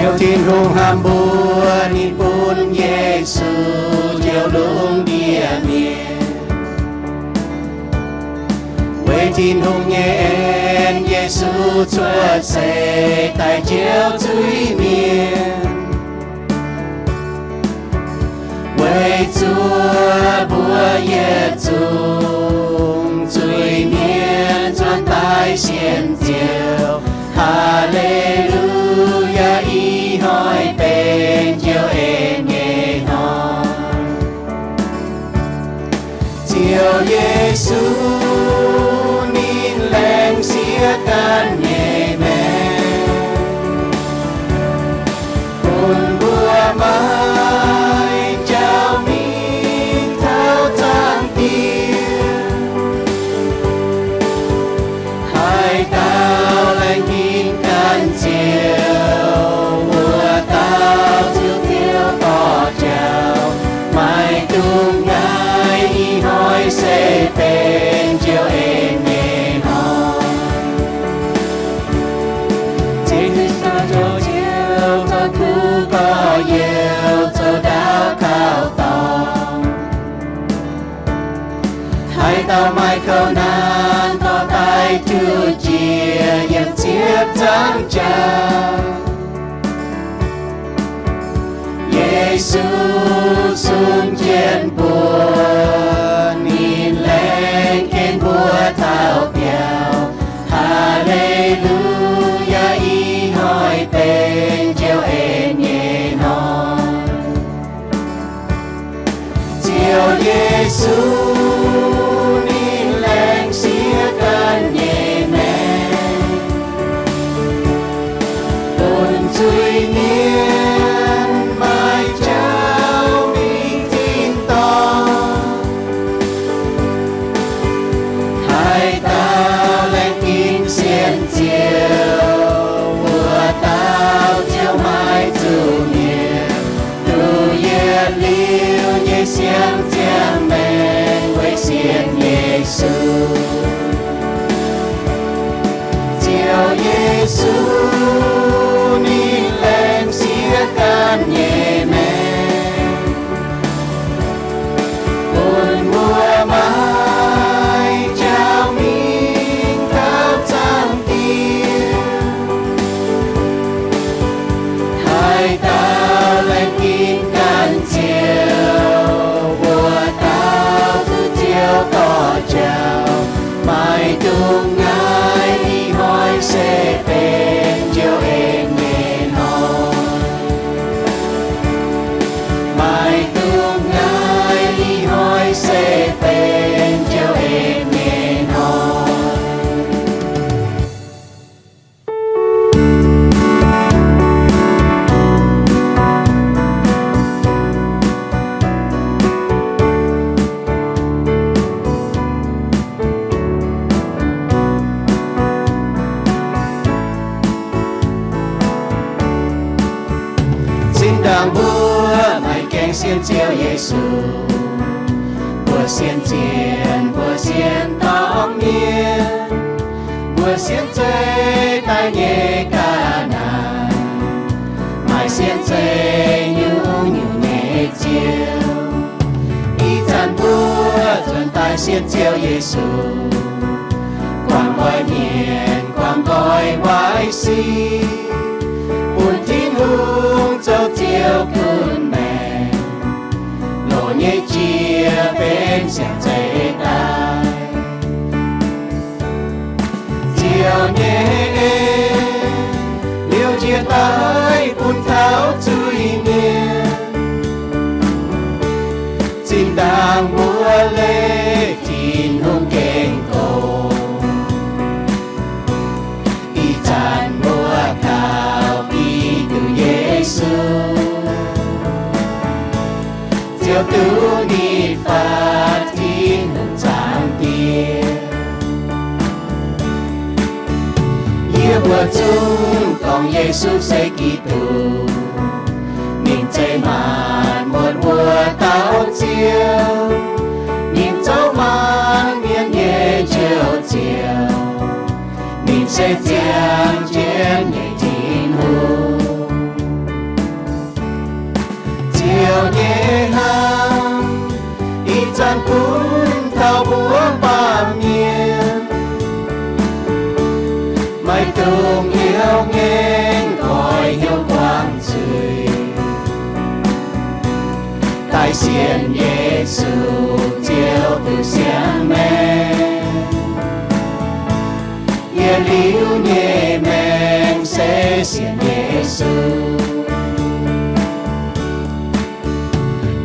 Ziouv Tin-Hungh hnamv mbuo, ninh bun Yesu njoux lungh ndiev mienh. Weic Tin-Hungh nyei en, Yesu cuotv seix daaih njoux zuiz-mienh. Weic zuoqv mbuo yietc zungv zuiz-mienh nzuonx daaih sienx Ziouv. Haa^le^lu^yaa, ih hnoi benx Ziouv en nyei hnoi. Ziouv Yesu ninh laengz sieqv ganh nyei maengc, bun mbuo maiv jauv mingh taux Zaangc Diex. Haaix dauh laengz ginx ganh Ziouv, wuov dauh Ziouv ziouc dorh jauv. Maiv dungx naaiv, ih hnoi se benx Ziouv en nyei hnoi. Ziouv, zoux kuv gorx-youz, zoux ndau kaux dorngx. Haaix dauh maaih kouv naanc, dorh daaih juqv jiex yiem ziepc nzaangc jauv. Yesu sun jienv mbuo, ninh laengz ken mbuo taux biauv. Haa^le^lu^yaa, ih hnoi benx Ziouv en nyei hnoi. Ziouv Yesu ninh laengz sieqv ganh nyei maengc, bun zuiz-mienh maaih jauv mingh tin-dorngh. Haaix dauh laengz ginx sienx Ziouv, wuov dauh Ziouv maiv zuqc mietc. Duqv yietc liuz nyei siang ziangh maengc weic sienx Yesu. Ziouv Yesu ninh laengz sieqv ganh nyei maengc, bun mbuo maiv jauv mingh taux Zaangc Diex. Haaix dauh laengz ginx ganh Ziouv, wuov dauh duqv Ziouv dorh jauv. Maiv dungx naaiv, ih hnoi se benx Ziouv en nyei hnoi. Maiv dungx naaiv, ih hnoi se benx Ziouv en nyei hnoi. Zinh ndaangc mbuo maiv gaengh sienx Ziouv Yesu, mbuo sienx zienh, mbuo sienx dorngx mienh, mbuo sienx zeqc daaih nyei ga'naaiv, maaih sienx zeqc nyungc-nyungc nyei ziouv. Ih zanc mbuo nzuonx daaih sienx Ziouv Yesu, guangc nqoi mienh, guangc nqoi waaic sic, bun Tin-Hungh zoux Ziouv gunv maengc, loz nyei jiex benx siang zeiz daaih. Ziouv nyei en liouh njiec daaih bun taux zuiz-mienh. Zinh ndaangc mbuo leih Tin-Hungh gengh gox, ih zanc mbuo kaux Giduc Yesu, Ziouv duqv nitv fatv Tin-Hungh Zaangc Diex. Yie mbuo zungv gorngv Yesu se Giduc, ninh zeiz maanc muotc wuov dauh Ziouv, ninh zoux maanc mienh nyei Njoux Ziouv, ninh se ziangh jienv nyei Tin-Hungh. Longx hnyouv ngaengv goix hnyouv buangh zuiz, daaih sienx Yesu Ziouv duqv siang maengc. Yietc liuz nyei maengc se sienx Yesu.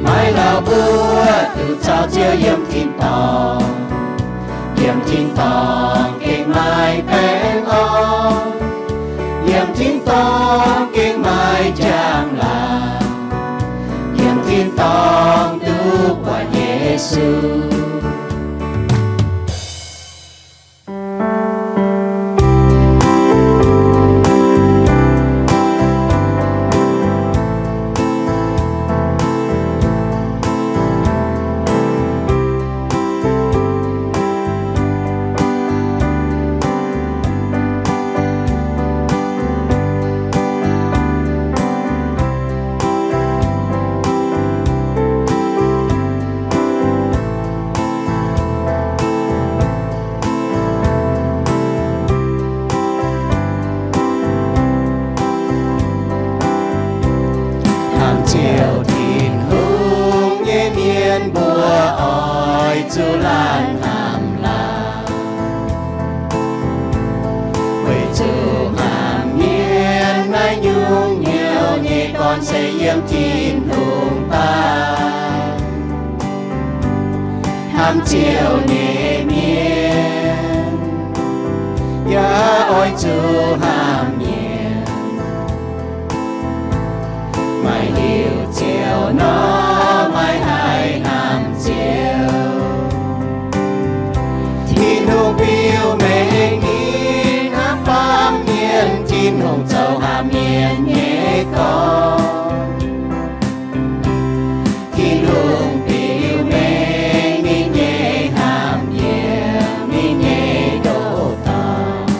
Maiv lauh mbuo duqv caux Ziouv yiem tin-dorngh. Yiem tin-dorngh gengh maaih baengh orn. Yiem tin-dorngh gengh maaih njang-laangc. Yiem tin-dorngh duqv buatc Yesu. Hnamv Ziouv Tin-Hungh nyei mienh mbuo oix zuqc laanh hnamv laangc. Weic zuqc hnamv mienh naaiv nyungc-nyouh nyei gorn se yiem Tin-Hungh daaih. Hnamv Ziouv nyei mienh yaac oix zuqc hnamv mienh. Maaih heuc Ziouv nor, maiv haih hnamv Ziouv. Tin-Hungh biux mengh ninh hnamv baamh mienh, Tin-Hungh zoux hnamv mienh nyei gorn. Tin-Hungh biux mengh ninh nyei hnamv yiem ninh nyei ndoqc dorngh,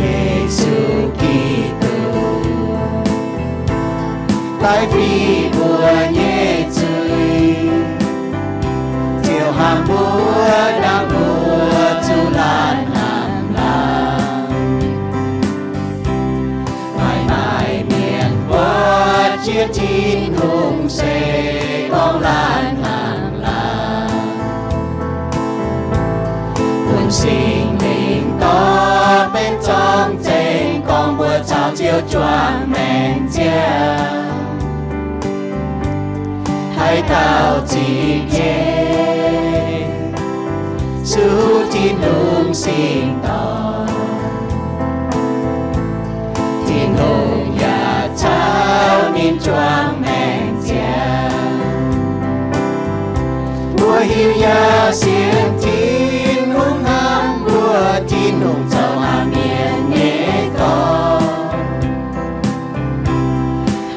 Yesu Giduc, daaih fih mbuo nyei zuiz. Ziouv hnamv mbuo, hnamv mbuo zuqc laanh hnamv laangc. Maaih, maaih mienh buatc jienv Tin-Hungh se gorngv laanh hnamv laangc. Bun Singx Lingh dorh benx zorng-zengx gorngv mbuo caux Ziouv juangc maengc ziangh. Haaix dauh zipv jeiv zuqc Tin-Hungh singx dorngh, Tin-Hungh yaac caux ninh juangc maengc ziangh. Mbuo hiuv yaac sienx Tin-Hungh hnamv mbuo, Tin-Hungh zoux hnamv mienh nyei gorn.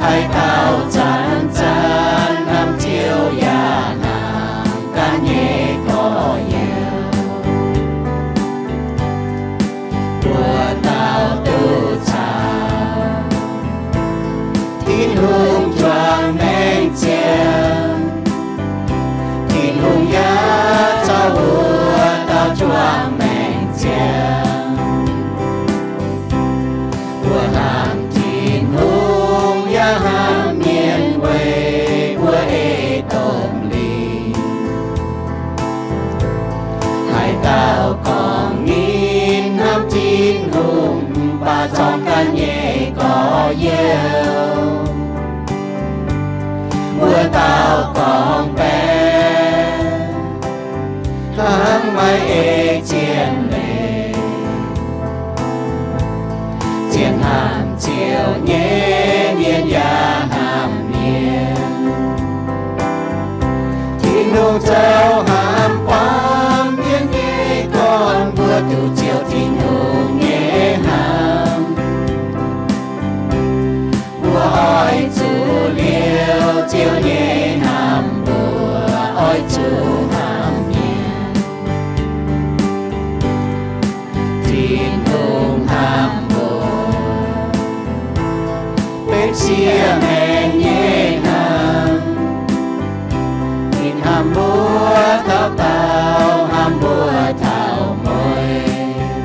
Haaix dauh zanc-zanc hnamv Ziouv yaac hnamv ganh nyei gorx-youz, mbuo dauh duqv caux Tin-Hungh juangc maengc ziangh. Tin-Hungh yaac caux mbuo dauh juangc maengc ziangh. Mbuo hnamv Tin-Hungh yaac hnamv mienh weic mbuo ei domh lingh. Haaix dauh gorngv ninh hnamv Tin-Hungh mv baac zorng ganh nyei gorx-youz, mbuo dauh gorngv baeqc hnangv maiv ei zien leiz. Zien hnamv Ziouv nyei mienh yaac hnamv mienh. Tin-Hungh zoux hnamv baamh mienh nyei gorn, mbuo duqv Ziouv Tin-Hungh nyei hnamv. Mbuo oix zuqc liouh Ziouv nyei hnamv, mbuo oix zuqc hnamv mienh. Tin-Hungh hnamv mbuo benx sieqv maengc nyei hnamv. Ninh hnamv mbuo taux daauh, hnamv mbuo taux mueiz.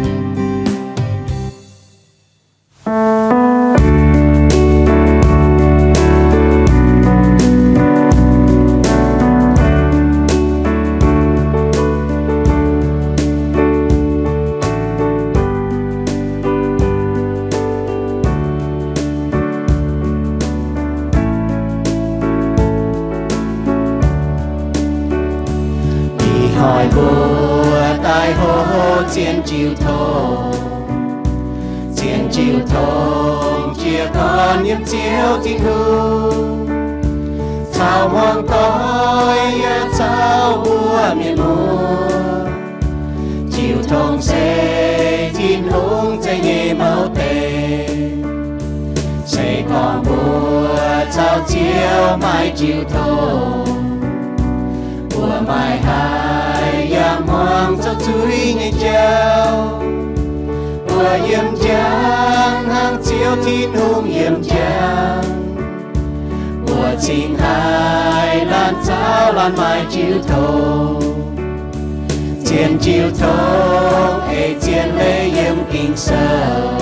jiu tong, zien jiu tong jiez gorn yiem Ziouv Tin-Hungh, caux hmuangx doic yaac caux mbuo mienh muoz. Jiu tong se Tin-Hungh zeiv nyei mouv deix. Se gorngv mbuo caux Ziouv maiv jiu tong, mbuo maiv haih yangh hmuangx zoux zuiz nyei jauv. Mbuo yiem njang hnangv Ziouv Tin-Hungh yiem njang. Mbuo cingx haih laanh zaux laanh maaih jiu tong. Zien jiu tong ei zien leiz yiem Ging-Sou.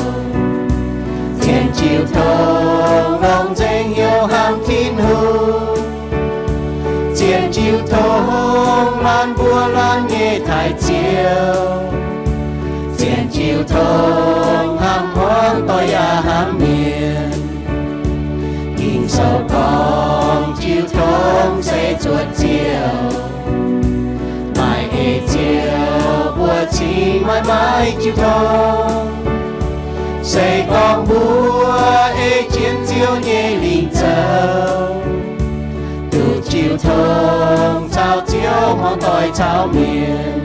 Zien jiu tong longc nzengc hnyouv hnamv Tin-Hungh. Zien jiu tong laanh mbuo laanh nyei taaih Ziouv. Zien jiu tong hnamv hmuangx doic yaac hnamv mienh. Ging-Sou gorngv jiu tong se zuotc Ziouv. Maaih eix Ziouv mbuo cingx maiv maaih jiu tong. Se gorngv mbuo ei jienv Ziouv nyei lingc zoux, duqv jiu tong caux Ziouv hmuangx doic caux mienh.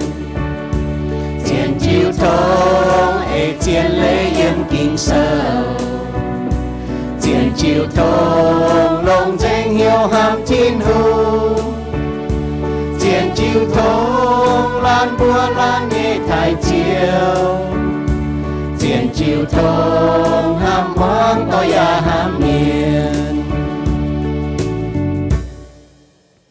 Zien jiu tong ei zien leiz yiem Ging-Sou. Zien jiu tong longc nzengc hnyouv hnamv Tin-Hungh. Zien jiu tong laanh mbuo laanh nyei taaih Ziouv. Zien jiu tong hnamv hmuangx doic yaac hnamv mienh.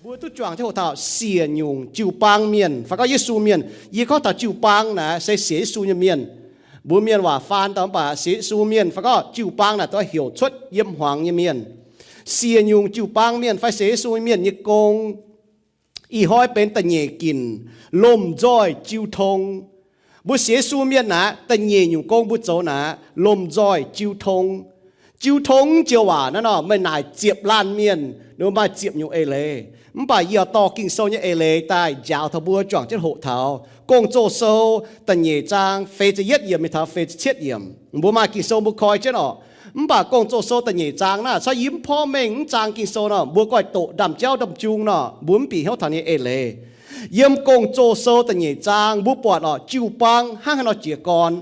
Mbuo duqv juangc jienv hoqc taux siec nyungc jiu-baang mienh fai gorngv Yesu mienh. Yie gorngv taux jiu-baang naaic se sienx Yesu nyei mienh. Mbuo mienh waac faan daaih mv baac sienx Yesu mienh fai gorngv jiu-baang naaic doix heuc cuotv yiem hmuangx nyei mienh. Siec nyungc jiu-baang mienh fai sienx Yesu mienh nyei gong, ih hnoi benx da'nyeic ginc, lomh nzoih jiu tong. Mbuo sienx Yesu mienh naaic, da'nyeic nyungc gong mbuo zoux naaic, lomh nzoih jiu tong. Jiu tong joux waac naaiv nor, meih naaic ziepc laanh mienh ninh mbuo maaih ziepc nyungc eix leiz. Mv baac yie dorh Ging-Sou nyei eix leiz daaih njaaux taux mbuo juangc jienv hoqc taux Gong-Zoh Sou da'nyeic zaang feix ziepc yietv yiemc mingh taux feix ziepc cietv yiemc. Mbuo maaih Ging-Sou mbuo koi jienv orqc. Mv baac Gong-Zoh Sou da'nyeic zaang naaiv, caux yie mv porv mengh mv zaang Ging-Sou nor, mbuo goiv doqc ndaamv-jauv ndaamv-jung nor, mbuo mv bieqc hnyouv taux ninh nyei eix leiz. Yiem Gong-Zoh Sou da'nyeic zaang mbuo buatc orqc, jiu-baang hnangv haaix nor jiez gorn.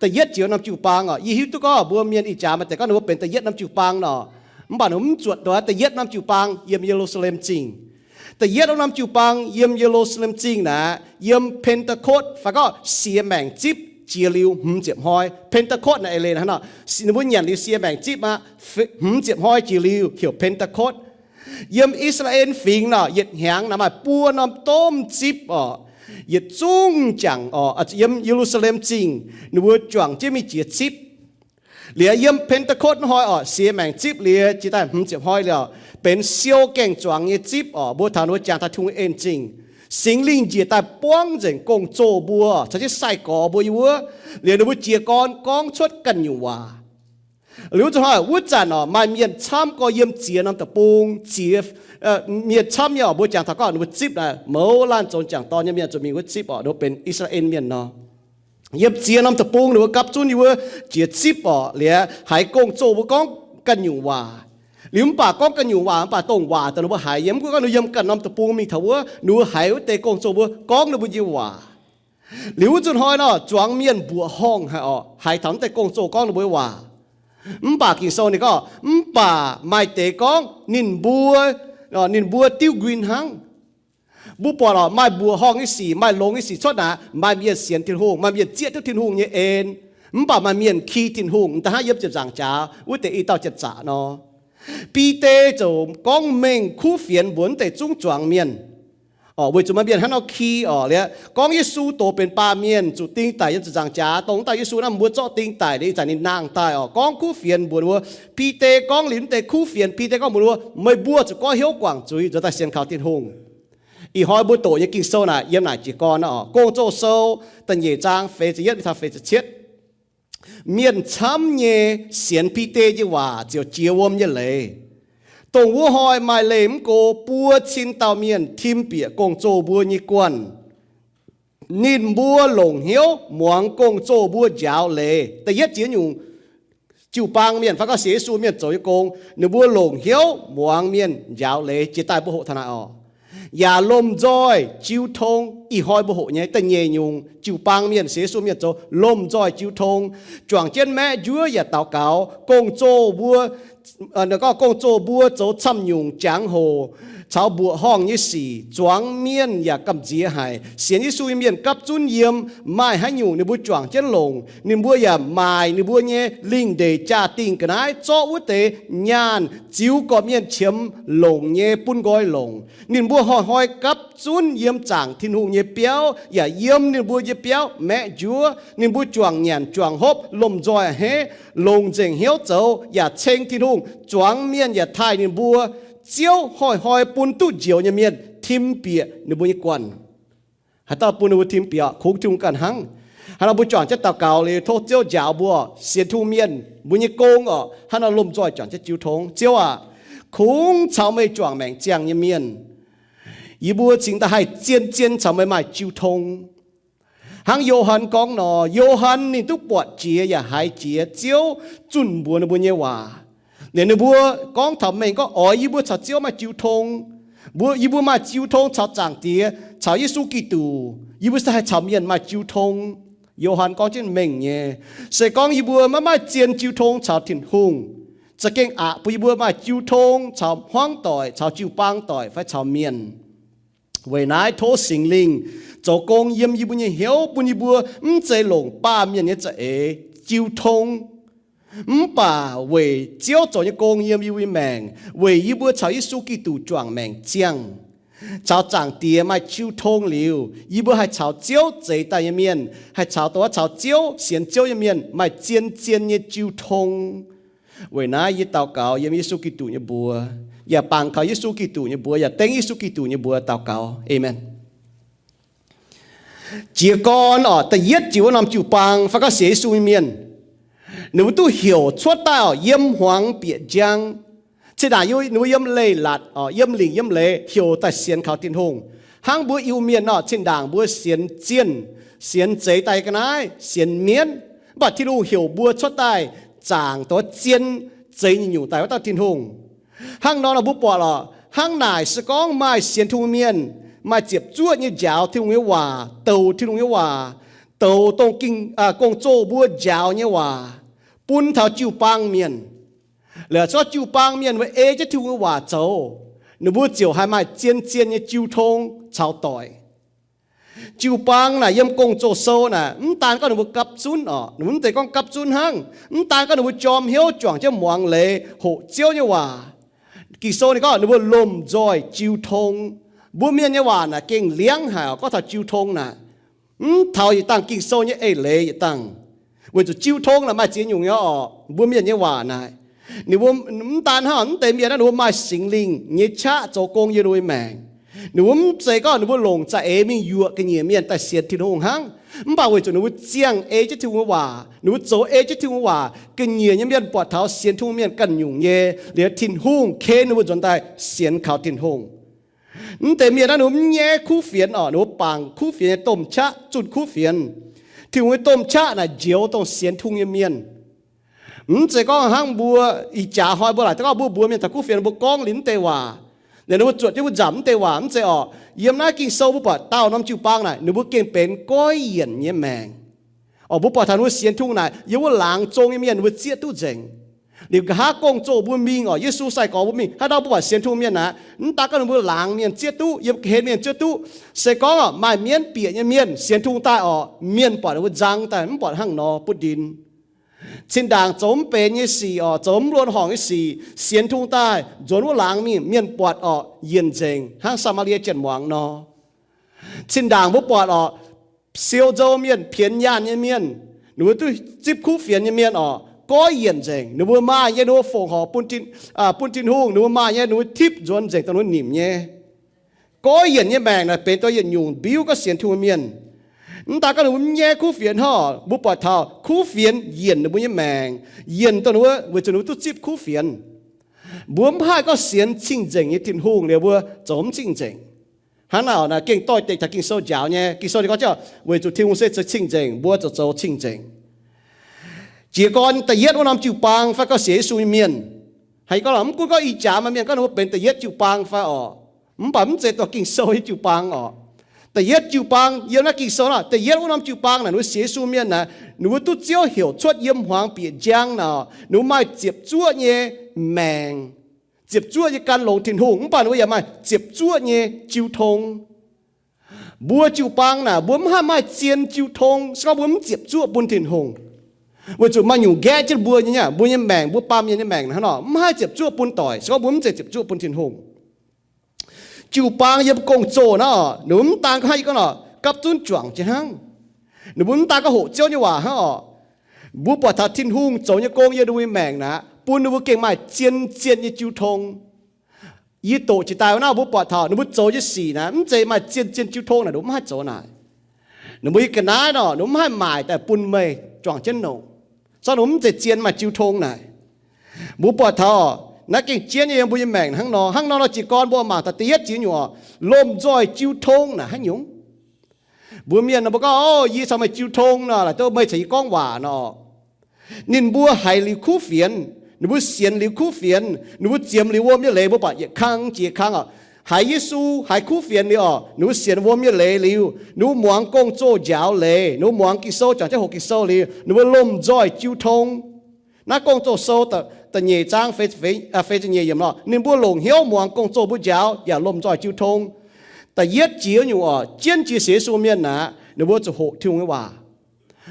Da'yietv jiex norm jiu-baang orqc, yie hiuv duqv gorngv mbuo mienh ih jaax maaih deix gorngv ninh mbuo benx da'yietv norm jiu-baang nor, mv baac ninh mbuo mv zuotc dongh da'yietv norm jiu-baang yiem Ye^lu^saa^lem Zingh. Da'yietv norm jiu-baang yiem Ye^lu^saa^lem Zingh naaic, yiem Pentekotv fai gorngv siex maengc zipv jiex liuz hmz ziepc hnoi. Pentekotv naaic eix leiz hnangv nor, ninh mbuo nyanc liuz siex maengc zipv aqv, hmz ziepc hnoi jiex liuz heuc Pentekotv. Yiem I^saa^laa^en Fingx nor, yietc hnyangx naaic maaih buo norm domh zipv orqc, yietc zungv jangc orqc, yiem Ye^lu^saa^lem Zingh ninh mbuo juangc jienv mingh jiex zipv. Liuz yiem Pentekotv hnoi orqc, siex maengc zipv liuz jiex daaih hmz ziepc hnoi liuz, benx siou gaeng-zuangx nyei zipv orqc, mbuo taux ninh mbuo jangx taux Tin-Hungh en zingh. Singx Lingh njiec daaih buangv nzengc gong-zoh mbuo caux jienv sai-gorx mbuo yiem wuov. Liuz ninh mbuo jiez gorn gorngv cuotv ganh nyungc waac. Liuz wuov zanc hnoi, wuov zanc orqc, maaih mienh camv gorx yiem ziex norm deic-bung, ziex, mienh camv nyei orqc, mbuo jangx taux gorngv ninh mbuo zipv naaic, mouz laanh zoux jangc dorn nyei mienh zuqc mingh wuov zipv orqc, ninh mbuo benx I^saa^laa^en Mienh nor. Yiem ziex norm deic-bung ninh mbuo gapv zunv yiem wuov jiex zipv orqc, liuz haiz gong-zoh mbuo gorngv ganh nyungc waac. Liuz mv baac gorngv ganh nyungc waac mv baac dongh waac daaih ninh mbuo haiz yiem, mv gunv gorngv ninh yiem ganh norm deic-bung mingh taux wuov, ninh mbuo haiz wuov deix gong-zoh mbuo gorngv ninh mbuo nyei waac. Liuz wuov zuqc hnoi nor, zuangx mienh mbuoqc horngh haic orqc, haiz taux wuov deix gong-zoh gorngv ninh mbuo nyei waac. Mv baac Ging-Sou ninh gorngv, mv baac maaih deix gorngv ninh mbuo, ninh mbuo diuv nquin hnangv. Mbuo buatc orqc, maaih mbuoqc horngh nyei sic, maaih longx nyei sic cuotv naaic, maaih mienh sienx Tin-Hungh, maaih mienh zieqv duqv Tin-Hungh nyei en. Mv baac maaih mienh ki Tin-Hungh, m'daaih hnangv yiem ziepc nzaangc jaax wuov deix i dauh janx-zaqc nor. Bide ziouc gorngv mengh kuv fienx mbuox wuov deix zungv zuangx mienh. Orqc, weic zuqc maaih mienh hnangv nor ki orqc, liuz gorngv Yesu doz benx baamh mienh zuqc ding daic yiem ziepc nzaangc jaax, dongh wuov dauh Yesu naaiv mbuo zorqv ding daic liuz ih zanc ninh nangh daaih orqc, gorngv kuv fienx mbuox wuov Bide, gorngv liuz wuov deix kuv fienx Bide gorngv mbuox wuov, meih mbuo zuqc goiv hnyouv guangc zuiz nzuonx daaih sienx kaux Tin-Hungh. Ih hnoi mbuo doqc nyei Ging-Sou naaic yiem naaic jiez gorn orqc, Gong-Zoh Sou da'nyeic zaang feix ziepc yietv mingh taux feix ziepc cietv. Mienh camv nyei sienx Bide nyei waac ziouc jiex wuom nyei leiz. Dongh wuov hnoi maaih leih mv go buo cin dauh mienh tim bieqc gong-zoh mbuo nyei guanh. Ninh mbuo longc hnyouv muangx gong-zoh mbuo njaaux leiz. Da'yietv jiex nyungc, jiu-baang mienh fai gorngv sienx Yesu mienh zoux nyei gong, ninh mbuo longc hnyouv muangx mienh njaaux leiz. Jiex daaih mbuo hoqc taux naaiv oc. Yaac lomh nzoih jiu tong. Ih hnoi mbuo hoqc nyei da'nyeic nyungc, jiu-baang mienh sienx Yesu mienh zoux lomh nzoih jiu tong, juangc jienv maeqv njuov yaac daux gaux. Gong-zoh mbuo, gorngv gong-zoh mbuo zoux camv nyungc jangx-hoc caux mbuoqc horngh nyei sic, zuangx mienh yaac gamh nziex haic. Sienx Yesu nyei mienh gapv zunv yiem maaih haaix nyungc ninh mbuo juangc jienv longc. Ninh mbuo yaac maaic ninh mbuo nyei lingh ndeic jaa-dingh ga'naaiv, zorqv wuov deix nyaanh ziux gorqv-mienh qiemx longc nyei bun nqoi longc. Ninh mbuo hnoi-hnoi gapv zunv yiem zaangc Tin-Hungh nyei biauv yaac yiem ninh mbuo nyei biauv maeqv njuov. Ninh mbuo juangc nyanc juangc hopv lomh nzoih a'hneiv, longc nzengc hnyouv zoux yaac ceng Tin-Hungh, zuangx mienh yaac taaih ninh mbuo. Ziouv hnoi-hnoi bun duqv njoux nyei mienh tim bieqc ninh mbuo nyei guanh. Haaix dauh bun ninh mbuo tim bieqc? Kungx Tin-Hungh ganh hnangv. Hnangv nor mbuo juangc jienv daux gaux liuz, tov Ziouv njaaux mbuo sienx Tin-Hungh mienh mbuo nyei gong oc, hnangv nor lomh nzoih juangc jienv jiu tong. Ziouv aac, kungx caux meih juangc maengc ziangh nyei mienh, yie mbuo cingx daaih haih zien-zien caux meih maaih jiu tong. Hnangv Yo^han gorngv nor, Yo^han ninh duqv buatc jiex yaac haiz jiex Ziouv zunh mbuox ninh mbuo nyei waac. Ninh, ninh mbuo gorngv taux mengh gorngv oix yie mbuo caux Ziouv maaih jiu tong. Mbuo, yie mbuo maaih jiu tong caux Zaangc Diex, caux Yesu Giduc. Yie mbuo se haih caux mienh maaih jiu tong. Yo^han gorngv jienv mengh nyei. Se gorngv yie mbuo maiv maaih zien jiu tong caux Tin-Hungh, za'gengh aqc bun yie mbuo maaih jiu tong caux hmuangv doic, caux jiu-baang doic fai caux mienh. Weic naaiv tov Singx Lingh zoux gong yiem yie mbuo nyei hnyouv, bun yie mbuo mv zeiz longc baamh mienh nyei za'eix jiu tong, mv baac weic Ziouv zoux nyei gong yiem yie mbuo nyei maengc, weic yie mbuo caux Yesu Giduc juangc maengc ziangh, caux Zaangc Diex maaih jiu tong liuz, yie mbuo haih caux Ziouv zeix daaih nyei mienh, haih caux dongh caux Ziouv, sienx Ziouv nyei mienh maaih zien-zien nyei jiu tong. Weic naaiv yie daux gaux yiem Yesu Giduc nyei mbuox, yaac bangc kaux Yesu Giduc nyei mbuox, yaac dengv Yesu Giduc nyei mbuox daux gaux. Aamen. Jiez gorn oc, da'yietv jiex wuov norm jiu-baang fai gorngv sienx Yesu nyei mienh, ninh mbuo duqv heuc cuotv daaih oc, yiem hmuangx bieqc njang. Zinh ndaangc ninh mbuo yiem leiz-latc oc, yiem lingc yiem leiz heuc daaih sienx kaux Tin-Hungh. Hnangv mbuo Iu-Mienh nor, zinh ndaangc mbuo sienx zienh, sienx zeix daaih ga'naaiv, sienx mienv. Mv baac Tin-Hungh heuc mbuo cuotv daaih zaangc dongh zien zeix nyungc-nyungc daaih wuov dauh Tin-Hungh. Hnangv nor nor mbuo buatc oc, hnangv naaic se gorngv maaih sienx Tin-Hungh mienh maaih ziepc zuoqv nyei njaaux Tin-Hungh nyei waac, doux Tin-Hungh nyei waac, doux dongh Ging, Gong-Zoh mbuo njaaux nyei waac bun taux jiu-baang mienh. Laaix zorqv jiu-baang mienh mbuo ei jienv Tin-Hungh nyei waac zoux, ninh mbuo ziouc haih maaih zien-zien nyei jiu tong caux doic. Jiu-baang naaic yiem Gong-Zoh sou naaic, mv daan gorngv ninh mbuo gapv zunv oc, ninh mbuo mv zeiz gorngv gapv zunv hnangv. Mv daan gorngv ninh mbuo jorm hnyouv juangc jienv muangx leiz hoqc Ziouv nyei waac. Ging-Sou ninh gorngv ninh mbuo lomh nzoih jiu tong. Mbuo mienh nyei waac naaic gengh liangv haic oc, gorngv taux jiu tong naaic. Mv taux yietc dangh Ging-Sou nyei eix leiz yietc dangh. Weic zuqc jiu tong naaic maaih ziex nyungc nyei oc, mbuo mienh nyei waac naaic. Ninh mbuo mv daan hnangv mv deix mienh naaiv, ninh mbuo maaih Singx Lingh nyei qaqv zoux gong yiem ninh mbuo nyei maengc. Ninh mbuo mv zeiz gorngv ninh mbuo longc za'eix mingh yuoqc ga'nyiec mienh daaih sienx Tin-Hungh hnangv. Mv baac weic zuqc ninh mbuo ziangh ei jienv Tin-Hungh nyei waac, ninh mbuo zoux ei jienv Tin-Hungh nyei waac, ga'nyiec nyei mienh buatc taux sienx Tin-Hungh mienh ganh nyungc nyei, liuz Tin-Hungh ken ninh mbuo nzuonx daaih sienx kaux Tin-Hungh. Mv deix mienh naaiv ninh mbuo mv nyaiv kuv fienx oc, ninh mbuo bangc kuv fienx nyei domh qaqv zunh kuv fienx. Tin-Hungh nyei domh qaqv naaic njoux dongh sienx Tin-Hungh nyei mienh. Mv zeiz gorngv hnangv mbuo ih jaax hnoi mbuo laaic daaih gorngv mbuo mbuox mienh taux kuv fienx, mbuo gorngv liuz mv deix waac, ninh mbuo zuotc jienv mbuo nzamc mv deix waac. Mv zeiz oc. Yiem naaiv Ging-Sou mbuo buatc dauh norm jiu-baang naaic, ninh mbuo gengh benx goiv yienc nyei maengc. Oc, mbuo buatc taux ninh mbuo sienx Tin-Hungh naaic, yiem wuov laangz zong nyei mienh ninh mbuo zieqv duqv nzengc. Liuz nqa'haav gong-zoh mbuo mingh oc, Yesu sai-gorx mbuo mingh, haaix dauh mbuo buatc sienx Tin-Hungh mienh naaic, mv daan gorngv ninh mbuo laangz mienh zieqv duqv, yiem ga'hlen mienh zieqv duqv. Se gorngv oc, maaih mienv bieqc nyei mienh sienx Tin-Hungh daaih oc, mienh buatc ninh mbuo nzang daaih, mv buatc hnangv nor butv ndin. Zinh ndaangc zoux mv benx nyei sic oc, zoux mv luonx horngc nyei sic, sienx Tin-Hungh daaih nzuonx wuov laangz mingh, mienh buatc oc, yienc nzengc hnangv Saa^maa^lie Janx muangx nor. Zinh ndaangc mbuo buatc oc, siou nzou mienh, pienx nyaanh nyei mienh, ninh mbuo duqv zipv kuv fienx nyei mienh oc, goiv yienc nzengc. Ninh mbuo maaih nyei ninh mbuo fongc horc bun Tin-Hungh, ninh mbuo maaih nyei ninh mbuo tipv nzuonx nzengc dongh ninh mbuo nimc nyei. Goiv yienc nyei maengc naaic benx dongh yietc nyungc mbiuv gorngv sienx Tin-Hungh mienh. Mv daan gorngv ninh mbuo mv nyaiv kuv fienx hnangv, mbuo buatc taux kuv fienx yienc ninh mbuo nyei maengc, yienc dongh ninh mbuo weic zuqc ninh mbuo duqv zipv kuv fienx. Mbuo mv haih gorngv sienx cing-nzengc nyei Tin-Hungh liuz mbuo zoux mv cing-nzengc. Hnangv naaic oc, naaiv gengh doix-dekc taux Ging-Sou njaaux nyei. Ging-Sou ninh gorngv jienv, weic zuqc Tin-Hungh se zoux cing-nzengc, mbuo zoux zoux cing-nzengc. Jiez gorn da'yietv wuov norm jiu-baang fai gorngv sienx Yesu nyei mienh, haiz gorngv lorqc, mv gunv gorngv ih jaax maaih mienh gorngv ninh mbuo benx da'yietv jiu-baang fai oc, mv baac mv zeiz dongh Ging-Sou nyei jiu-baang oc. Da'yietv jiu-baang yiem naaiv Ging-Sou naaic, da'yietv wuov norm jiu-baang naaic, ninh mbuo sienx Yesu mienh naaic, ninh mbuo duqv Ziouv heuc cuotv yiem hmuangx bieqc njang naaic, ninh mbuo maaih ziepc zuoqv nyei maengc, ziepc zuoqv nyei gan longx Tin-Hungh, mv baac ninh mbuo yaac maaih ziepc zuoqv nyei jiu tong. Mbuo jiu-baang naaic, mbuo mv haih maaih zien jiu tong se gorngv mbuo mv ziepc zuoqv bun Tin-Hungh. Weic zuqc maaih nyungc nqaeqv jienv mbuo nyei, mbuo nyei maengc, mbuo baamh mienh nyei maengc hnangv nor, mv haih ziepc zuoqv bun doic se gorngv mbuo mv zeiz ziepc zuoqv bun Tin-Hungh. Jiu-baang yiem gong-zoh naaic, ninh mbuo mv daan gorngv hnangv yie gorngv nor, gapv zunv juangc jienv hnangv. Ninh mbuo mv daan gorngv hoqc Ziouv nyei waac hnangv oc. Mbuo buatc taux Tin-Hungh zoux nyei gong yiem ninh mbuo nyei maengc naaic, bun ninh mbuo gengh maaih zien-zien nyei jiu tong. Yie doqc jiex daaih wuov naaic, mbuo buatc taux ninh mbuo zoux nyei sic naaic, mv zeiz maaih zien-zien jiu tong naaic, ninh mbuo mv haih zoux naaic. Ninh mbuo nyei ga'naaiv nor, ninh mbuo mv haih maaic daaih bun meih juangc jienv nongc. Zorqv ninh mbuo mv zeiz zien maaih jiu tong naaic. Mbuo buatc taux naaiv gengh jienv nyei yiem mbuo nyei maengc hnangv nor. Hnangv nor nor jiez gorn mbuo mangc taux da'yietv jiex nyungc oc, lomh nzoih jiu tong naaic haaix nyungc? Mbuo mienh nor mbuo gorngv, o, yie caux meih jiu tong nor, laaix dongh meih caux yie gorngv waac nor. Ninh mbuo haiz liuz kuv fienx, ninh mbuo sienx liuz kuv fienx, ninh mbuo ziemx liuz wuom nyei leiz, mbuo buatc yietc kang jiex kang oc. Haiz Yesu, haiz kuv fienx liuz oc, ninh mbuo sienx wuom nyei leiz liuz, ninh mbuo muangx gong-zoh njaaux leiz, ninh mbuo muangx Ging-Sou, juangc jienv hoqc Ging-Sou liuz, ninh mbuo lomh nzoih jiu tong. Naaiv Gong-Zoh Sou da'nyeic zaang feix ziepc nyeic yiemc nor, ninh mbuo longc hnyouv muangx gong-zoh mbuo njaaux yaac lomh nzoih jiu tong. Da'yietv jiex nyungc oc, jienv jiex sienx Yesu mienh aqv, ninh mbuo zuqc hoqc Tin-Hungh nyei waac.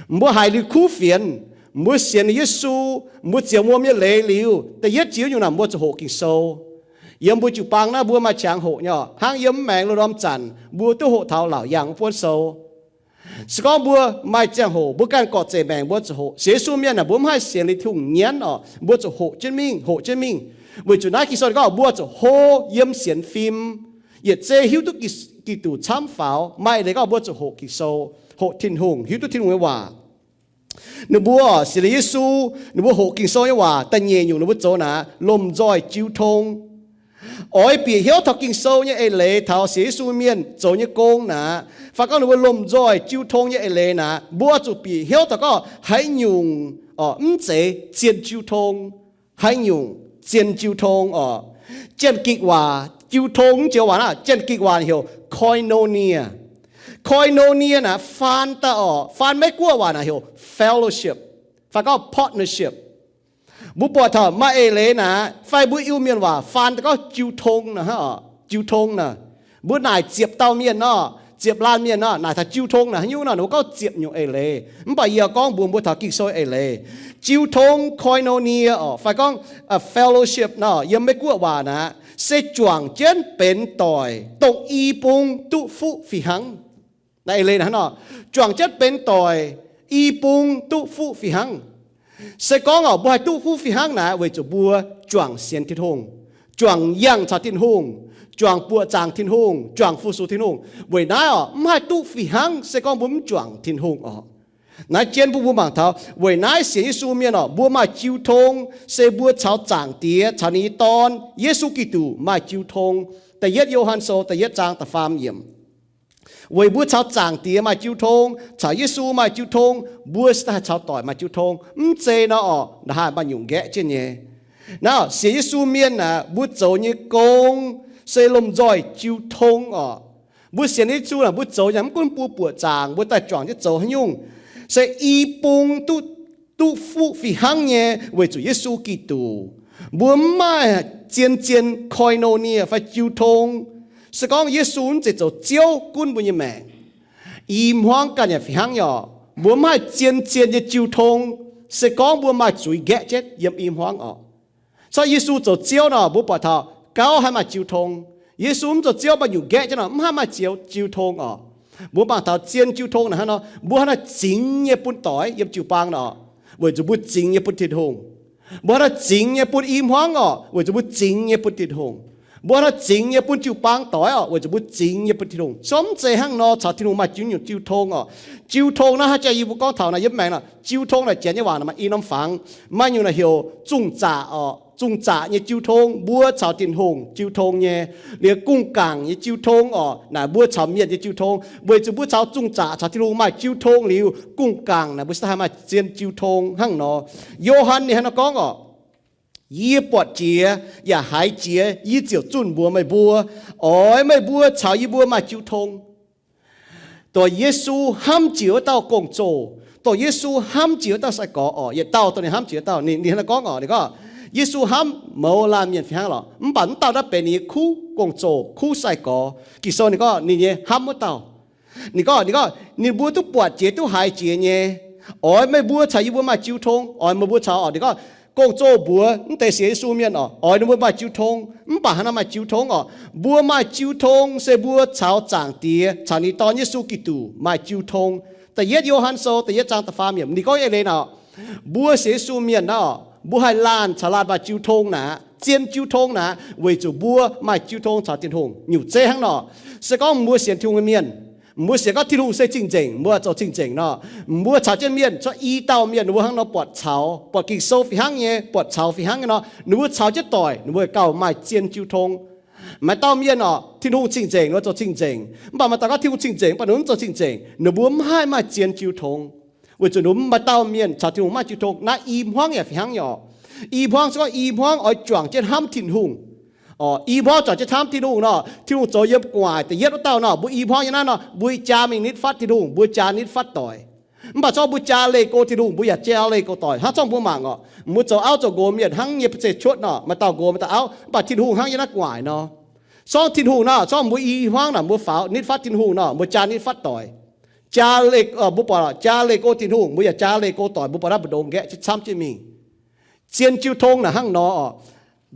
Mbuo haiz liuz kuv fienx, mbuo sienx liuz Yesu, mbuo ziemx wuom nyei leiz liuz, da'yietv jiex nyungc naaic mbuo zuqc hoqc Ging-Sou. Yiem mbuo jiu-baang naaiv mbuo maaih qangx hoqc nyei oc. Hnangv yiem mv maengx loz-ndorm zanc mbuo duqv hoqc taux laauc yaangh wuov buonv sou. Se gorngv mbuo maaih ziangh hoc mbuo ganh gorqv-zeic maengc mbuo zuqc hoqc. Sienx Yesu mienh aah, mbuo mv haih sienx liuz Tin-Hungh nyienv oc, mbuo zuqc hoqc jienv mingh, hoqc jienv mingh. Weic zuqc naaiv Ging-Sou gorngv mbuo zuqc hlo yiem sienx fim, yietc zei hiuv duqv Giduc camv faaux. Maaih eix leiz gorngv mbuo zuqc hoqc Ging-Sou, hoqc Tin-Hungh, hiuv duqv Tin-Hungh nyei waac. Ninh mbuo sienx liuz Yesu, ninh mbuo hoqc Ging-Sou nyei waac, da'nyeic nyungc ninh mbuo zoux naaic lomh nzoih jiu tong. Oix bieqc hnyouv taux Ging-Sou nyei eix leiz taux sienx Yesu mienh zoux nyei gong naaic, fai gorngv ninh mbuo lomh nzoih jiu tong nyei eix leiz naaic, mbuo zuqc bieqc hnyouv taux gorngv haaix nyungc mv zeiz zien jiu tong, haaix nyungc zien jiu tong oc. Janx-Gikc waac jiu tong mv joux waac naaiv, Janx-Gikc waac heuc koinonia. Koinonia naaic faan daaih oc, faan Meiv-Guoqv waac naaic heuc fellowship, fai gorngv partnership. Mbuo buatc taux maaih eix leiz naaic, fai mbuo Iu-Mienh waac faan daaih gorngv jiu tong naaic, jiu tong naaic, mbuo naaic ziepc dauh mienh nor, ziepc laanh mienh nor, naaic taux jiu tong naaic haaix nyungc nor, ninh mbuo gorngv ziepc nyungc eix leiz. Mv baac yie gorngv mbuox mbuo taux Ging-Sou eix leiz. Jiu tong koinonia oc, fai gorngv fellowship nor, yiem Meiv-Guoqv waac naaic se juangc jienv benx doic, dongh i bung duqv fuqv fih hnangv. Naaiv eix leiz naaic hnangv nor, juangc jienv benx doic, i bung duqv fuqv fih hnangv. Se gorngv oc, mbuo haih duqv fuqv fih hnangv naaic, weic zuqc mbuo juangc sienx Tin-Hungh, juangc yangh caux Tin-Hungh, juangc buoqc zaangc Tin-Hungh, juangc fu-sux Tin-Hungh. Weic naaiv oc, mv haih duqv fih hnangv se gorngv mbuo mv juangc Tin-Hungh oc. Naaiv jienv mbuo, mbuo mangc taux weic naaiv sienx Yesu mienh oc, mbuo maaih jiu tong, se mbuo caux Zaangc Diex, caux ninh nyei Dorn, Yesu Giduc, maaih jiu tong. Da'yietv Yo^han Sou da'yietv zaang da'faam yiemc. Weic mbuo caux Zaangc Diex maaih jiu tong, caux Yesu maaih jiu tong, mbuo se daaih haih caux doic maaih jiu tong. Mv zeiz nor oc, naaiv haih maaih nyungc nqaeqv jienv nyei. Naaiv sienx Yesu mienh aeqv, mbuo zoux nyei gong se lomh nzoih jiu tong oc. Mbuo sienx Yesu aeqv, mbuo zoux nyei mv gunv mbuo buoqc zaangc, mbuo daaih juangc jienv zoux haaix nyungc, se i bung duqv, duqv fuqv fih hnangv nyei weic zuqc Yesu Giduc. Mbuo mv maaih zien-zien koinonia fai jiu tong, se gorngv Yesu mv zeiz zoux Ziouv gunv mbuo nyei maengc. I hmuangv ganh yaac fih hnangv nyei oc. Mbuo mv maaih zien-zien nyei jiu tong, se gorngv mbuo maaih zuiz nqaeqv jienv yiem i hmuangv oc. Corc Yesu zoux Ziouv nor, mbuo buatc taux gauh haih maaih jiu tong. Yesu mv zoux Ziouv, maaih nyungc nqaeqv jienv nor, mv haih maaih jiu, jiu tong oc. Mbuo mangc taux zien jiu tong naaic hnangv nor, mbuo hnangv naaiv zingx nyei bun doic yiem jiu-baang nor, weic zuqc mbuo zingx nyei bun Tin-Hungh. Mbuo hnangv naaiv zingx nyei bun i hmuangv oc, weic zuqc mbuo zingx nyei bun Tin-Hungh. Mbuo hnangv naaiv zingx nyei bun jiu-baang doic oc, weic zuqc mbuo zingx nyei bun Tin-Hungh. Corc mv zeiz hnangv nor caux Tin-Hungh maaih jiu nyungc jiu tong oc. Jiu tong naaiv hnangv jaax yie mbuo gorngv taux naaic yiem maengx naaic, jiu tong naaic janx nyei waac naaic maaih i norm fangx. Maaih nyungc naaic heuc zungh zaqc oc. Zungh zaqc nyei jiu tong, mbuo caux Tin-Hungh jiu tong nyei. Liuz gungh gaangc nyei jiu tong oc, naaic mbuo caux mienh nyei jiu tong. Weic zuqc mbuo caux zungh zaqc caux Tin-Hungh maaih jiu tong liuz, gungh gaangc naaic mbuo se haih maaih zien jiu tong hnangv nor. Yo^han ninh hnangv nor gorngv oc, Yie buatc jiex yaac haiz jiex, yie ziouc zunh mbuox meih mbuo, oix meih mbuo caux yie mbuo maaih jiu tong. Dongh Yesu hnamv jiex wuov dauh gong-zoh, dongh Yesu hnamv jiex wuov dauh sai-gorx oc, yietc dauh dongh ninh hnamv jiex wuov dauh. Ninh, ninh hnangv naaiv gorngv oc, ninh gorngv, Yesu hnamv mouz laanh mienh fih hnangv lorqc, mv baac wuov dauh naaiv benx ninh nyei kuv gong-zoh, kuv sai-gorx. Ging-Sou ninh gorngv ninh nyei hnamv wuov dauh. Ninh gorngv, ninh gorngv ninh mbuo duqv buatc jiex, duqv haiz jiex nyei, oix meih mbuo caux yie mbuo maaih jiu tong, oix meih mbuo caux oc. Ninh gorngv gong-zoh mbuox mv deix sienx Yesu mienh oc, oix ninh mbuo maaih jiu tong. Mv baac hnangv naaiv maaih jiu tong oc, mbuo maaih jiu tong se mbuo caux Zaangc Diex caux ninh Dorn Yesu Giduc maaih jiu tong. Da'yietv Yo^han Sou da'yietv zaang da'faam yiemc ninh gorngv eix leiz naaic, mbuo sienx Yesu mienh naaiv oc, mbuo haih laanh caux laanh maaih jiu tong naaic, zien jiu tong naaic, weic zuqc mbuo maaih jiu tong caux Tin-Hungh. Nyungc zeiv hnangv nor, se gorngv mbuo sienx Tin-Hungh nyei mienh, mbuo sienx gorngv Tin-Hungh se cing-nzengc, mbuo zoux cing-nzengc nor, mbuo caux jienv mienh cuotv i dauh mienh, ninh mbuo hnangv nor buatc caux, buatc Ging-Sou fih hnangv nyei, buatc caux fih hnangv nyei nor, ninh mbuo caux jienv doic, ninh mbuo gauh maaih zien jiu tong. Maaih dauh mienh oc, Tin-Hungh cing-nzengc, ninh mbuo zoux cing-nzengc, mv baac maaih dauh gorngv Tin-Hungh cing-nzengc, mv baac ninh mbuo mv haih maaih zien jiu tong, weic zuqc ninh mbuo maaih dauh mienh caux Tin-Hungh maaih jiu tong. Naaiv i hmuangv yaac fih hnangv nyei oc. I hmuangv se gorngv i hmuangv oix juangc jienv hnamv Tin-Hungh. Oc, i hmuangv juangc jienv hnamv Tin-Hungh nor, Tin-Hungh zoux yiem gu'nguaaic da'yietv wuov dauh nor, mbuo i hmuangv nyei naaiv nor, mbuo jaa mingh nitv fatv Tin-Hungh, mbuo jaa nitv fatv doic. Mv baac zorngv mbuo jaa leih go Tin-Hungh, mbuo yaac jaa leih go doic. Hnangv zorngv mbuo mangc oc, mbuo zoux auv zoux nqox mienh hnangv nyei ba'zeiv cuotv nor, maaih dauh nqox, maaih dauh auv, mv baac Tin-Hungh hnangv yiem naaiv gu'nguaaic nor. Zorngv Tin-Hungh nor, zorngv mbuo i hmuangv naaic mbuo faaux nitv fatv Tin-Hungh nor, mbuo jaa nitv fatv doic. Jaa leih, mbuo buatc jaa leih go Tin-Hungh, mbuo yaac jaa leih go doic, mbuo buatc naaiv mbu'ndongx nqaeqv camv jienv mingh. Zien jiu tong naaic hnangv nor oc.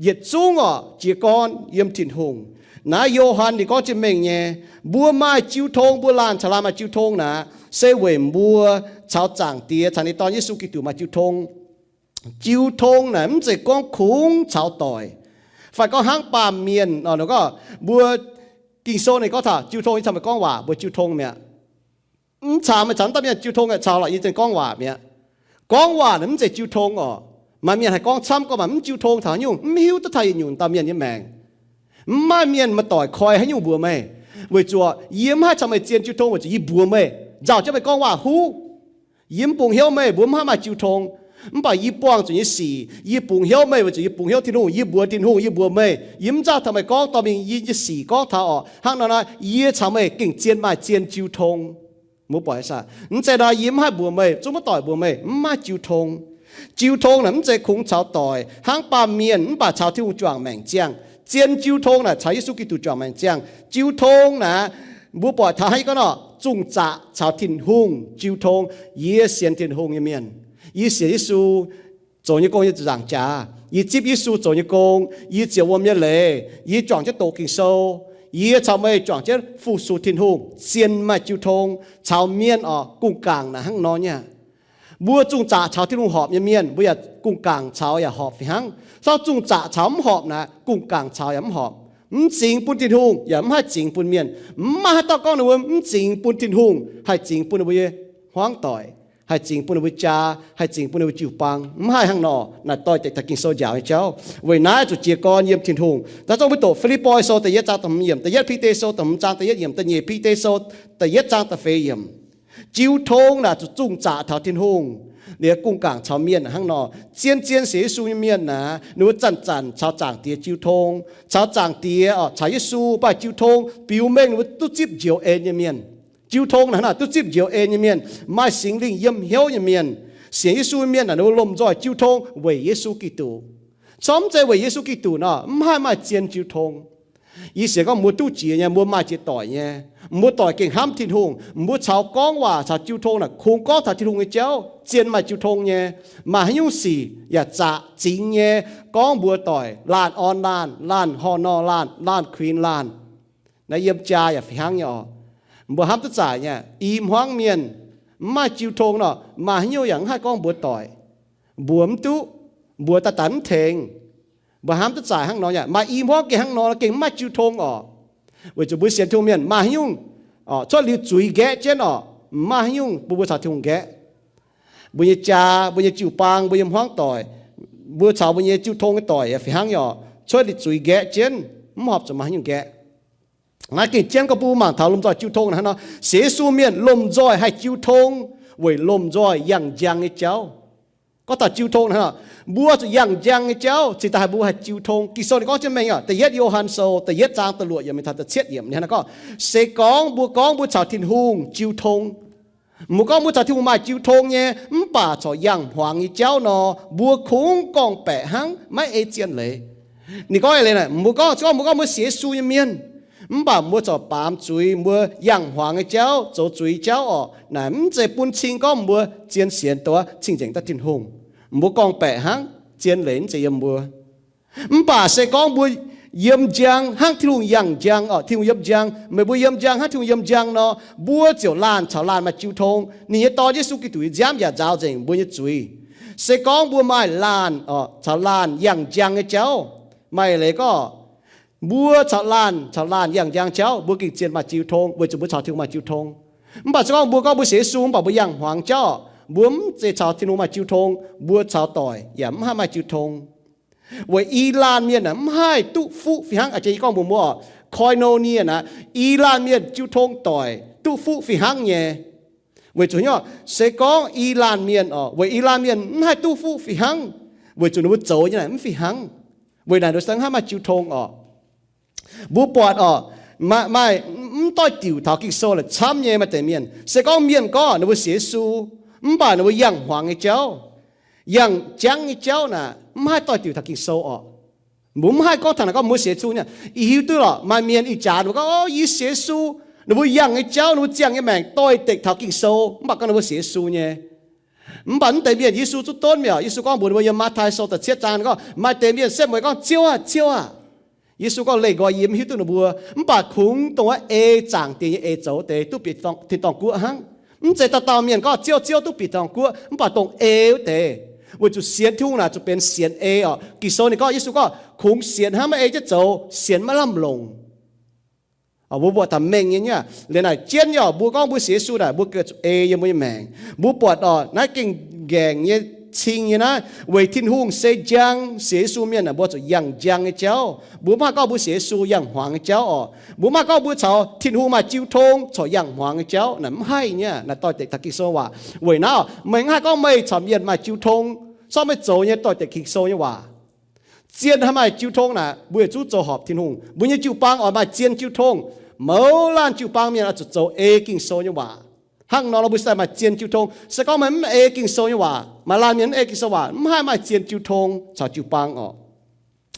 Yietc zungv oc, jiez gorn yiem Tin-Hungh. Naaiv Yo^han ninh gorngv jienv mengh nyei, mbuo maaih jiu tong, mbuo laanh caux laanh maaih jiu tong naaic, se weic mbuo caux Zaangc Diex caux ninh Dorn Yesu Giduc maaih jiu tong. Jiu tong naaic mv zeiz gorngv kungx caux doic, fai gorngv hnangv baamh mienh, gorngv mbuo Ging-Sou ninh gorngv taux jiu tong, yie caux meih gorngv waac mbuo jiu tong mi'aqv. Mv caux meih caux dauh mienh jiu tong, caux lorqc yie za'gengh gorngv waac mi'aqv. Gorngv waac naaic mv zeiz jiu tong oc. Maaih mienh haih gorngv camv gorngv maac mv jiu tong taux haaix nyungc, mv hiuv duqv taux yietc nyungc dauh mienh nyei maengc. Mv maaih mienh maaih doic koi haaix nyungc mbuox meih, weic zuqc yie mv haih caux meih zien jiu tong weic zuqc yie mbuox meih, nzauh jienv meih gorngv waac huv. Yie mv bungx hnyouv meih, mbuo mv haih maaih jiu tong. Mv baac yie buangh zuqc nyei sic, yie bungx hnyouv meih weic zuqc yie bungx hnyouv Tin-Hungh. Yie mbuox Tin-Hungh, yie mbuox meih, yie mv nzauh taux meih gorngv dorh mingh yie nyei sic gorngv taux oc. Hnangv nor naaiv, yie caux meih gengh zien maaih zien jiu tong. Mbuo buatc aa, mv zeiz nor yie mv haih mbuox meih, zungv maiv doic mbuox meih, mv maaih jiu tong. Jiu tong naaic mv zeiz kungx caux doic, hnangv baamh mienh mv baac caux Tin-Hungh juangc maengc ziangh. Zien jiu tong naaic caux Yesu Giduc juangc maengc ziangh. Jiu tong naaic, mbuo buatc taux hnangv yie gorngv nor, zungh zaqc caux Tin-Hungh jiu tong. Yie sienx Tin-Hungh nyei mienh, yie sienx Yesu zoux nyei gong, yie zuqc nzaangc jaax, yie zipv Yesu zoux nyei gong, yie ziouc wuom nyei leiz, yie juangc jienv doqc Ging-Sou, yie caux meih juangc jienv fu-sux Tin-Hungh, zien maaih jiu tong. Caux mienh oc, gungh gaangc naaic hnangv nor nyei aqv. Mbuo zungh zaqc caux Tin-Hungh horpc nyei mienh, mbuo yaac gungh gaangc caux yaac horpc fih hnangv. Zorqv zungh zaqc caux mv horpc naaic, gungh gaangc caux yaac mv horpc. Mv zingx bun Tin-Hungh yaac mv haih zingx bun mienh. Mv maaih haaix dauh gorngv ninh mbuo mv zingx bun Tin-Hungh haih zingx bun ninh mbuo nyei hmuangv doic, haih zingx bun ninh mbuo jaa, haih zingx bun ninh mbuo jiu-baang. Mv haih hnangv nor. Naaic doix-dekc taux Ging-Sou njaaux nyei jauv. Weic naaiv zuqc jiez gorn yiem Tin-Hungh. Daaih zorqv mbuo doqc Fi^lipv^poi Sou da'yietv zaang da'hmz yiemc, da'yietv Bide Sou da'hmz zaang da'yietv yiemc, da'nyeic Bide Sou da'yietv zaang da'feix yiemc. Jiu tong naaic zuqc zungh zaqc taux Tin-Hungh. Liuz gungh gaangc caux mienh hnangv nor. Zien-zien sienx Yesu nyei mienh naaic, ninh mbuo zanc-zanc caux Zaangc Diex jiu tong. Caux Zaangc Diex, caux Yesu maaih jiu tong, biux mengh ninh mbuo duqv zipv njoux en nyei mienh. Jiu tong naaic hnangv naaic, duqv zipv njoux en nyei mienh, maaih Singx Lingh yiem hnyouv nyei mienh. Sienx Yesu nyei mienh naaic, ninh mbuo lomh nzoih jiu tong weic Yesu Giduc. Corc mv zeiz weic Yesu Giduc nor, mv haih maaih zien jiu tong. Yie sienx gorngv mbuo duqv jiex nyei, mbuo maaih jiex doic nyei, mbuo doic gengh hnamv Tin-Hungh, mbuo caux gorngv waac caux jiu tong naaic kungx gorngv taux Tin-Hungh nyei jauv, zien maaih jiu tong nyei. Maaih haaix nyungc sic yaac zaqc zingx nyei, gorngv mbuox doic, laanh orn laanh, laanh horh nor laanh, laanh kuinx laanh. Naaiv yiem jaa yaac fih hnangv nyei oc. Mbuo hnamv duqv zaqc nyei, i hmuangv mienh mv maaih jiu tong nor, maaih haaix nyungc yaac mv haih gorngv mbuox doic. Mbuox mv duqv, mbuox daaih daaih mv tengx. Mbuo hnamv duqv zaqc hnangv nor nyei, maaih i hmuangv gengh hnangv nor, gengh mv maaih jiu tong oc. Weic zuqc mbuo sienx Tin-Hungh mienh maaih haaix nyungc, cuotv liuz zuiz nqaeqv jienv oc, maaih haaix nyungc bun mbuo caux Tin-Hungh nqaeqv. Mbuo nyei jaa, mbuo nyei jiu-baang, mbuo nyei hmuangv doic, mbuo caux mbuo nyei jiu tong nyei doic yaac fih hnangv nyei oc, cuotv liuz zuiz nqaeqv jienv, mv horpc zuqc maaih haaix nyungc nqaeqv. Naaiv gengh jienv gorngv mbuo mangc taux lomh nzoih jiu tong hnangv nor, sienx Yesu mienh lomh nzoih haih jiu tong weic lomh nzoih yangh njang nyei jauv. Gorngv taux jiu tong hnangv nor, mbuo zuqc yangh njang nyei jauv cingx daaih haih mbuo haih jiu tong. Ging-Sou ninh gorngv jienv mengh oc, da'yietv Yo^han Sou da'yietv zaang da'luoqc yiemc mingh taux da'cietv yiemc ninh hnangv nor gorngv, se gorngv mbuo gorngv mbuo caux Tin-Hungh jiu tong, mbuo gorngv mbuo caux Tin-Hungh maaih jiu tong nyei, mv baac corc yangh hmuangx nyei jauv nor, mbuo kungx gorngv-baeqc hnangv, maiv ei zien leiz. Ninh gorngv eix leiz naaic, mbuo gorngv, se gorngv mbuo gorngv mbuo sienx Yesu nyei mienh, mv baac mbuo corc baamz zuiz, mbuo yangh hmuangx nyei jauv, zoux zuiz jauv orqc, naaic mv zeiz bun cing gorngv mbuo zien sienx douc cing-nzengc daaih Tin-Hungh. Mbuo gorngv-baeqc hnangv, zien leiz mv zeiz yiem mbuo. Mv baac se gorngv mbuo yiem njang hnangv Tin-Hungh yangh njang orqc, Tin-Hungh yiem njang, meih mbuo yiem njang hnangv Tin-Hungh yiem njang nor, mbuo ziouc laanh caux laanh maaih jiu tong. Ninh nyei Dorn, Yesu Giduc, yiem nziaamv yaac nzaaux nzengc mbuo nyei zuiz. Se gorngv mbuo maaih laanh orqc caux laanh yangh njang nyei jauv, maaih leiz gorngv mbuo caux laanh caux laanh yangh njang jauv, mbuo gengh zien maaih jiu tong weic zuqc mbuo caux Tin-Hungh maaih jiu tong. Mv baac se gorngv mbuo gorngv mbuo sienx Yesu mv baac mbuo yangh hmuangx jauv, mbuo mv zeiz caux Tin-Hungh maaih jiu tong, mbuo caux doic yaac mv haih maaih jiu tong. Weic i laanh mienh aeqv, mv haih duqv fuqv fih hnangv. A'jang yie gorngv mbuox mbuo orqc, koinonia naaic, i laanh mienh jiu tong doic duqv fuqv fih hnangv nyei. Weic zuqc nyei, se gorngv i laanh mienh orqc, weic i laanh mienh mv haih duqv fuqv fih hnangv, weic zuqc ninh mbuo zoux nyei naaic mv fih hnangv. Weic naaic ninh mbuo se hnangv mv haih maaih jiu tong orqc. Mbuo buatc orqc, maaih, maaih mv doix-diuc taux Ging-Sou laaix camv nyei maaih deix mienh. Se gorngv mienh gorngv ninh mbuo sienx Yesu, mv baac ninh mbuo yangh hmuangx nyei jauv, yangh jangv nyei jauv naaic, mv haih doix-diuc taux Ging-Sou orqc. Mbuo mv haih gorngv taux naaic gorngv mbuo sienx Yesu nyei. Ih hiuv duqv lorqc, maaih mienh ih jaax ninh mbuo gorngv, O, yie sienx Yesu. Ninh mbuo yangh nyei jauv, ninh mbuo ziangh nyei maengc doix-dekc taux Ging-Sou, mv baac gorngv ninh mbuo sienx Yesu nyei. Mv baac mv deix mienh Yesu zuqc donv mi'aqv. Yesu gorngv mbuox ninh mbuo yiem Matv^tai Sou da'cietv zaang gorngv, Maaih deix mienh setv mueiz gorngv, Ziouv aah! Ziouv aah! Yesu gorngv, Leih nqoi yie mv hiuv duqv ninh mbuo. Mv baac kungx dongh wuov ei zaangc diex nyei eix zoux deix duqv bieqc tin-dorngh guoqv hnangv. Mv zeiz dauh dauh mienh gorngv, Ziouv, Ziouv, duqv bieqc tin-dorngh guoqv, mv baac dongh ei wuov deix. Weic zuqc sienx Tin-Hungh naaic zuqc benx sienx ei orqc. Ging-Sou ninh gorngv, Yesu gorngv, Kungx sienx hnangv maiv ei jienv zoux, sienx maiv lamh longc. Mbuo buatc taux mengh nyei nyei aqv. Liuz naaic jienv nyei orqc, mbuo gorngv mbuo sienx Yesu naaic, mbuo gengh zuqc ei yiem mbuo nyei maengc. Mbuo buatc orqc, naaiv gengh nqaengc nyei cing nyei naaiv, weic Tin-Hungh se njang. Sienx Yesu mienh naaic, mbuo zuqc yangh njang nyei jauv. Mbuo mv haih gorngv mbuo sienx Yesu yangh hmuangx nyei jauv orqc. Mbuo mv haih gorngv mbuo caux Tin-Hungh maaih jiu tong corc yangh hmuangx nyei jauv naaic, mv haih nyei. Naaic doix-dekc taux Ging-Sou waac. Weic naaiv orqc, meih mv haih gorngv meih caux mienh maaih jiu tong, sortv meih zoux nyei doix-dekc Ging-Sou nyei waac. Zien haih maaih jiu tong naaic, mbuo yietc zungv zoux horpc Tin-Hungh. Mbuo nyei jiu-baang oix maaih zien jiu tong. Mouz laanh jiu-baang mienh oix zuqc zoux ei Ging-Sou nyei waac. Hnangv nor, mbuo se daaih maaih zien jiu tong. Se gorngv meih mv ei Ging-Sou nyei waac, maaih laanh mienh mv ei Ging-Sou waac, mv haih maaih zien jiu tong caux jiu-baang orqc.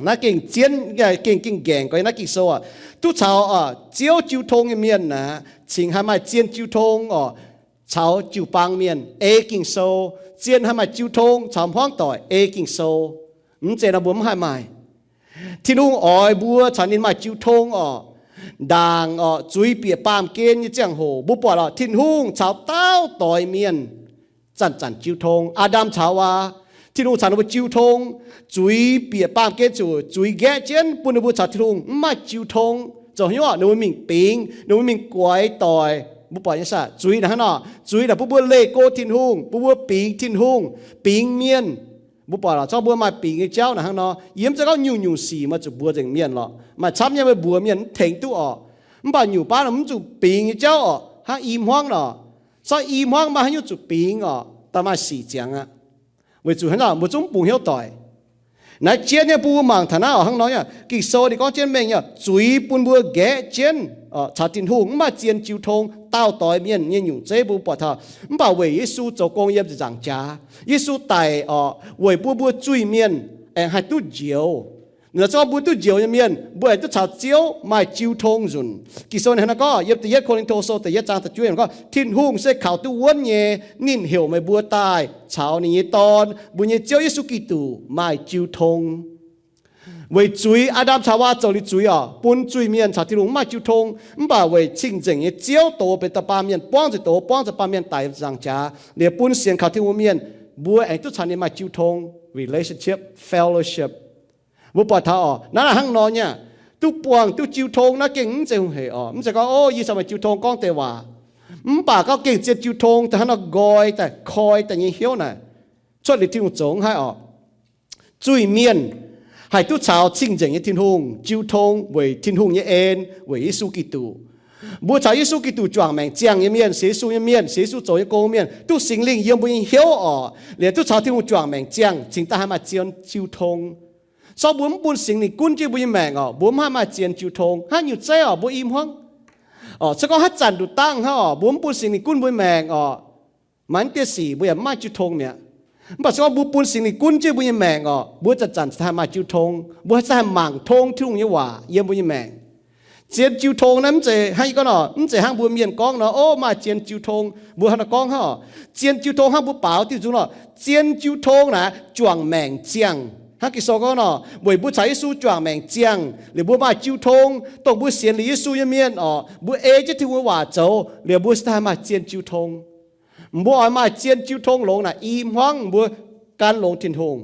Naaiv gengh zien, gengh, gengh nqaengc gau naaiv Ging-Sou aac. Duqv caux Ziouv jiu tong nyei mienh aeqv, cingx haih maaih zien jiu tong orqc, caux jiu-baang mienh ei Ging-Sou. Zien haih maaih jiu tong caux hmuangv doic ei Ging-Sou. Mv zeiz nor mbuo mv haih maaih. Tin-Hungh oix mbuo caux ninh maaih jiu tong orqc. Ndaangc orqc, zuiz bieqc baamh gen nyei ziangh hoc, mbuo buatc orqc, Tin-Hungh caux dauh doix mienh zanc-zanc jiu tong. Aa^ndam caux Haawaa, Tin-Hungh caux ninh mbuo jiu tong. Zuiz bieqc baamh gen ziouc zuiz nqaeqv jienv bun ninh mbuo caux Tin-Hungh mv maaih jiu tong. Zoux hnyouv ninh mbuo mingh bingx, ninh mbuo mingh guaix doic. Mbuo buatc nyei saah, zuiz naaic hnangv nor, zuiz naaic bun mbuo leih go Tin-Hungh, bun mbuo bingx Tin-Hungh, bingx mienh. Mbuo buatc lorqc, zorqv mbuo maaih bingx nyei jauv naaic hnangv nor, yie mv zeiz gorngv nyungc-nyungc sic meih zuqc mbuox nzengc mienh lorqc. Maaih camv nyei meih mbuox mienh mv tengx duqv orqc. Mv baac nyungc baav mv zuqc bingx nyei jauv orqc, hnangv i hmuangv nor. Zorqv i hmuangv maaih haaix nyungc zuqc bingx orqc, da'maaih sic ziangx aqv. Weic zuqc hnangv nor mbuo zungv bungx hnyouv doic. Naaiv jienv nyei bun mbuo mangc taux naaiv orqc, hnangv nor nyei Ging-Sou ninh gorngv jienv mengh nyei, zuiz bun mbuo nqaeqv jienv caux Tin-Hungh mv maaih zien jiu tong. Dauh doix mienh nyei nyungc zeiv mbuo buatc taux, mv baac weic Yesu zoux gong yiem ziepc nzaangc jaax. Yesu daic orqc weic bun mbuo zuiz-mienh aengx haih duqv njoux. Naaiv se gorngv mbuo duqv njoux nyei mienh, mbuo aengx duqv caux Ziouv maaih jiu tong nzunc. Ging-Sou ninh hnangv naaiv gorngv yiem da'yietv Ko^lin^to Sou da'yietv zaang da'juov yiemc gorngv, Tin-Hungh se kaux duqv wuonv nyei, ninh heuc meih mbuo daaih caux ninh nyei Dorn, mbuo nyei Ziouv Yesu Giduc, maaih jiu tong. Weic zuiz, Aa^ndam caux Haawaa zoux liuz zuiz orqc, bun zuiz-mienh caux Tin-Hungh mv maaih jiu tong. Mv baac weic cing-nzengc nyei Ziouv doz benx da'baamh mienh, buangv nzuih doz, buangv da'baamh mienh daic nzaangc jaax, liuz bun sienx kaux Tin-Hungh mienh, mbuo aengx duqv caux ninh maaih jiu tong, relationship, fellowship. Mbuo buatc taux orqc, naaiv hnangv nor nyei aqv. Duqv buangh duqv jiu tong naaiv gengh mv zeiz hungh hec orqc. Mv zeiz gorngv, O, yie caux meih jiu tong gorngv deix waac. Mv baac gorngv gengh zien jiu tong daaih hnangv nor nqoi daaih, koi daaih nyei hnyouv naaic, cuotv liuz Tin-Hungh zoux hnangv haaix orqc. zuiz-mienh haih duqv caux cing-nzengc nyei Tin-Hungh jiu tong weic Tin-Hungh nyei en, weic Yesu Giduc. Mbuo caux Yesu Giduc juangc maengc ziangh nyei mienh, sienx Yesu nyei mienh, sienx Yesu zoux nyei gong mienh, duqv Singx Lingh yiem mbuo nyei hnyouv orqc, liuz duqv caux Tin-Hungh juangc maengc ziangh, cingx daaih haih maaih zien jiu tong. Sorng mbuo mv bun Singx Lingh gunv jienv mbuo nyei maengc orqc, mbuo mv haih maaih zien jiu tong. Hnangv nyungc zeiv orqc, mbuo i hmuangv orqc, se gorngv haaix zanc nduqc dangh hnangv orqc, mbuo mv bun Singx Lingh gunv mbuo nyei maengc orqc, maaih deix sic mbuo yaac mv maaih jiu tong mi'aqv. Mv baac se gorngv mbuo bun Singx Lingh gunv jienv mbuo nyei maengc orqc, mbuo zanc-zanc haih maaih jiu tong, mbuo haih mangc tong Tin-Hungh nyei waac yiem mbuo nyei maengc. Zien jiu tong naaiv mv zeiz hnangv yie gorngv nor, mv zeiz hnangv mbuo mienh gorngv nor, o, maaih zien jiu tong, mbuo hnangv nor gorngv hnangv orqc. Zien jiu tong hnangv mbuo baaux diuh nzung nor, zien jiu tong naaic juangc maengc ziangh. Hnangv Ging-Sou gorngv nor, weic mbuo caux Yesu juangc maengc ziangh liuz mbuo maaih jiu tong, dongh mbuo sienx liuz Yesu nyei mienh orqc, mbuo ei jienv Tin-Hungh nyei waac zoux liuz mbuo cingx daaih maaih zien jiu tong. Mbuo oix maaih zien jiu tong longx naaic, i hmuangv mbuo gan longx Tin-Hungh,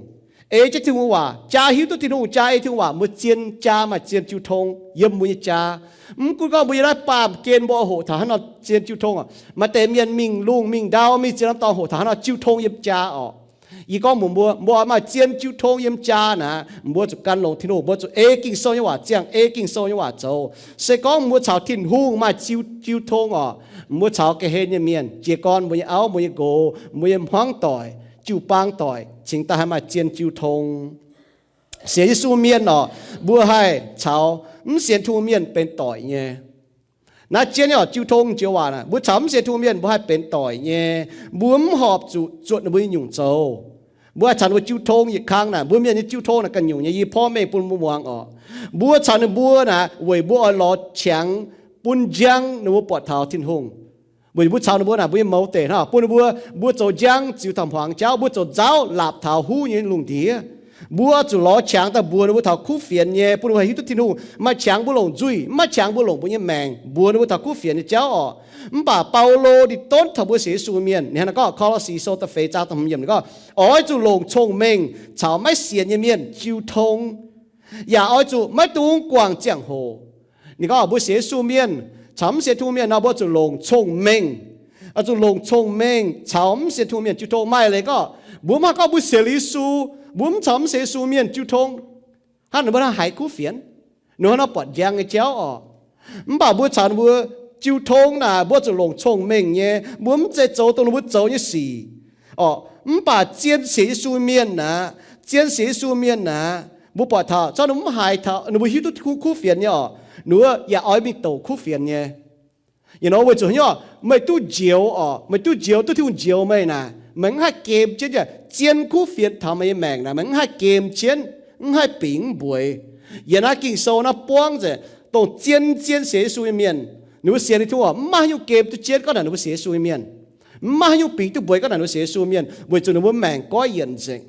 ei jienv Tin-Hungh waac, jaa hiuv duqv Tin-Hungh, jaa ei Tin-Hungh waac, mbuo zien jaa maaih zien jiu tong yiem mbuo nyei jaa. Mv gunv gorngv mbuo yiem naaiv baamh gen mbuo oix hoqc taux haaix nor zien jiu tong orqc, maaih deix mienh mingh lungh mingh ndau mingh ziex norm dorngx hoqc taux haaix nor jiu tong yiem jaa orqc. Yie gorngv mbuox mbuo, mbuo oix maaih zien jiu tong yiem jaa naaic, mbuo zuqc gan longx Tin-Hungh, mbuo zuqc ei Ging-Sou nyei waac ziangh, ei Ging-Sou nyei waac zoux. Se gorngv mbuo caux Tin-Hungh maaih jiu, jiu tong orqc, mbuo caux ga'hlen nyei mienh, jiez gorn, mbuo nyei auv, mbuo nyei nqox, mbuo nyei hmuangv doic, jiu-baang doic, cingx daaih haih maaih zien jiu tong. Sienx Yesu mienh orqc, mbuo haih caux mv sienx Tin-Hungh mienh benx doic nyei. Naaiv jienv nyei orqc, jiu tong joux waac naaic, mbuo caux mv sienx Tin-Hungh mienh mbuo haih benx doic nyei. Mbuo mv horpc zuqc zuotc ninh mbuo nyei nyungc zoux. Mbuo haih caux ninh mbuo jiu tong yietc kang naaic. Mbuo mienh nyei jiu tong naaic ganh nyungc nyei, yie porv mengh bun mbuo muangx orqc. Mbuo caux ninh mbuo naaic weic mbuo oix lorz qangx bun njang ninh mbuo buatc taux Tin-Hungh. Weic mbuo caux ninh mbuo naaic, mbuo nyei mouz deic hnangv bun ninh mbuo, mbuo zoux njang ziux taux hmuangx jauv, mbuo zoux nzauv laapc taux huv nyei lungh ndiev. Mbuo zuqc lorz qangx daaih mbuox ninh mbuo taux kuv fienx nyei, bun ninh mbuo haih hiuv duqv Tin-Hungh. Maaih qangx mbuo longc nzuih, mv maaih qangx mbuo longc mbuo nyei maengc mbuox ninh mbuo taux kuv fienx nyei jauv orqc. Mv baac Baulo ninh donv taux mbuo sienx Yesu mienh, ninh hnangv naaiv gorngv, Ko^lo^si Sou da'feix zaang da'hmz yiemc ninh gorngv, oix zuqc longc cong-mengh caux maiv sienx nyei mienh jiu tong, yaac oix zuqc maiv dungx guangc ziangh hoc. Ninh gorngv mbuo sienx Yesu mienh caux mv sienx Tin-Hungh mienh nor, mbuo zuqc longc cong-mengh. Oix zuqc longc cong-mengh caux mv sienx Tin-Hungh mienh jiu tong. Maaih leiz gorngv mbuo mv haih gorngv mbuo sienx liuz Yesu, mbuo mv caux mv sienx Yesu mienh jiu tong, hnangv ninh mbuo hnangv haiz kuv fienx, ninh mbuo hnangv nor buatc njang nyei jauv orqc. Mv baac mbuo caux ninh mbuo jiu tong naaic, mbuo zuqc longc cong-mengh nyei. Mbuo mv zeiz zoux dongh ninh mbuo zoux nyei sic orqc. Mv baac zien sienx Yesu mienh naaic, zien sienx Yesu mienh naaic, mbuo buatc taux zorqv ninh mv haiz taux, ninh mbuo hiuv duqv kuv fienx nyei orqc, ninh mbuo yaac oix mingh douc kuv fienx nyei. Yie nor weic zuqc haaix nyungc, meih duqv njoux orqc, meih duqv njoux, duqv Tin-Hungh njoux meih naaic, meih mv haih gem jienv, zien kuv fienx taux meih nyei maengc naaic, meih mv haih gem jienv, mv haih bingx mv mbueix. Yie naaiv Ging-Sou naaiv buangv nzengc dongh zien, zien sienx Yesu nyei mienh, ninh mbuo sienx Tin-Hungh orqc, mv maaih haaix nyungc gem duqv jienv gorngv naaic ninh mbuo sienx Yesu nyei mienh. Mv maaih haaix nyungc bingx duqv mbueix gorngv naaic ninh mbuo sienx Yesu nyei mienh, weic zuqc ninh mbuo maengc goiv yienc nzengc.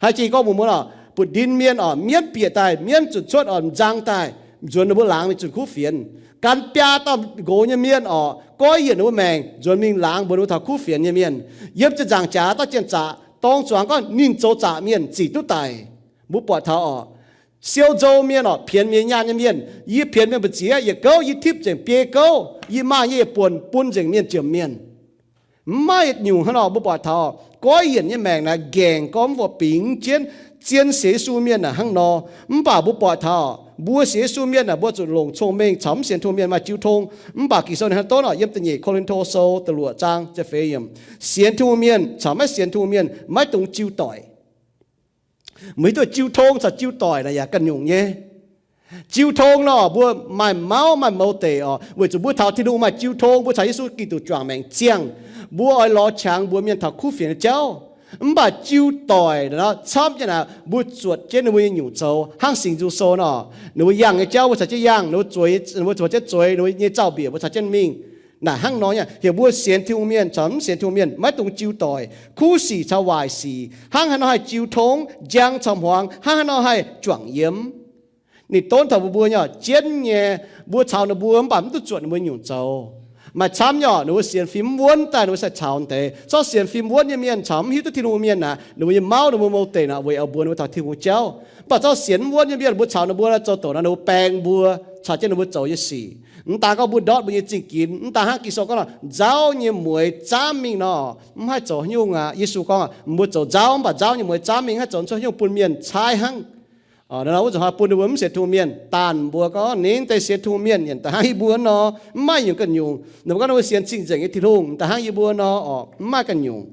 Haaix jiex gorngv mbuox mbuo orqc, butv-ndin mienh orqc, mienv bieqc daaih, mienv zunh cuotv orqc, m'nzang daaih, nzuonx ninh mbuo laangz mingh zunh kuv fienx. Gan biaa dauh nqox nyei mienh orqc, goiv yienc ninh mbuo maengc, nzuonx mingh laangz mbuox ninh mbuo taux kuv fienx nyei mienh. Yiem ziepc nzaangc jaax dauh janx-zaqc dorng zuangx gorngv ninh zoux zaqc mienh zic duqv daic. Mbuo buatc taux orqc, siou nzou mienh orqc, pienx mienh nyaanh nyei mienh, yie pienx mienh mbu'ziex, yietc gouv yie tipv nzengc biei gouv, yie maaih nyei yietc buonc bun nzengc mienh jomc mienh. Mv maaih nyungc hnangv nor. Mbuo buatc taux goiv yienc nyei maengc naaic nqaengc gorngv mv baac bingx jienv. Zien sienx Yesu mienh naaic hnangv nor. Mv baac mbuo buatc taux mbuo sienx Yesu mienh naaic, mbuo zuqc longc cong-mengh caux mv sienx Tin-Hungh mienh maaih jiu tong. Mv baac Ging-Sou ninh hnangv donv orqc, yiem da'nyeic Ko^lin^to Sou da'luoqc zaang ziepc feix yiemc, sienx Tin-Hungh mienh caux maiv sienx Tin-Hungh mienh maiv dungx jiu doic. Meih hiuv duqv jiu tong caux jiu doic naaic yaac ganh nyungc nyei. Jiu tong nor, mbuo maaih mauv maaih mouz deic orqc, weic zuqc mbuo taux Tin-Hungh maaih jiu tong, mbuo caux Yesu Giduc juangc maengc ziangh. Mbuo oix lorz qangx mbuox mienh taux kuv fienx nyei jauv. Mv baac jiu doic naaic camv jienv naaic, mbuo zuotc jienv ninh mbuo nyei nyungc zoux. Hnangv Singx Nzung Sou nor, ninh mbuo yangh nyei jauv mbuo caux jienv yangh, ninh mbuo zueiz, ninh mbuo caux jienv zueiz, ninh mbuo nyei zaux-mbiec mbuo caux jienv mingh. Naaic hnangv nor nyei, heuc mbuo sienx Tin-Hungh mienh caux mv sienx Tin-Hungh mienh maiv dungx jiu doic. Kuv sic caux waaic sic, hnangv haaix nor haih jiu tong, njang caux hmuangx, hnangv haaix nor haih juangc yiem. Ninh donv taux mbuo, mbuo nyei jienv nyei, mbuo caux ninh mbuo mv baac mv duqv zuotc ninh mbuo nyungc zoux. Maaih camv nyei orqc, ninh mbuo sienx fim mv wuonv daaih ninh mbuo sai caux deix. Zorqv sienx fim wuonv nyei mienh caux mv hiuv duqv Tin-Hungh mienh naaic, ninh mbuo nyei mauv, ninh mbuo mouz deic naaic weic oix mbuox ninh mbuo taux Tin-Hungh jauv. Mv baac zorqv sienx mv wuonv nyei mienh, mbuo caux ninh mbuo zoux doqc nor, ninh mbuo baeng mbuo, caux jienv ninh mbuo zoux nyei sic. Mv daan gorngv mbuo ndortv mbuo nyei zingh ginx, mv daan hnangv Ging-Sou gorngv nor, nzauv nyei mueiz zaamv mingh nor, mv haih zoux haaix nyungc aqv. Yesu gorngv, mbuo zoux nzauv mv baac nzauv nyei mueiz zaamv mingh, haih zoux cuotv haaix nyungc bun mienh caaiv hnangv. Wuov zanc hnoi bun ninh mbuo mv sienx Tin-Hungh mienh, daanh mbuo gorngv ninh deix sienx Tin-Hungh mienh yaac da'hnangv yie mbuo nor, mv maaih nyungc ganh nyungc. Ninh mbuo gorngv ninh mbuo sienx cing-nzengc nyei Tin-Hungh da'hnangv yie mbuo nor, mv maaih ganh nyungc.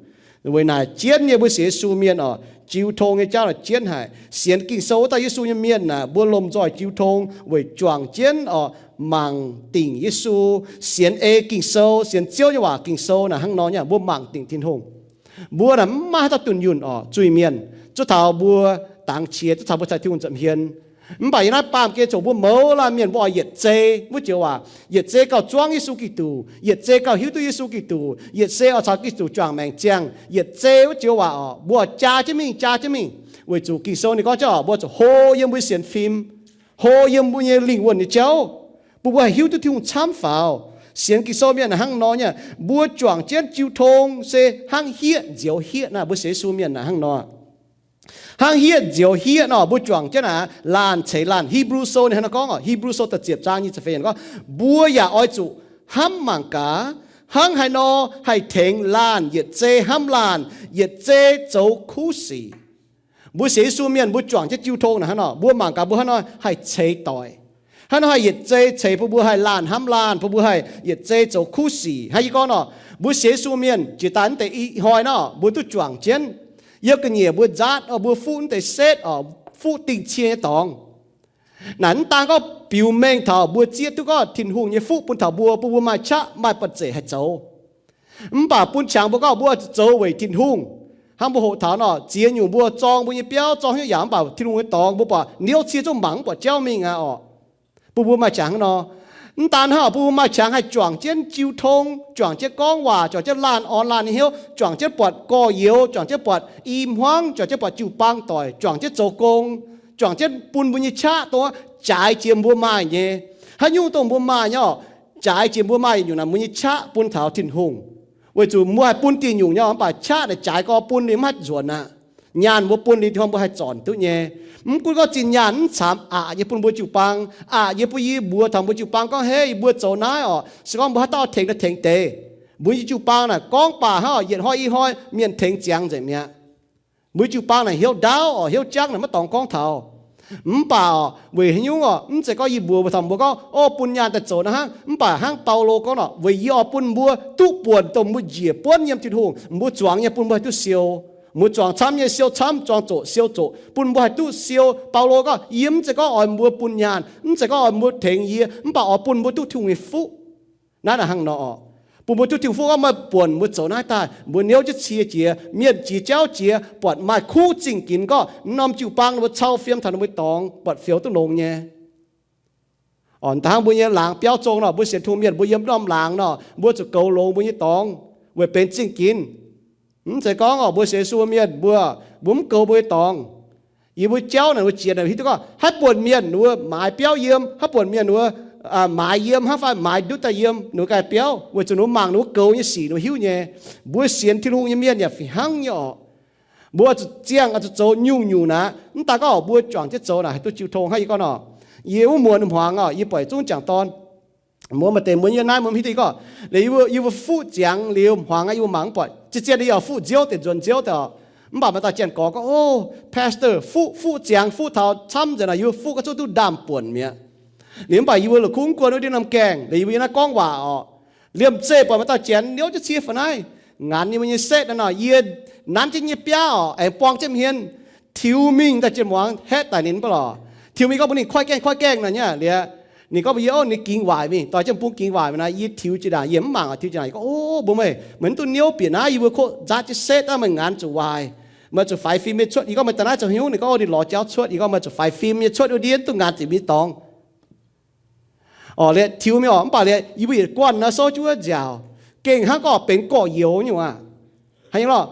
Weic naaic jienv nyei mbuo sienx Yesu mienh oc, jiu tong nyei jauv naaic jienv haic. Sienx Ging-Sou wuov dauh Yesu nyei mienh aah, mbuo lomh nzoih jiu tong weic juangc jienv oc, mangc dingc Yesu, sienx ei Ging-Sou, sienx Ziouv nyei waac Ging-Sou naaic hnangv nor nyei, mbuo mangc dingc Tin-Hungh. Mbuo naaic mv maaih haaix dauh dunh yunh oc, zuiz-mienh, zuov taux mbuo dangx qiex, zuov taux mbuo caux Tin-Hungh nza'hmien. Mv baac yiem naaiv baamh gen zoux mbuo mouz laanh mienh mbuo oix yietc zei wuov joux waac, yietc zei gauh zuangv Yesu Giduc, yietc zei gauh hiuv duqv Yesu Giduc, yietc zei oix caux Giduc juangc maengc ziangh, yietc zei wuov joux waac oc, mbuo jaa jienv mingh, jaa jienv mingh. Weic zuqc Ging-Sou ninh gorngv jauv oc, mbuo zuqc hlo yiem mbuo sienx fim, hlo yiem mbuo nyei lingh wuonh nyei jauv, bun mbuo haih hiuv duqv Tin-Hungh camv faaux. Sienx Ging-Sou mienh naaic hnangv nor nyei, mbuo juangc jienv jiu tong se hnangv hiev nzioux hiev naaic, mbuo sienx Yesu mienh naaic hnangv nor. Hnangv hiev nzioux hiev nor, mbuo juangc jienv aqv, laanh ceix laanh. Hebrew Sou ninh hnangv nor gorngv oc, Hebrew Sou da'ziepc zaang nyic ziepc feix gorngv, mbuo yaac oix zuqc hnamv mangc gaax, hnangv haaix nor haih tengx laanh yietc zei hnamv laanh, yietc zei zoux kuv sic. Mbuo sienx Yesu mienh mbuo juangc jienv jiu tong naaic hnangv nor, mbuo mangc gaax mbuo hnangv nor haih ceix doic, hnangv nor haih yietc zei ceix bun mbuo haih laanh hnamv laanh, bun mbuo haih yietc zei zoux kuv sic. Hnangv yie gorngv nor, mbuo sienx Yesu mienh jiex daaih naaiv deix ih hnoi nor, mbuo duqv juangc jienv. Yiem ga'nyiec mbuo nzaatv oc, mbuo fuqv naaiv deix setv oc, fuqv dingh cie nyei dorngx. Naaic mv daan gorngv biux mengh taux mbuo zieqv duqv gorngv Tin-Hungh nyei fuqv bun taux mbuo, bun mbuo maaih qaqv maaih banh zeic haih zoux. Mv baac bun qangx mbuo gorngv mbuo oix zuqc zoux weic Tin-Hungh. Hnangv mbuo hoqc taux nor, ziex nyungc mbuo zorng mbuo nyei biauv, zorng hnyouv yaac mv baac Tin-Hungh nyei dorngx mbuo buatc niouv cie zungv mangc mv buatc jauv mingh aqv oc. Bun mbuo maaih qangx hnangv nor. Mv daan hnangv oc, bun mbuo maaih qangx haih juangc jienv jiu tong, juangc jienv gorngv waac, juangc jienv laanh orn laanh nyei hnyouv, juangc jienv buatc gorx-youz, juangc jienv buatc i hmuangv, juangc jienv buatc jiu-baang doic, juangc jienv zoux gong, juangc jienv bun mbuo nyei qaqv dongh jaaix jiex mbuo maaih nyei. Haaix nyungc dongh mbuo maaih nyei oc, jaaix jiex mbuo maaih nyungc naaic, mbuo nyei qaqv bun taux Tin-Hungh. Weic zuqc mbuo haih bun dieh nyungc nyei oc, mv baac qaqv naaic jaaix gorx bun ninh mv haih nzuonx aqv. Nyaanh mbuo bun ninh, tin-hungh mbuo haih zornc duqv nyei. Mv gunv gorngv zinh nyaanh mv caamx aqc nyei bun mbuo jiu-baang, aqc nyei bun yie mbuox taux mbuo jiu-baang gorngv, Hei, yie mbuo zoux naaiv oc. Se gorngv mbuo haaix dauh tengx naaiv tengx deix, mbuo nyei jiu-baang naaic gorngv baac hnangv oc, yietc hnoi i hnoi mienh tengx ziangx nzengc mi'aqv. Mbuo jiu-baang naaic hnyouv ndaauv oc, hnyouv jangv naaic maiv dorngx gorngv taux. Mv baac oc, weic haaix nyungc oc, mv zeiz gorngv yie mbuox mbuo taux mbuo gorngv, O, bun nyaanh daaih zoux naaiv hnangv. Mv baac hnangv Baulo gorngv oc, Weic yie oix bun mbuo duqv buonc dongh mbuo njiec buonv yiem Tin-Hungh, mbuo zuangx nyei bun mbuo haih duqv siou. Mbuo zuangx camv nyei siou camv, zuangx zoqc siou zoqc, bun mbuo haih duqv siou. Baulo gorngv, Yie mv zeiz gorngv oix mbuo bun nyaanh, mv zeiz gorngv oix mbuo tengx yie, mv baac oix bun mbuo duqv Tin-Hungh nyei fuqv. Naaiv naaic hnangv nor oc, bun mbuo duqv Tin-Hungh fuqv gorngv meih buonc mbuo zoux naaiv daaih, mbuo niouv jienv cie jiex, mienh jiex jauv jiex, buatc maaih kuv zingh ginx gorngv, Norm jiu-baang ninh mbuo cau fiem taux ninh mbuo dorngx, buatc fioux duqv longx nyei. Oc, hnangv mbuo nyei laangz biauv zong nor, mbuo sienx Tin-Hungh mienh mbuo yiem norm laangz nor, mbuo zuqc goux longx mbuo nyei dorngx weic benx zingh ginx. Mv zeiz gorngv oc, mbuo sienx Yesu mienh mbuo, mbuo mv goux mbuo nyei dorngx. Yie mbuo jauv naaic mbuo jiex naaic hiuv duqv gorngv haaix buonc mienh ninh mbuo maaiz biauv yiem, haaix buonc mienh ninh mbuo maaiz yiem, hnangv fai maaiz ndutv daaih yiem ninh mbuo ganh biauv, weic zuqc ninh mbuo mangc ninh mbuo goux nyei sic ninh mbuo hiuv nyei. Mbuo sienx Tin-Hungh nyei mienh yaac fih hnangv nyei oc. Mbuo zuqc ziangh oix zuqc zoux nyungc-nyungc naaic, mv daan gorngv mbuo juangc jienv zoux naaic haih duqv jiu tong hnangv yie gorngv nor. Yie wuov muonz hmuangx oc, yie buatc zungv jangc dorn muoz maaih deix muoz yie naaiv muoz hiuv duqv gorngv, liuz yie mbuo fuqv ziangx liuz hmuangx aqv, yie mbuo mangc mv buatc, zien-zien yaac fuqv nziouv deix nzuonx nziouv deix oc. Mv baac maaih dauh janx-gorx gorngv, O, pastor, fuqv fuqv ziangx fuqv taux camv nzengc naaic, yie mbuo fuqv gauh zungv duqv ndaamv-buonc mi'aqv. Liuz mv baac yie mbuo la'kuqv mv guon wuov ndiev norm gaengh, liuz yie mbuo yiem naaiv gorngv waac oc. Liemh zeih buatc maaih dauh janx niouv jienv cie faaux naaiv, nganx yie mbuo nyei setv naaiv nor, yie nanv jienv nyei biaav oc, aengx buang jienv hmien, tiux mingh daaih jien muangx haeqv daic ninh mv baac lorqc. Tiux mingh gorngv mbuox ninh koiv gaengh koiv gaengh nor nyei liuz, ninh gorngv mbuox yie, O, ninh gingx waaic mingh, doix jienv bung gingx waaic mingh naaic, yie tiux jiex ndaangc, yie mv mangc oc, tiux jiex ndaangc. Yie gorngv, O, mbuo meih, meih mv duqv niouv bieqc naaiv, yie mbuo koqv nzaatv jienv setv aqv, meih nganx zuqc waaic, meih zuqc faix fim nyei cuotv. Yie gorngv, Meih daaih naaiv zoux haaix nyungc? Ninh gorngv, O, ninh lorz jauv cuotv. Yie gorngv, Meih zuqc faix fim nyei cuotv wuov ndiev, duqv nganx ziepc nyeic dorngx. Oc, liuz tiux mingh oc, mv baac liuz yie mbuo yietc guanh naaiv souv jienv wuov nziaauc, gengh hnangv gorngv benx gorx-youz nyungc aqv. Hnangv nyei lorqc.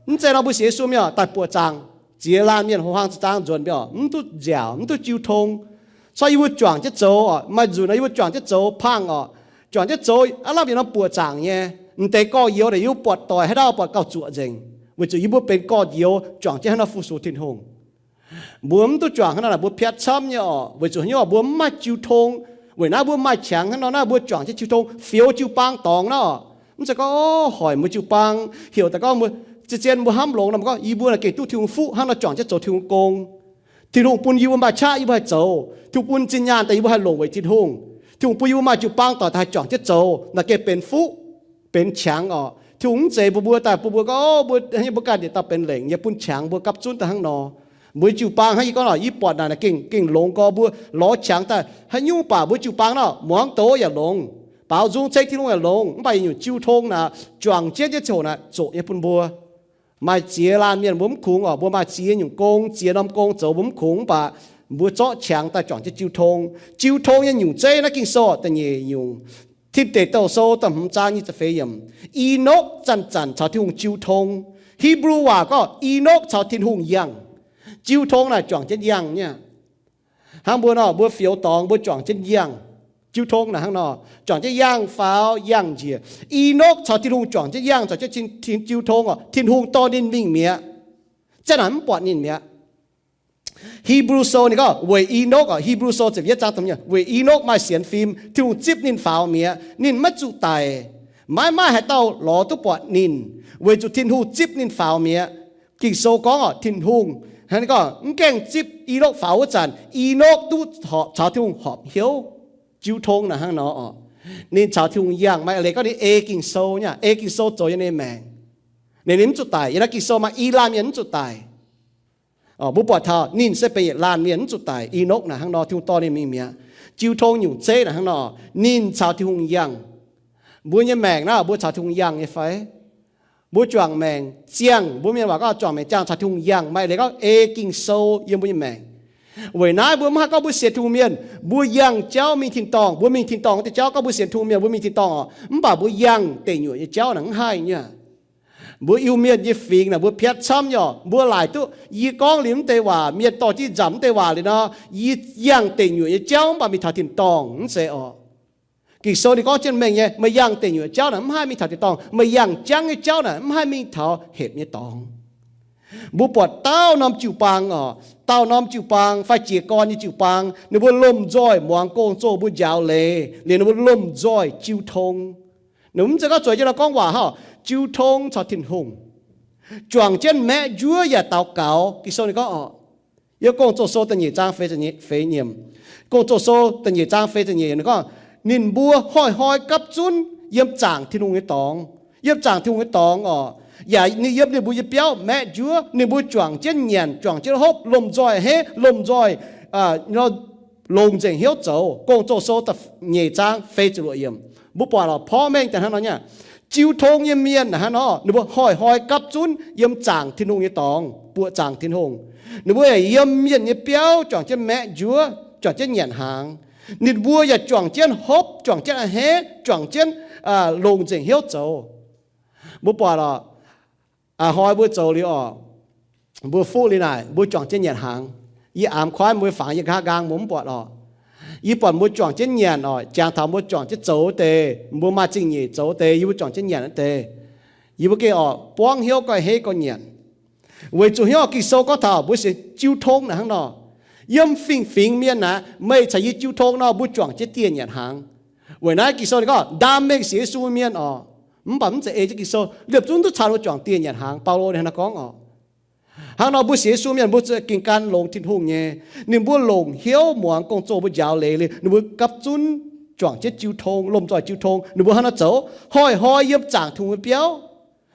Mv zeiz nor mbuo sienx Yesu mienh oc, daaih buoqc zaangc, ziex laanh mienh hlo hlang ziex zaang nzuonx mbiauz, mv duqv nziaauc, mv duqv jiu tong. Cau yie mbuo juangc jienv zoux oc, maaih nzunc nor yie mbuo juangc jienv zoux pangh oc, juangc jienv zoux aqv, lamh yietc norm buoqc zaangc nyei. M'deix gorx-youz naaic yie mbuo buatc doic haaix dauh buatc gauh zuoqc nzengc, weic zuqc yie mbuo benx gorx-youz juangc jienv haaix nor fu-sux Tin-Hungh. Mbuo mv duqv juangc hnangv naaic, mbuo piatv camv nyei oc. Weic zuqc haaix nyungc oc? Mbuo mv maaih jiu tong. Weic naaiv mbuo maaih qangx hnangv nor naaiv, mbuo juangc jienv jiu tong, fioux jiu-baang dorngx nor. Mv zeiz gorngv, o, hoic mbuo jiu-baang, heuc daaih gorngv mbuo, zien-zien mbuo hnamv longx nor, mbuo gorngv, yie mbuo naaic gengh duqv Tin-Hungh fuqv hnangv nor juangc jienv zoux Tin-Hungh gong. Tin-Hungh bun yie mbuo maaih qaqv yie mbuo haih zoux. Tin-Hungh bun zinh nyaanh daaih yie mbuo haih longc weic Tin-Hungh. Tin-Hungh bun yie mbuo maaih jiu-baang doic daaih haih juangc jienv zoux, naaic gengh benx fuqv, benx qangx oc. Tin-Hungh mv zeiz bun mbuo daaih bun mbuo gorngv, o, mbuo, mbuo ganh yietc dauh benx lengc nyei, bun qangx mbuo gapv zunv daaih hnangv nor. Mbuo jiu-baang hnangv yie gorngv oc, yie buatc naaic, naaic gengh, gengh longx gorx, mbuo lorz qangx daaih haaix nyungc baac mbuo jiu-baang nor, muangx doz yaac longx, baaux nzung ceng Tin-Hungh yaac longx, mv baac yietc nyungc jiu tong naaic, juangc jienv nyei ziangh hoc naaic, zoqc nyei bun mbuo. Maaih ziex laanh mienh mbuo mv kungx oc, mbuo maaih ziex nyungc gong, ziex norm gong zoux mbuo mv kungx, mv baac mbuo zorqv qangx daaih juangc jienv jiu tong. Jiu tong nyei nyungc zeiv naaiv Ging-Sou da'nyeic nyungc, Tin Deic Douh Sou da'hmz zaang nyic ziepc feix yiemc, Enokv zanc-zanc caux Tin-Hungh jiu tong. Hipv^lu waac gorngv Enokv caux Tin-Hungh yangh. Jiu tong naaic juangc jienv yangh nyei. Hnangv mbuo nor, mbuo fioux dorngx mbuo juangc jienv yangh. Jiu tong naaic hnangv nor, juangc jienv yangh faaux yangh njiec. Enokv caux Tin-Hungh juangc jienv yangh, juangc jienv jiu tong oc, Tin-Hungh dorh ninh mingh mi'aqv. Zanc naaic mv buatc ninh mi'aqv. Hipv^lu Sou ninh gorngv weic Enokv oc, Hipv^lu Sou ziepc yietv zaang, weic Enokv maaih sienx fim, Tin-Hungh zipv ninh faaux mi'aqv, ninh maiv zuqc daic. Maiv maaih haaix dauh lorz duqv buatc ninh, weic zuqc Tin-Hungh zipv ninh faaux mi'aqv. Ging-Sou gorngv oc, Tin-Hungh, ninh gorngv mv gaengh zipv Enokv faaux wuov zanc, Enokv duqv horpc caux Tin-Hungh horpc hnyouv. Jiu tong naaic hnangv nor oc, ninh caux Tin-Hungh yangh, maaih leiz gorngv ninh ei Ging-Sou nyei, ei Ging-Sou zoux yiem ninh maengc. Ninh, ninh mv zuqc daic. Yiem naaiv Ging-Sou maaih i laanh mienh mv zuqc daic. Mbuo buatc taux ninh se benx yietc laanh mienh mv zuqc daic. Enokv naaic hnangv nor, Tin-Hungh dorh ninh mingh mi'aqv. Jiu tong nyungc zeiv naaic hnangv nor, ninh caux Tin-Hungh yangh. Mbuo nyei maengc naaiv, mbuo caux Tin-Hungh yangh nyei fai? Mbuo juangc maengc ziangh, mbuo mienh waac gorngv juangc maengc ziangh caux Tin-Hungh yangh, maaih leiz gorngv ei Ging-Sou yiem mbuo nyei maengc. Weic naaiv mbuo mv haih gorngv mbuo sienx Tin-Hungh mienh, mbuo yangh jauv mingh tin-dorngh, mbuo mingh tin-dorngh deix jauv gorngv mbuo sienx Tin-Hungh mienh, mbuo mingh tin-dorngh oc, mv baac mbuo yangh deic nyuoqc nyei jauv naaic mv haih nyei. Mbuo Iu-Mienh nyei fingx naaic mbuo piatv camv nyei oc. Mbuo laaic duqv, yie gorngv liuz mv deix waac, mienh dorh jienv nzamc mv deix waac liuz nor, yie yangh deic nyuoqc nyei jauv mv baac mingh taux tin-dorngh, mv zeiz oc. Ging-Sou ninh gorngv jienv mengh nyei, meih yangh deic nyuoqc jauv naaic mv haih mingh taux tin-dorngh, meih yangh jangv nyei jauv naaic mv haih mingh taux hepc nyei dorngx. Mbuo buatc dauh norm jiu-baang oc, dauh norm jiu-baang fai jiez gorn nyei jiu-baang, ninh mbuo lomh nzoih muangx gong zoh mbuo njaaux leiz, liuz ninh mbuo lomh nzoih jiu tong. Ninh mv zeiz gorngv zueiz jienv nor gorngv waac hnangv, jiu tong caux Tin-Hungh, juangc jienv maeqv njuov yaac daux gaux. Ging-Sou ninh gorngv oc, yiem Gong-Zoh Sou da'nyeic zaang feix nyei, Gong-Zoh Sou da'nyeic zaang feix nyei ninh gorngv, ninh mbuo hnoi-hnoi gapv zunv yiem zaangc Tin-Hungh nyei dorngx. Yiem zaangc Tin-Hungh nyei dorngx oc, yaac ninh yiem ninh mbuo nyei biauv maeqv njuov, ninh mbuo juangc jienv nyanc, juangc jienv hopv, lomh nzoih a'hneiv, lomh nzoih longc nzengc hnyouv zoux. Gong-Zoh Sou da'nyeic zaang feix ziepc luoqc yiemc. Mbuo buatc lorqc, porv mengh daaih hnangv nor nyei. Jiu tong nyei mienh hnangv nor, ninh mbuo hnoi-hnoi gapv zunv yiem zaangc Tin-Hungh nyei dorngx, buoqc zaangc Tin-Hungh. Ninh mbuo yaac yiem mienh nyei biauv juangc jienv maeqv njuov, juangc jienv nyanc hnaangx. Ninh mbuo yaac juangc jienv hopv, juangc jienv a'hneiv, juangc jienv longc nzengc hnyouv zoux. Mbuo buatc lorqc, a'hnoi mbuo zoux liuz oc, mbuo fuqv liuz naaic, mbuo juangc jienv nyanc hnaangx. Yie aamx kuaaiv mbuo fangx yie nqa'haav nqaang mbuo mv buatc lorqc. Yie buatc mbuo juangc jienv nyanc oc, jangx taux mbuo juangc jienv zoux wuov deix, mbuo maaih zingh nyeic zoux wuov deix, yie mbuo juangc jienv nyanc wuov deix. Yie mbuo gengh oc buangv hnyouv goiv hei gorngv nyanc. Weic zuqc hnyouv Ging-Sou gorngv taux mbuo sienx jiu tong naaic hnangv nor, yiem fingx-fingx mienh naaic, meih caux yie jiu tong nor, mbuo juangc jienv dieh nyanc hnaangx. Weic naaiv Ging-Sou ninh gorngv ndaam mengh sienx Yesu mienh oc, mv baac mv zeiz ei jienv Ging-Sou, liepc zungv duqv caux ninh mbuo juangc dieh nyanc hnaangx. Baulo ninh hnangv nor gorngv oc. Hnangv nor mbuo sienx Yesu mienh mbuo za'gengh gan longx Tin-Hungh nyei. Ninh mbuo longc hnyouv muangx gong-zoh mbuo njaaux leiz liuz, ninh mbuo gapv zunv juangc jienv jiu tong, lomh nzoih jiu tong. Ninh mbuo hnangv nor zoux, hnoi-hnoi yiem zaangc Tin-Hungh nyei biauv.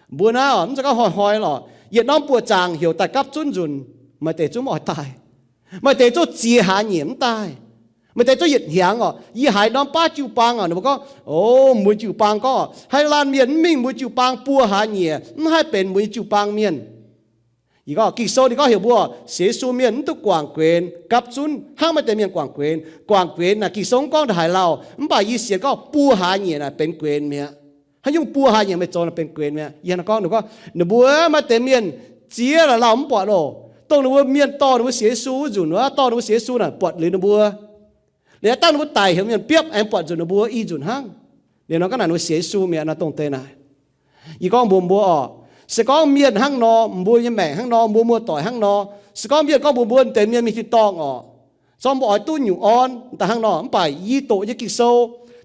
Mbuo naaiv oc, mv zeiz gorngv hnoi-hnoi lorqc, yietc norm buoqc zaangc heuc daaih gapv zunv nzunc, maaih deix zungv mv oix daaih. Maaih deix zungv ziex hlaax nyeic mv daaih. Maaih deix zungv yietc hnyangx oc, yie haiz norm baav jiu-baang oc, ninh mbuo gorngv, o, mbuo jiu-baang gorngv, haaix laanh mienh mv mingh mbuo jiu-baang buo hlaax nyeic mv haih benx mbuo nyei jiu-baang mienh. Yie gorngv Ging-Sou ninh gorngv heuc mbuo sienx Yesu mienh mv duqv guangc guenx gapv zunv hnangv maaih deix mienh guangc guenx. Guangc guenx naaic Ging-Sou mv gorngv ndongc haaix lauh, mv baac yie sienx gorngv buo hlaax nyeic naaic benx guenx mi'aqv. Haaix nyungc buo hlaax nyeic meih zoux naaic benx guenx mi'aqv? Yie hnangv nor gorngv, ninh gorngv, ninh mbuo maaih deix mienh ziex la'lauh mv buatc loh. Dongh ninh mbuo mienh dorh ninh mbuo sienx Yesu wuov nzunc wuov, dorh ninh mbuo sienx Yesu naaic buatc liuz ninh mbuo. Liuz dangh ninh mbuo daic heuc mienh biopv aengx buatc nzunc ninh mbuo i nzunc hnangv. Liuz nor gorngv naaic ninh mbuo sienx Yesu mi'aqv nor dongh deix naaic. Yie gorngv mbuox mbuo oc, se gorngv mienh hnangv nor, mbuo nyei maengc hnangv nor, mbuo muoz-doic hnangv nor, se gorngv mienh gorngv mbuox mbuo deix mienh mingh tin-dorngh oc, Zorqv mbuo oix duqv nyungc orn daaih hnangv nor. Mv baac yie doqc nyei Ging-Sou,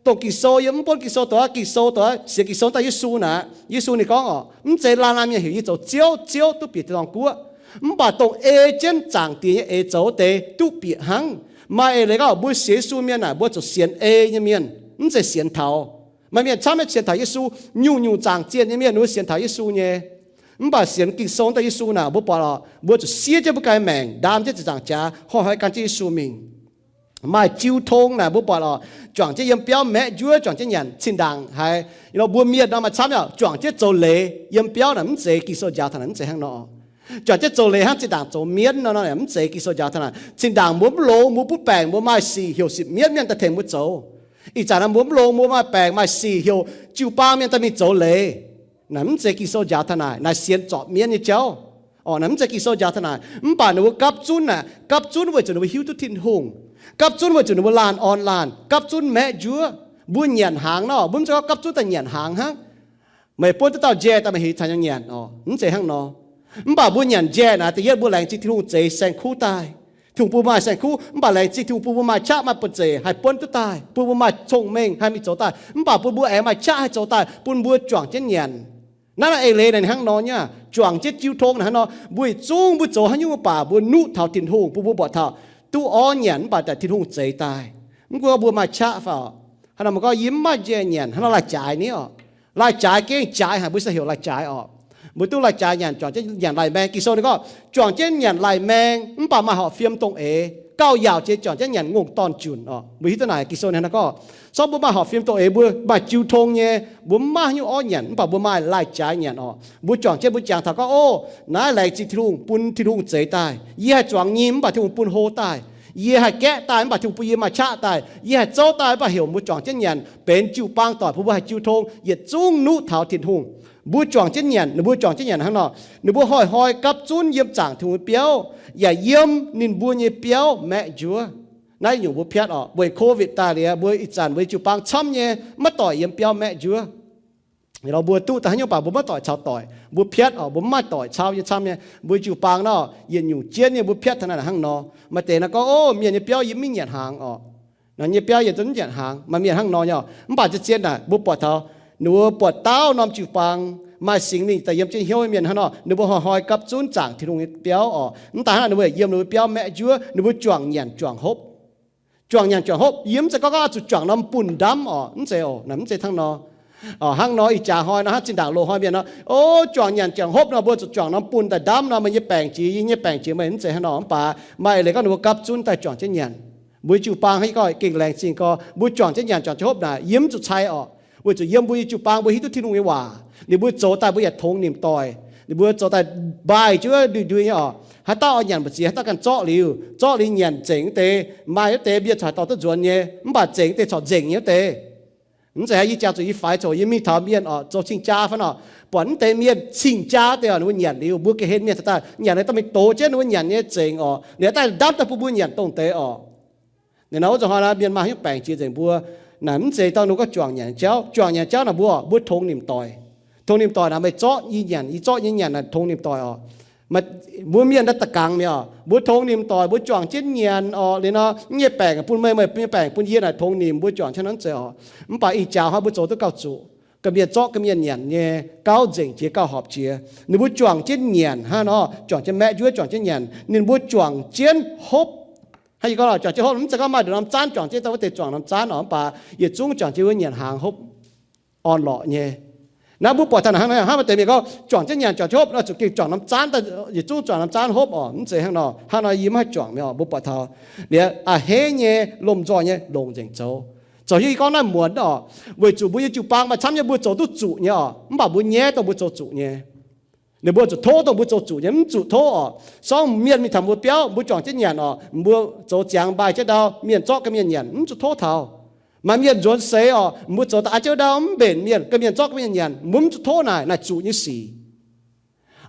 dongh Ging-Sou yie mv buonv Ging-Sou doqc aqv. Ging-Sou doqc aqv, sienx Ging-Sou daaih Yesu naaic. Yesu ninh gorngv oc, mv zeiz laanh laanh mienh heuc yie zoux Ziouv, Ziouv, duqv bieqc tin-dorngh guoqv. Mv baac dongh ei jienv Zaangc Diex nyei eix zoux deix duqv bieqc hnangv. Maaih eix leiz gorngv mbuo sienx Yesu mienh naaic, mbuo zuqc sienx ei nyei mienh, mv zeiz sienx taux. Maaih mienh camv nyei sienx taux Yesu, nyungc-nyungc zaangc zienh nyei mienh ninh mbuo sienx taux Yesu nyei. Mv baac sienx Ging-Sou daaih Yesu naaic, mbuo buatc oc, mbuo zuqc siev jienv mbuo ganh maengc, ndaam jienv ziepc nzaangc jaax, hnoi-hnoi gan jienv Yesu mingh. Maaih jiu tong naaic, mbuo buatc oc, juangc jienv yiem biauv maeqv njuov, juangc jienv nyanc. Zinh ndaangc haiz nor mbuo mienh nor maaih camv nyei oc, juangc jienv zoux leiz yiem biauv naaic, mv zeiz Ging-Sou njaaux taux naaic, mv zeiz hnangv nor. Juangc jienv zoux leiz hnangv zinh ndaangc zoux mienv nor, mv zeiz Ging-Sou njaaux taux naaic. Zinh ndaangc mbuo mv longx, mbuo butv baengc, mbuo maaih sic heuc sic mienv mienh daaih tengx mbuo zoux. Ih zanc naaic mbuo mv longx, mbuo maaih baengc maaih sic heuc jiu-baang mienh daaih mingh zoux leiz. Naaic mv zeiz Ging-Sou njaaux taux naaic, naaic sienx zorpc mienv nyei jauv. Oc, naaic mv zeiz Ging-Sou njaaux taux naaic. Mv baac ninh mbuo gapv zunv naaic, gapv zunv weic zuqc ninh mbuo hiuv duqv Tin-Hungh. Gapv zunv weic zuqc ninh mbuo laanh orn laanh, gapv zunv maeqv njuov. Mbuo nyanc hnaangx nor, mbuo mv zeiz gorngv gapv zunv daaih nyanc hnaangx hnangv. Meih buonv duqv dauh njaeh daaih meih heuc caux nyanc, oc, mv zeiz hnangv nor. Mv baac mbuo nyanc njaeh naaic, da'yietv mbuo laengz zingh Tin-Hungh zeix saeng-kuv daaih. Tin-Hungh bun mbuo maaih saeng-kuv, mv baac laengz zingh Tin-Hungh bun mbuo maaih qaqv maaih bun zeic haih buonv duqv daaih, bun mbuo maaih cong-mengh haih mingh zoux daaih. Mv baac bun mbuo aengx maaih qaqv haih zoux daaih, bun mbuo juangc jienv nyanc. Naaiv naaiv eix leiz naaic hnangv nor nyei, juangc jienv jiu tong naaic hnangv nor, mbuo yietc zungv mbuo zoux haaix nyungc mv baac mbuo nuqv taux Tin-Hungh, bun mbuo buatc taux duqv orv nyanc mv baac daaih Tin-Hungh zeix daaih. Mv gunv mbuo maaih qaqv fai oc. Hnangv nor mbuo gorngv yie mv maaih njaeh nyanc, hnangv nor lai-jaaix ni oc. Lai-jaaix gengh jaaix haic, mbuo se heuc lai-jaaix oc. Mbuo duqv lai-jaaix nyanc, juangc jienv nyanc lai-maeng. Ging-Sou ninh gorngv, juangc jienv nyanc lai-maeng mv baac maaih horpc fiem dongh eix, gauh yaauc jiex juangc jienv nyanc ngongh dorn-junc oc. Mbuo hiuv duqv naaic, Ging-Sou ninh hnangv nor gorngv, sorng mbuo maaih horpc fiem dongh eix, mbuo maaih jiu tong nyei, mbuo mv maaih haaix nyungc orv nyanc mv baac mbuo maaih lai-jaaix nyanc oc. Mbuo juangc jienv mbuo jangx taux gorngv, o, naaiv laengz zingh Tin-Hungh bun Tin-Hungh zeix daaih. Yie haih zuangx nyim mv baac Tin-Hungh bun hlo daaih. Yie haih gaeqv daaih mv baac Tin-Hungh bun yie maaih qaqv daaih. Yie haih zouv daaih mv baac heuc mbuo juangc jienv nyanc, benx jiu-baang doic bun mbuo haih jiu tong yietc zungv nuqv taux Tin-Hungh. Mbuo juangc jienv nyanc, ninh mbuo juangc jienv nyanc hnangv nor, ninh mbuo hnoi-hnoi gapv zunv yiem zaangc Tin-Hungh nyei biauv, yaac yiem ninh mbuo nyei biauv maeqv njuov. Naaiv nyungc mbuo piatv oc, weic covid daaih liuz, mbuo ih zanc mbuo nyei jiu-baang camv nyei maiv doic yiem biauv maeqv njuov. Mbuo duqv daaih haaix nyungc baac mbuo maiv doic caux doic, mbuo piatv oc, mbuo mv maaih doic caux nyei camv nyei. Mbuo jiu-baang nor, yietc nyungc jienv nyei, mbuo piatv taux naaiv hnangv nor. Maaih deix naaiv gorngv, o, mienh nyei biauv yie mv nyanc hnaangx oc. Ninh nyei biauv yie mv nyanc hnaangx, maaih mienh hnangv nor nyei oc. Mv baac zien-zien naaic mbuo buatc taux ninh mbuo buatc dauh norm jiu-baang maaih Singx Lingh daaih yiem jienv hnyouv nyei mienh hnangv nor, ninh mbuo hnoi-hnoi gapv zunv zaangc Tin-Hungh nyei biauv oc. Mv daaih hnangv, ninh mbuo yiem ninh mbuo biauv maeqv njuov, ninh mbuo juangc nyanc juangc hopv. Juangc nyanc juangc hopv, yie mv zeiz gorngv gorngv zuqc juangc norm bunh ndamv oc, mv zeiz oc, naaiv mv zeiz hnangv nor. Hnangv nor ih jaax hnoi nor, hnangv zinh ndaangc loz-hnoi mienh nor, o, juangc nyanc juangc hopv nor, mbuo zuqc juangc norm bunh daaih ndamv nor, meih nyei baengc jiex, yie nyei baengc jiex, meih mv zeiz hnangv nor. Mv baac maaih eix leiz gorngv ninh mbuo gapv zunv daaih juangc jienv nyanc. Mbuo jiu-baang hnangv gorngv gengh laengz zingh gorx, mbuo juangc jienv nyanc juangc jienv hopv naaic, yie mv zuqc cai oc. Weic zuqc yiem mbuo nyei jiu-baang mbuo hiuv duqv Tin-Hungh nyei waac. Ninh mbuo zoux daaih mbuo yaac tongx nimc doic. Ninh mbuo zoux daaih mbaaih jienv ndui-ndui nyei oc. Haaix dauh oix nyanc mbu'ziex haaix dauh ganh zorqv liuz, zorqv liuz nyanc nzengc wuov deix, maaih wuov deix mienh corc dorh duqv nzuonx nyei, mv baac nzengc wuov deix corc nzengc nyei wuov deix. Mv zeiz haaix, yie jangx zuqc yie faix zoqc, yie mingh taux mienh oc, zoux cing-jaa fai nor, buatc wuov deix mienh cing-jaa wuov deix oc, ninh mbuo nyanc liuz, mbuo ga'hlen mienh caux daaih nyanc, ninh daaih mingh dox jienv ninh mbuo nyanc nyei nzengc oc, ninh daaih ndamv daaih bun mbuo nyanc dongh deix oc. Ninh nor wuov zanc hnoi nor mienh maaih haaix nyungc baengc jiex nzengc mbuo. Naaic mv zeiz dangh ninh gorngv juangc nyanc jauv. Juangc nyanc jauv naaic mbuo, mbuo tongx nimc doic. Tongx nimc doic naaic meih zorqv yie nyanc, yie zorqv nyei nyanc naaic tongx nimc doic oc. Mbuo mienh naaiv da'gangx mi'aqv oc. Mbuo tongx nimc doic, mbuo juangc jienv nyanc oc. Liuz nor, yie nyei baengc bun meih, meih nyei baengc bun yie naaic tongx nimc, mbuo juangc jienv hnangv zeiz oc. Mv baac ih jaax hnoi mbuo zoux duqv gauh zuqc, ga'mienh zorqv ga'mienh nyanc nyei, gauh nzengc jiex gauh horpc jiex. Ninh mbuo juangc jienv nyanc hnangv nor, juangc jienv maeqv njuov, juangc jienv nyanc. Ninh mbuo juangc jienv hopv. Hnangv yie gorngv oc, juangc jienv hopv mv zeiz gorngv maaih nduqc norm zaanv juangc jienv daaih wuov deix juangc norm zaanv oc, mv baac yietc zungv juangc jienv wuov nyanc hnaangx hopv orn-lorqc nyei. Naaiv mbuo buatc taux naaic hnangv nor, hnangv maaih deix mienh gorngv juangc jienv nyanc juangc jienv hopv nor zuqc gengh juangc norm zaanv daaih, yietc zungv juangc norm zaanv hopv oc, mv zeiz hnangv nor. Hnangv nor yie mv haih juangc mi'aqv oc. Mbuo buatc taux liuz a'hneiv nyei lomh nzoih nyei longc nzengc zoux. Zoux hiuv yie gorngv naaiv muonz oc, weic zuqc mbuo nyei jiu-baang maaih camv nyei mbuo zoux duqv zuqc nyei oc, mv baac mbuo nyaiv dongh mbuo zoux zuqc nyei. Ninh mbuo zuqc tov dongh mbuo zoux zuqc nyei, mv zuqc tov oc. Sorng mienh mingh taux mbuo biauv, mbuo juangc jienv nyanc oc, mbuo zoux ziangx mbaih jienv ndau, mienh zorqv ga'mienh nyanc, mv zuqc tov taux. Maaih mienh nzuonx seix oc, mbuo zoux daaih an jienv ndau mv mbenc mienh, ga'mienh zorqv ga'mienh nyanc, mbuo mv zuqc tov naaic, naaic zuqc nyei sic.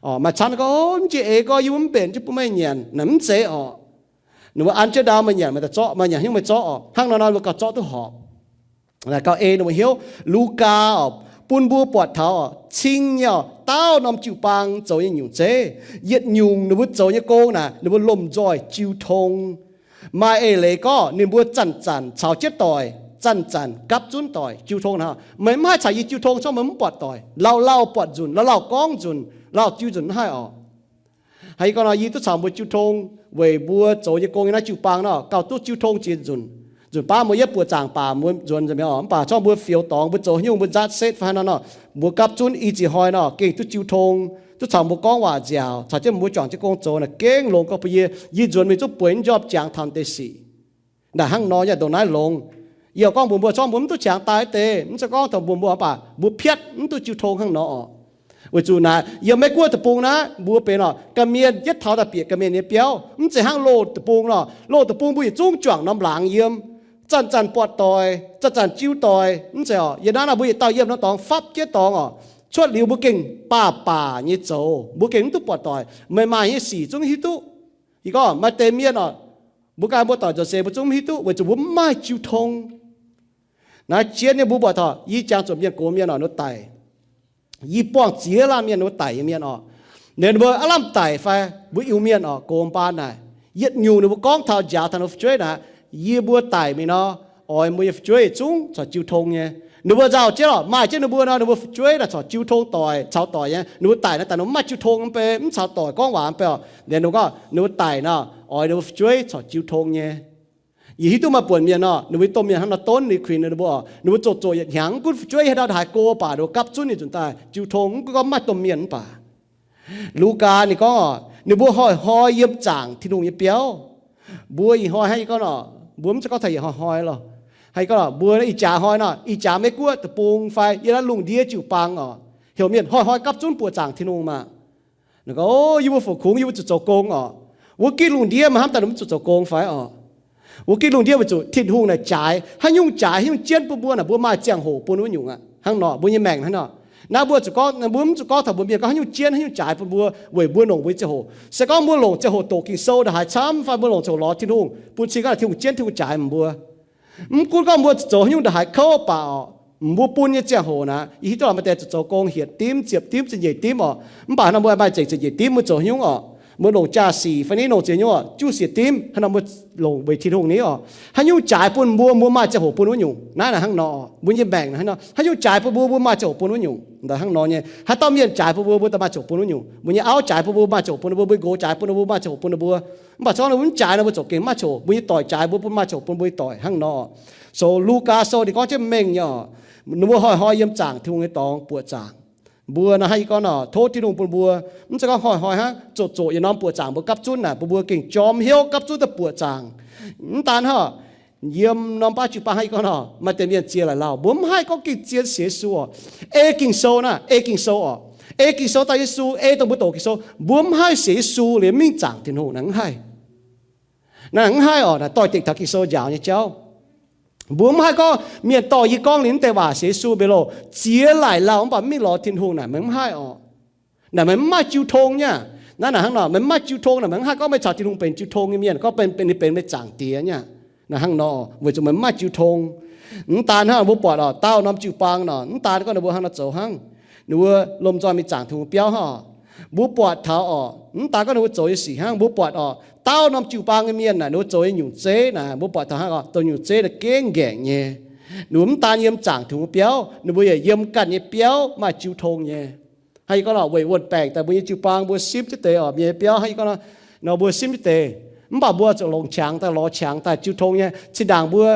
Oc, maaih camv gorngv, o, mv jiex eix gorx yie mv mbenc jienv bun meih nyanc, naaic mv zeiz oc. Ninh mbuo an jienv ndau meih nyanc, meih daaih zorqv, meih nyanc hnyouv meih zorqv oc. Hnangv nor nor mbuo gauh zorqv duqv horpc. Gauh ei ninh mbuo hnyouv. Lugaa oc, bun mbuo buatc taux oc, cing nyei oc, dauh norm jiu-baang zoux nyei nyungc zeiv. Yietc nyungc ninh mbuo zoux nyei gong naaic, ninh mbuo lomh nzoih jiu tong. Maaih eix leiz gorngv ninh mbuo zanc-zanc caux jienv doic, zanc-zanc gapv zunv doic jiu tong hnangv. Meih mv haih caux yie jiu tong, se gorngv meih mv buatc doic. Lauh lauh buatc nzunc, lauh lauh gorngv nzunc, lauh jiu nzunc mv haih oc. Haiz gorngv nor, yie duqv caux mbuo jiu tong weic mbuo zoux nyei gong nyei naaiv jiu-baang nor, gauh duqv jiu tong jiex nzunc. Nzunc baav mbuo yietv buoqc zaangc baac mbuo nzuonx nzengc mi'aqv oc. Mv baac se gorngv mbuo fioux dorngx, mbuo zoux haaix nyungc, mbuo nzatv setv fai haaix nor nor, mbuo gapv zunv i ziex hnoi nor, gengh duqv jiu tong, duqv caux mbuo gorngv waac nziaauc, caux jienv mbuo juangc jienv gong zoux naaic, gengh longx gorngv bun yie. Yie nzuonx mingh zungv bueix njormh jangx taux deix sic. Naaic hnangv nor yaac ndongc naaiv longx. Yie gorngv mbuox mbuo, se gorngv mbuo mv duqv qangx daaih deix, mv zeiz gorngv taux mbuox mbuo mv baac mbuo piatv mv duqv jiu tong hnangv nor oc. Weic zuqc naaic yiem Meiv Guoqv deic-bung naaiv mbuo benx oc, ga'mienh yietv taux daaih bieqc ga'mienh nyei biauv. Mv zeiz hnangv loz deic-bung nor, loz deic-bung mbuo yietc zungv juangc norm laangz yiem, zanc-zanc buatc doic, zanc-zanc jiu doic. Mv zeiz oc, yiem naaiv nor mbuo yietc dauh yiem norm dorngx fapv jienv dorngx oc. Cuotv liuz mbuo gengh baac baac nyei zoux, mbuo gengh mv duqv buatc doic. Meih maaih nyei sic zungv hiuv duqv. Yie gorngv maaih deix mienh oc, mbuo ganh mbuo doic nzuonx seix mbuo zungv mv hiuv duqv weic zuqc mbuo mv maaih jiu tong. Naaiv jienv nyei mbuo buatc taux yie jangx zuqc mienh gox mienh oc, ninh mbuo daic. Yie buangh ziex laanh mienh, ninh mbuo daic nyei mienh oc. Ninh mbuo aav lamh daic fai mbuo Iu-Mienh oc, gox mbaan naaic, yietc nyungc ninh mbuo gorngv taux njaaux taux ninh mbuo fu'jueiv naaic, yie mbuo daic mingh nor, oix mbuo nyei fu'jueiv zungv corc jiu tong nyei. Ninh mbuo nzauh jienv oc, maaih jienv ninh mbuo nor, ninh mbuo fu'jueiv naaic corc jiu tong doic, caux doic nyei. Ninh mbuo daic naaic daaih ninh mbuo mv maaih jiu tong mv bei, mv caux doic gorngv waac mv bei oc. Liuz ninh mbuo gorngv ninh mbuo daic nor, oix ninh mbuo fu'jueiv corc jiu tong nyei. Yie hiuv duqv maaih buonc mienh nor, ninh mbuo domh mienh hnangv nor donv ninh kuinx ninh mbuo oc. Ninh mbuo zoqc zoqc yietc hnyangx, mv gunv fu'jueiv haaix ndau haaix go baac ninh mbuo gapv zunv ninh nzunc daaih jiu tong, mv gunv gorngv mv maaih domh mienh mv baac. Lugaa ninh gorngv oc, ninh mbuo hnoi-hnoi yiem zaangc Tin-Hungh nyei biauv. Mbuo ih hnoi hnangv yie gorngv nor, mbuo mv zeiz gorngv taux ih hnoi-hnoi lorqc. Hnangv yie gorngv nor, mbuo ih jaax hnoi nor, ih jaax Meiv Guoqv deic-bung fai yiem naaiv lungh ndiev jiu-baang oc, heuc mienh hnoi-hnoi gapv zunv buoqc zaangc Tin-Hungh maah. Ninh gorngv, o, yie mbuo fungc kungx, yie mbuo zuqc zoux gong oc. Wuov gitv lungh ndiev maaih hnamv daaih ninh mbuo zuqc zoux gong fai oc? Wuov gitv lungh ndiev weic zuqc Tin-Hungh naaic jaaix, haaix nyungc jaaix, haaix nyungc jienv bun mbuo naaic, mbuo maaih ziangh hoc bun wuov nyungc aqv. Hnangv nor, mbuo nyei maengc hnangv nor. Naaiv mbuo zuqc gorngv, mbuo mv zuqc gorngv taux mbuo mienh gorngv haaix nyungc jienv, haaix nyungc jaaix bun mbuo weic mbuo longc mbuo nyei ziangh hoc. Se gorngv mbuo longc ziangh hoc doqc Ging-Sou ndongc haaix camv fai mbuo longc ziangh hoc lorz Tin-Hungh bun cing gorngv Tin-Hungh jienv, Tin-Hungh jaaix mbuo. Mv gunv gorngv mbuo zoux haaix nyungc ndongc haaix kouv baac oc, mbuo bun nyei ziangh hoc naaic, yie hiuv duqv maaih deix zuqc zoux gong hietc dimv, ziepc dimv, ziepc nyeic dimv oc. Mv baac hnangv mbuo maaih zengc ziepc nyeic dimv mbuo zoux haaix nyungc oc? Mbuo longc jaa-sic fai ni longc ziex nyungc oc, juqv siec dimv hnangv nor mbuo longc weic Tin-Hungh ni oc. Haaix nyungc jaaix bun mbuo, mbuo maaih ziangh hoc bun wuov nyungc. Naaiv naaic hnangv nor, mbuo nyei maengc hnangv nor, haaix nyungc jaaix bun mbuo, mbuo maaih ziangh hoc bun wuov nyungc. Ndaaih hnangv nor nyei, haaix dauh mienh jaaix bun mbuo, mbuo daaih maaih ziangh hoc bun wuov nyungc. Mbuo nyei auv jaaix bun mbuo, maaih ziangh hoc bun ninh mbuo. Mbuo nyei nqox jaaix bun ninh mbuo, maaih ziangh hoc bun ninh mbuo. Mv baac se gorngv ninh mbuo mv jaaix nor, mbuo ziouc gengh mv maaih ziangh hoc. Mbuo nyei doic jaaix mbuo, mbuo maaih ziangh hoc bun mbuo nyei doic hnangv nor. So Lugaa Sou ninh gorngv jienv mengh nyei oc, ninh mbuo hnoi-hnoi yiem zaangc Tin-Hungh nyei dorngx buoqc zaangc. Mbuo naaiv hnangv yie gorngv nor, tov Tin-Hungh bun mbuo mv zeiz gorngv hnoi-hnoi hnangv zoqc zoqc yietc norm buoqc zaangc mbuo gapv zunv naaic, bun mbuo gengh jorm hnyouv gapv zunv daaih buoqc zaangc. Mv daan hnangv, yiem norm baav jiu-baang hnangv yie gorngv nor, maaih deix mienh ziex laaic lauh, mbuo mv haih gorngv gengh zien sienx Yesu oc. Ei Ging-Sou naaic, ei Ging-Sou oc. Ei Ging-Sou daaih Yesu, ei dongh mbuo doqc Ging-Sou, mbuo mv haih sienx Yesu liuz mingh zaangc Tin-Hungh naaic, mv haih. Naaiv mv haih oc, naaic doix-dekc taux Ging-Sou njaaux nyei jauv. Mbuo mv haih gorngv mienh dorh yie gorngv liuz mv deix waac sienx Yesu mbuo loh, ziex laaic lauh mv baac mv mingh lorz Tin-Hungh naaic, meih mv haih oc. Naaic meih mv maaih jiu tong nyei. Naaiv naaic hnangv nor, meih mv maaih jiu tong naaic, meih mv haih gorngv meih caux Tin-Hungh benx jiu tong nyei mienh, gorngv benx, benx, benx meih zaangc Diex nyei. Naaiv hnangv nor, weic zuqc meih mv maaih jiu tong. Mv daan hnangv, mbuo buatc oc, daauh norm jiu-baang nor, mv daan gorngv ninh mbuo hnangv nor zoux hnangv, ninh mbuo lomh nzoih mingh zaangc Tin-Hungh biauv hnangv oc. Mbuo buatc taux oc, mv daan gorngv ninh mbuo zoux nyei sic hnangv, mbuo buatc oc, daauh norm jiu-baang nyei mienh naaic, ninh mbuo zoux nyei nyungc zeiv naaic, mbuo buatc taux hnangv oc, dongh nyungc zeiv naaic gengh ngaengc nyei. Ninh mbuo mv daan yiem zaangc Tin-Hungh biauv, ninh mbuo yaac yiem ganh nyei biauv maaih jiu tong nyei. Hnangv yie gorngv nor, weic wuon-baengc daaih mbuo nyei jiu-baang mbuo simv jienv deix oc, mienh nyei biauv hnangv yie gorngv nor, nor mbuo simv jienv deix. Mv baac mbuo zuqc longc qangx daaih, lorz qangx daaih jiu tong nyei. Zinh ndaangc mbuo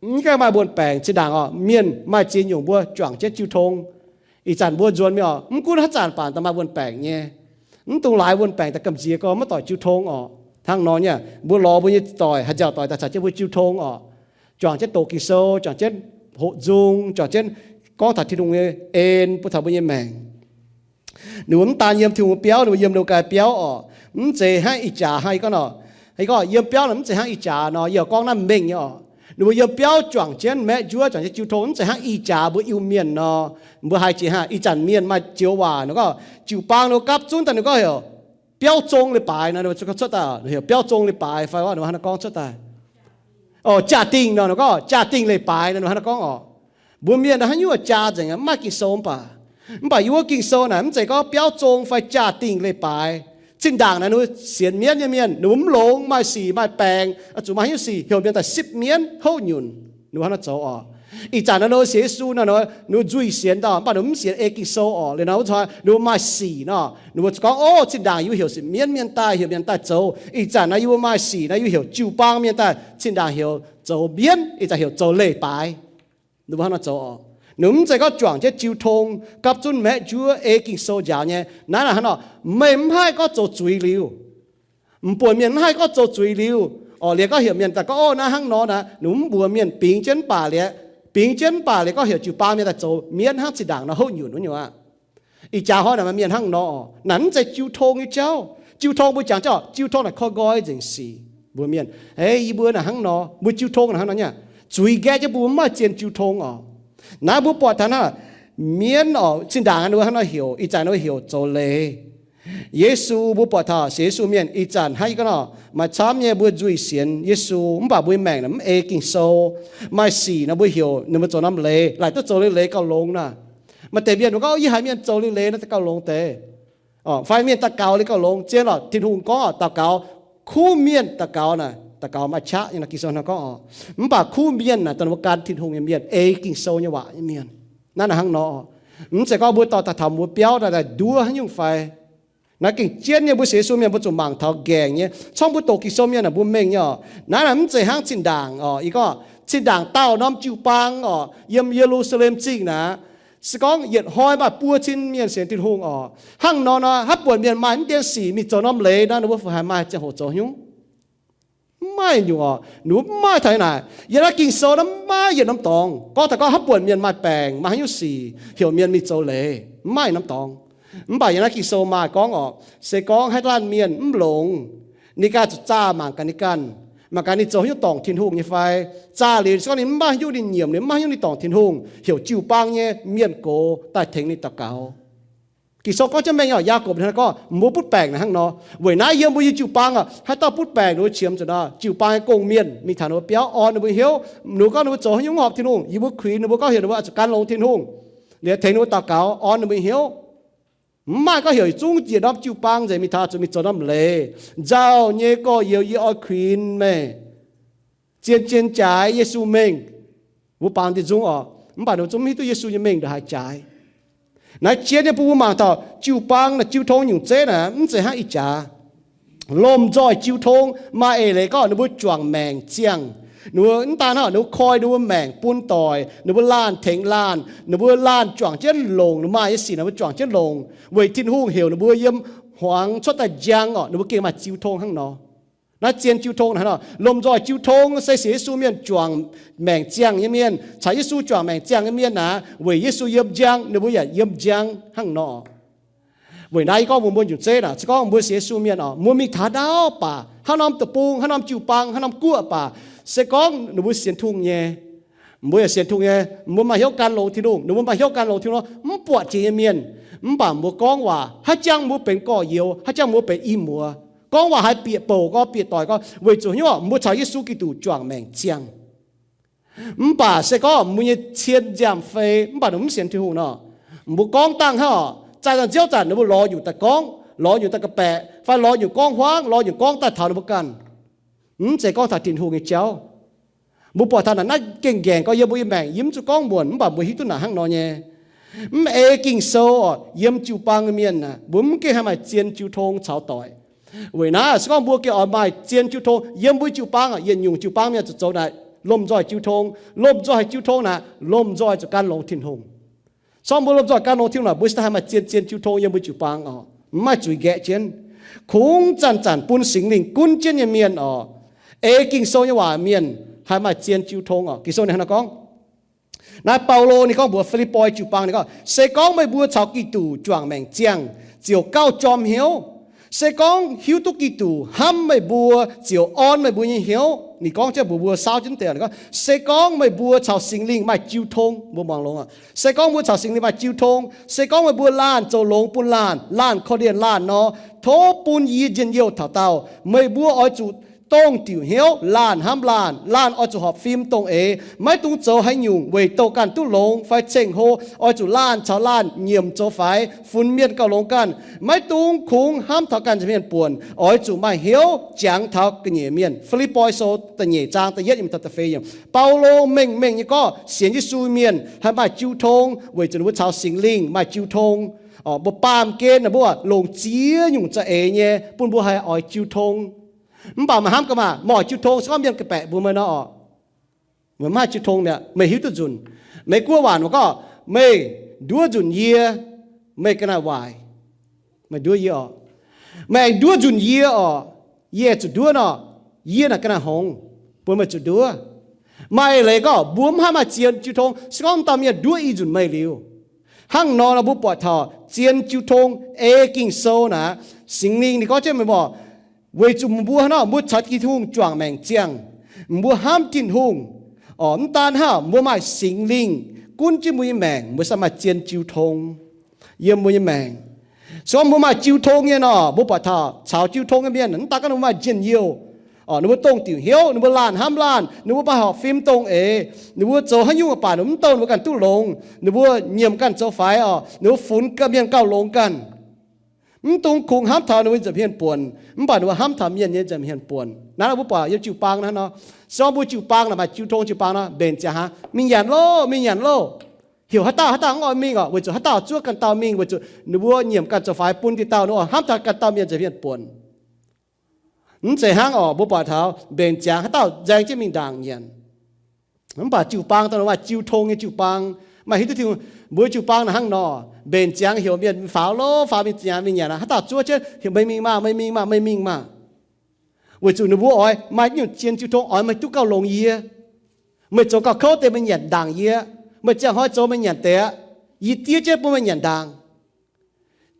mv gaengh maaih wuon-baengc, zinh ndaangc oc, mienh maaih ziex nyungc mbuo juangc jienv jiu tong. Ih zanc mbuo nzuonx mingh oc, mv gunv haaix zanc baac daaih maaih wuon-baengc nyei. Mv dungx laaix wuon-baengc daaih gamh nziex gorngv maiv doic jiu tong oc. Hnangv nor nyei, mbuo lorz mbuo nyei doic, haaix nziaauc doic daaih caux jienv mbuo jiu tong oc. Juangc jienv doqc Ging-Sou, juangc jienv hoqc nzung, juangc jienv gorngv taux Tin-Hungh nyei en bun taux mbuo nyei maengc. Ninh mbuo mv daan yiem Tin-Hungh biauv, ninh mbuo yiem Logaa biauv oc. Mv zeiz hnangv ih jaax hnangv yie gorngv nor, yie gorngv yiem biauv nor mv zeiz hnangv ih jaax nor, yie gorngv naaiv mengh nyei oc. Ninh mbuo yiem biauv juangc jienv maeqv njuov, juangc jienv jiu tong, mv zeiz hnangv ih jaax mbuo Iu-Mienh nor. Mbuo haiz jiex hnangv ih zanc mienh maaih joux waac nor gorngv, jiu-baang ninh mbuo gapv zunv daaih ninh gorngv heuc biauv zong leiz-baaix nor, ninh mbuo cuotv daaih heuc biauv zong leiz-baaix fai ninh mbuo hnangv naaiv gorngv cuotv daaih. Oc, jaa-dingh nor, ninh gorngv jaa-dingh leiz-baaix nor, ninh mbuo hnangv naaiv gorngv oc. Mbuo mienh naaiv haaix nyungc jaa nzengc, mv maaih Ging-Sou mv baac. Mv baac yiem wuov Ging-Sou naaic mv zeiz gorngv biauv zong fai jaa-dingh leiz-baaix. Zinh ndaangc naaiv ninh mbuo sienx mienv nyei mienh, ninh mbuo mv longx, maaih sic maaih baengc, zuqc maaih haaix nyungc sic heuc mienh daaih sipv mienv houv nyunc, ninh mbuo hnangv naaiv zoux oc. Ih zanc naaiv ninh mbuo sienx Yesu nor, ninh mbuo nzuih sienx dauh, mv baac ninh mbuo mv sienx ei Ging-Sou oc. Liuz nor wuov zanc ninh mbuo maaih sic nor, ninh mbuo gorngv, Ov, zinh ndaangc yie mbuo heuc sipv mienv mienh daaih, heuc mienh daaih zoux. Ih zanc naaiv yie mbuo maaih sic naaiv, yie mbuo heuc jiu-baang mienh daaih, zinh ndaangc heuc zoux mienv, ih zanc heuc zoux leiz-baaix. Ninh mbuo hnangv nor zoux oc. Ninh mbuo mv zeiz gorngv juangc jienv jiu tong, gapv zunv maeqv njuov ei Ging-Sou njaaux nyei. Naaiv naaic hnangv nor, meih mv haih gorngv zoux zuiz liuz, m'buoc mienh mv haih gorngv zoux zuiz liuz oc. Liuz gorngv heuc mienh daaih gorngv, Ov, naaiv hnangv nor naaic, ninh mbuo mv mbuox mienh, bingx jienv mv baac liuz, bingx jienv mv baac liuz gorngv heuc jiu-baang mienh daaih zoux mienv hnangv zinh ndaangc nor houv nyunc wuov nyungc aqv. Ih jaax hnoi naaic maaih mienh hnangv nor oc. Naaic mv zeiz jiu tong nyei jauv. Jiu tong mbuo jangx jauv, jiu tong naaic koi nqoi nzengc sic. Mbuox mienh, Ei, yie mbuo naaic hnangv nor, mbuo jiu tong naaic hnangv nor nyei. Zuiz nqaeqv jienv mbuo mv maaih zien jiu tong oc. Naaiv mbuo buatc taux naaiv, mienv oc, zinh ndaangc ninh mbuo hnangv nor heuc, ih zanc ninh mbuo heuc zoux leiz. Yesu mbuo buatc taux sienx Yesu mienh ih zanc hnangv yie gorngv nor, maaih camv nyei mbuo nzuih sienx Yesu mv baac mbuo nyei maengc naaic mv ei Ging-Sou. Maaih sic nor mbuo heuc ninh mbuo zoux norm leiz, laaic duqv zoux leiz-leiz gauh longx naaic. Maaih deix mienh mbuo gorngv, Yie haiz mienh zoux leiz-leiz nor daaih gauh longx deix. Fai mienh daux gaux liuz gauh longx. Zien lorqc, Tin-Hungh gorngv daux gaux, kuv mienh daux gaux naaic, daux gaux maaih qaqv nyei. Ging-Sou hnangv gorngv oc. Mv baac kuv mienh naaic dongh ninh mbuo gan Tin-Hungh nyei mienh, ei Ging-Sou nyei waac nyei mienh. Naaiv naaic hnangv nor, mv zeiz gorngv mbuo dorh taux taux mbuo biauv daaih nduov haaix nyungc fai. Naaiv gengh jienv nyei, mbuo sienx Yesu mienh mbuo zuqc mangc taux nqaengc nyei. Corc mbuo doqc Ging-Sou mienh naaic mbuo mengh nyei oc. Naaiv naaic mv zeiz hnangv zinh ndaangc oc. Yie gorngv, zinh ndaangc dauh norm jiu-baang oc, yiem Ye^lu^saa^lem Zingh naaic, se gorngv yietc hnoi maaih buo cin mienh sienx Tin-Hungh oc. Hnangv nor nor, haaix buonc mienh maaih mv dien sic mingh zoux norm leiz nor, ninh mbuo fih haic maaih ziangh hoc zoux haaix nyungc? Mv maaih nyungc oc. Ninh mbuo mv maaih taux naaic. Yiem naaiv Ging-Sou naaiv mv maaih yietc norm dorngx gorngv taux gorngv haaix buonc mienh maaih baengc, maaih haaix nyungc sic heuc mienh mingh zoux leiz. Mv maaih norm dorngx. Mv baac yiem naaiv Ging-Sou maaih gorngv oc, se gorngv haaix laanh mienh mv longx, ninh ganh zuqc zaah mangc gaax ninh ganh, mangc gaax ninh zoux haaix nyungc dorngc Tin-Hungh nyei fai. Zaah liuz se gorngv ninh mv maaih haaix nyungc ninh nyiemc, ninh mv maaih haaix nyungc ninh dorngc Tin-Hungh, heuc jiu-baang nyei mienh gox daaih tengx ninh daux gaux. Ging-Sou gorngv jienv mengh oc. Yaagorpc hnangv gorngv mbuo butv baengc naaic hnangv nor. Weic naaiv yiem mbuo nyei jiu-baang oc, haaix dauh butv baengc ninh mbuo qiemx zuqc nor, jiu-baang nyei gong-mienh mingh taux ninh mbuo biauv orn ninh mbuo hnyouv. Ninh mbuo gorngv ninh mbuo zoux haaix nyungc mv horpc Tin-Hungh, yie mbuo kuinx ninh mbuo gorngv heuc ninh mbuo oix zuqc gan longx Tin-Hungh, liuz tengx ninh mbuo daux gaux orn ninh mbuo hnyouv. Mv maaih gorngv heuc zungv njiec norm jiu-baang nzengc mingh taux zuqc mingh zoux norm leiz. Nzauh nyei gorx-youz, yie oix kuinx meih, zien-zien jaaix Yesu mengh. Mbuo bangc deix nzung oc, mv baac ninh mbuo zungv mv hiuv duqv Yesu nyei mengh ndongc haaix jaaix. Naaiv jienv nyei bun mbuo mangc taux jiu-baang naaic, jiu tong nyungc zeiv naaic mv zeiz hnangv ih jaax. Lomh nzoih jiu tong maaih eix leiz gorngv ninh mbuo juangc maengc ziangh. Ninh mbuo mv daan hnangv, ninh mbuo koi ninh mbuo maengc bun doic, ninh mbuo laanh tengx laanh, ninh mbuo laanh juangc jienv longc, ninh maaih nyei sic ninh mbuo juangc jienv longc, weic Tin-Hungh heuc ninh mbuo yiem hmuangx cuotv daaih njang oc, ninh mbuo gengh maaih jiu tong hnangv nor. Naaiv zien jiu tong hnangv nor. Lomh nzoih jiu tong se sienx Yesu mienh juangc maengc ziangh nyei mienh, caux Yesu juangc maengc ziangh nyei mienh naaic, weic Yesu yiem njang, ninh mbuo yaac yiem njang hnangv nor. Weic naaiv yie gorngv mbuox mbuo nyungc zeiv naaic, se gorngv mbuo sienx Yesu mienh oc, mbuo mingh taux haaix dauh baac, haaix norm deic-bung, haaix norm jiu-baang, haaix norm guoqv baac, se gorngv ninh mbuo sienx Tin-Hungh nyei, mbuo yaac sienx Tin-Hungh nyei, mbuo maaih hnyouv gan longx Tin-Hungh, ninh mbuo maaih hnyouv gan longx Tin-Hungh, mv buatc jiex nyei mienh, mv baac mbuo gorngv waac, haaix jangv mbuo benx gorx-youz, haaix jangv mbuo benx i muoz, gorngv waac haiz bieqc bouc gorx, bieqc doic gorx, weic zuqc hnyouv mbuo caux Yesu Giduc juangc maengc ziangh. Mv baac se gorngv mbuo nyei cien nziaamv-fei mv baac ninh mv sienx Tin-Hungh nor, mbuo gorngv dangh hnangv oc, zaih daaih nziouv zanc ninh mbuo lorz nyungc daaih gorngv, lorz nyungc daaih ga'baeqc, fai lorz nyungc gorngv huaangv, lorz nyungc gorngv daaih taux ninh mbuo ganh. Mv zeiz gorngv taux Tin-Hungh nyei jauv. Mbuo buatc taux naaic naaiv gengh nqaengc gorx yiem mbuo nyei maengc, yie mv zuqc gorngv muonc, mv baac mbuo hiuv duqv naaic hnangv nor nyei. Mv ei Ging-Sou oc, yiem jiu-baang nyei mienh aah, mbuo mv gengh haih maaih zien jiu tong caux doic. Weic naaiv se gorngv mbuo gengh oix maaih zien jiu tong yiem mbuo jiu-baang oc, yietc nyungc jiu-baang mienh zuqc zoux naaic lomh nzoih jiu tong. Lomh nzoih jiu tong naaic, lomh nzoih zuqc gan longx Tin-Hungh. Se gorngv mbuo lomh nzoih gan longx Tin-Hungh naaic, mbuo cingx daaih haih maaih zien-zien jiu tong yiem mbuo jiu-baang oc, mv maaih zuiz nqaeqv jienv. Kungx zanc-zanc bun Singx Lingh gunv jienv nyei mienh oc, ei Ging-Sou nyei waac mienh haih maaih zien jiu tong oc. Ging-Sou ninh hnangv naaiv gorngv, naaiv Baulo ninh gorngv mbuox Fi^lipv^poi jiu-baang, ninh gorngv, Se gorngv meih mbuo caux Giduc juangc maengc ziangh, ziouc gauh jorm hnyouv. Se gorngv hiuv duqv Giduc hnamv meih mbuo, ziouc orn meih mbuo nyei hnyouv. Ninh gorngv jienv mbuox mbuo saauv jienv deix, ninh gorngv, Se gorngv meih mbuo caux Singx Lingh maaih jiu tong, mbuo muangx longx oc. Se gorngv mbuo caux Singx Lingh maaih jiu tong, se gorngv meih mbuo laanh zoux longx bun laanh, laanh korv-lienh laanh nor, tov bun yie njien-youh taux daauh. Meih mbuo oix zuqc dongh diuc hnyouv, laanh hnamv laanh. Laanh oix zuqc horpc fim dongh eix, maiv dungx zoux haaix nyungc weic douh ganh duqv longx fai ceng-hlo. Oix zuqc laanh caux laanh nyiemc zoux faix, funx mienh gauh longx ganh. Maiv dungx kungx hnamv taux ganh nza'hmien buonc. Oix zuqc maaih hnyouv jangx taux ga'nyiec mienh. Fi^lipv^poi Sou da'nyeic zaang da'yietv yiemc taux da'feix yiemc. Baulo mengh mengh nyei gorngv sienx Yesu mienh haih maaih jiu tong weic zuqc ninh mbuo caux Singx Lingh maaih jiu tong. Mbuo baamh gen ninh mbuo longc ziex nyungc za'eix nyei bun mbuo haih oix jiu tong. Mv baac meih hnamv gaax maah, meih oix jiu tong se gorngv mienh ga'baeqc mbuox meih nor oc, meih mv haih jiu tong mi'aqv. Meih hiuv duqv nzunc. Meiv Guoqv waac mbuo gorngv, meih nduov nzunc yie, meih ga'naaiv waaic. Meih nduov yie oc. Meih aengx nduov nzunc yie oc. Yie zuqc nduov nor, yie naaic ga'naaiv hngongx bun meih zuqc nduov. Maaih eix leiz gorngv mbuo mv haih maaih zien jiu tong se gorngv dauh mienh nduov i nzunc meih liuz. Hnangv nor nor mbuo buatc taux zien jiu tong ei Ging-Sou naaic, Singx Lingh ninh gorngv jienv meih mbuo, weic zuqc mbuo hnangv nor mbuo caux Tin-Hungh juangc maengc ziangh, mbuo hnamv Tin-Hungh. Oc, mv daan hnangv, mbuo maaih Singx Lingh gunv jienv mbuo nyei maengc, mbuo sa maaih zien jiu tong yiem mbuo nyei maengc. Se gorngv mbuo maaih jiu tong nyei nor, mbuo buatc taux caux jiu tong nyei mienh, mv daan gorngv ninh mbuo maaih njien-youh, ninh mbuo dongh diuc hnyouv, ninh mbuo laanh hnamv laanh, ninh mbuo maaih horpc fim dongh eix, ninh mbuo zoux haaix nyungc baac ninh mv douh ninh mbuo ganh duqv longx, ninh mbuo nyiemc ganh zoux faix oc, ninh mbuo funx ganh mienh gauh longx ganh. Mv dungx kungx hnamv taux ninh mbuo nza'hmien buonc, mv baac ninh mbuo hnamv taux mienh nyei nza'hmien buonc. Naaiv mbuo buatc yiem jiu-baang naaiv nor, se gorngv mbuo jiu-baang naaic maaih jiu tong jiu-baang nor, mbenc ziangx hnangv, mingh nyanc loh, mingh nyanc loh. Heuc haaix dauh haaix dauh mv oix mingh oc, weic zuqc haaix dauh zuov ganh dauh mingh, weic zuqc ninh mbuo nyiemc ganh zoux faix bun diuh dauh, ninh mbuo hnamv taux ganh dauh mienh nza'hmien buonc. Mv zeiz hnangv oc, mbuo buatc taux mbenc ziangx haaix dauh nzaeng jienv mingh ndaangc nyanc. Mv baac jiu-baang dongh maaih jiu tong nyei jiu-baang, maaih hiuv duqv Tin-Hungh. Mbuo jiu-baang naaic hnangv nor, mbenc ziangx heuc mienh faaux loh, faaux mingh nyanc, mingh nyanc, haaix dauh zuov jienv heuc meih mingh maah, meih mingh maah, meih mingh maah. Weic zuqc ninh mbuo oix maaih nyungc zien jiu tong oix meih duqv gauh longx yie. Meih zoux gauh kouv deix meih nyanc ndaangc yie. Meih ziangh hnoi zoux meih nyanc deix aqv. Yie diev jienv bun meih nyanc ndaangc.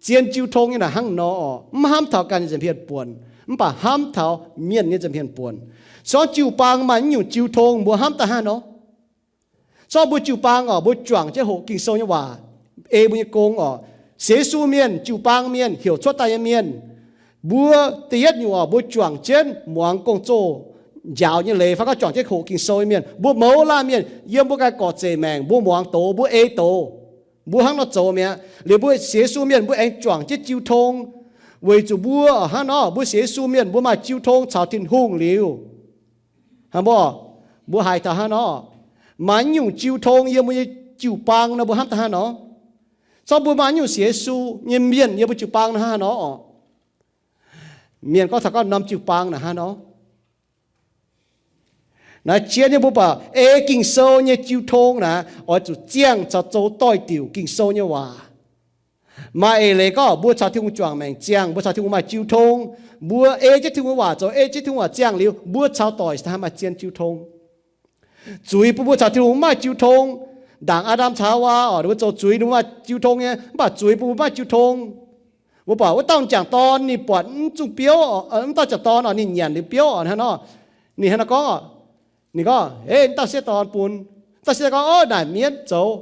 Zien jiu tong nyei naaic hnangv nor oc, mv hnamv taux ganh nza'hmien buonc, mv baac hnamv taux mienh nyei nza'hmien buonc. Se gorngv jiu-baang maaih nyungc jiu tong mbuo hnamv daaih hnangv nor. Se gorngv mbuo jiu-baang oc, mbuo juangc jienv hoqc Ging-Sou nyei waac ei mbuo nyei gong oc. Sienx Yesu mienh, jiu-baang mienh, heuc cuotv daaih nyei mienh, mbuo da'yietv nyungc oc, mbuo juangc jienv muangx gong-zoh njaaux nyei leiz fai gorngv juangc jienv hoqc Ging-Sou nyei mienh, mbuo mouz laanh mienh yiem mbuo ganh gorqv-zeic maengc mbuo muangx doz, mbuo ei doz. Mbuo hnangv nor zoux mi'aqv. Liuz mbuo sienx Yesu mienh mbuo aengx juangc jienv jiu tong, weic zuqc mbuo hnangv nor mbuo sienx Yesu mienh mbuo maaih jiu tong caux Tin-Hungh liuz, hnangv mbuo, mbuo haiz taux hnangv nor, maaih nyungc jiu tong yiem mbuo nyei jiu-baang nor mbuo hnamv daaih hnangv nor. Se gorngv mbuo maaih nyungc sienx Yesu nyei mienh yiem mbuo jiu-baang nor hnangv nor oc. Mienh gorngv taux gorngv norm jiu-baang naaic hnangv nor. Naaiv jien nyei mbuo buatc ei Ging-Sou nyei jiu tong naaic oix zuqc ziangh caux zoux doix-diuc Ging-Sou nyei waac. Maaih eix leiz gorngv mbuo caux Tin-Hungh juangc maengc ziangh, mbuo caux Tin-Hungh maaih jiu tong, mbuo ei jienv Tin-Hungh waac zoux, ei jienv Tin-Hungh waac ziangh liuz, mbuo caux doic se maaih zien jiu tong. Zuiz bun mbuo caux Tin-Hungh mv maaih jiu tong. Ndaangc Aa^ndam caux Haawaa oc, ninh mbuo zoux zuiz ninh mbuo maaih jiu tong nyei, mv baac zuiz bun mbuo mv maaih jiu tong. Mbuo buatc wuov dauh m'jangc dorn ninh buatc mv zungh biouv, mv dauh m'jangc dorn oc, ninh nyanc liuz biouv oc, hnangv nor, ninh hnangv nor gorngv, ninh gorngv, Ei, dauh sieqv dorn bun. Dauh sieqv gorngv, Ov, naaic mienv zoux.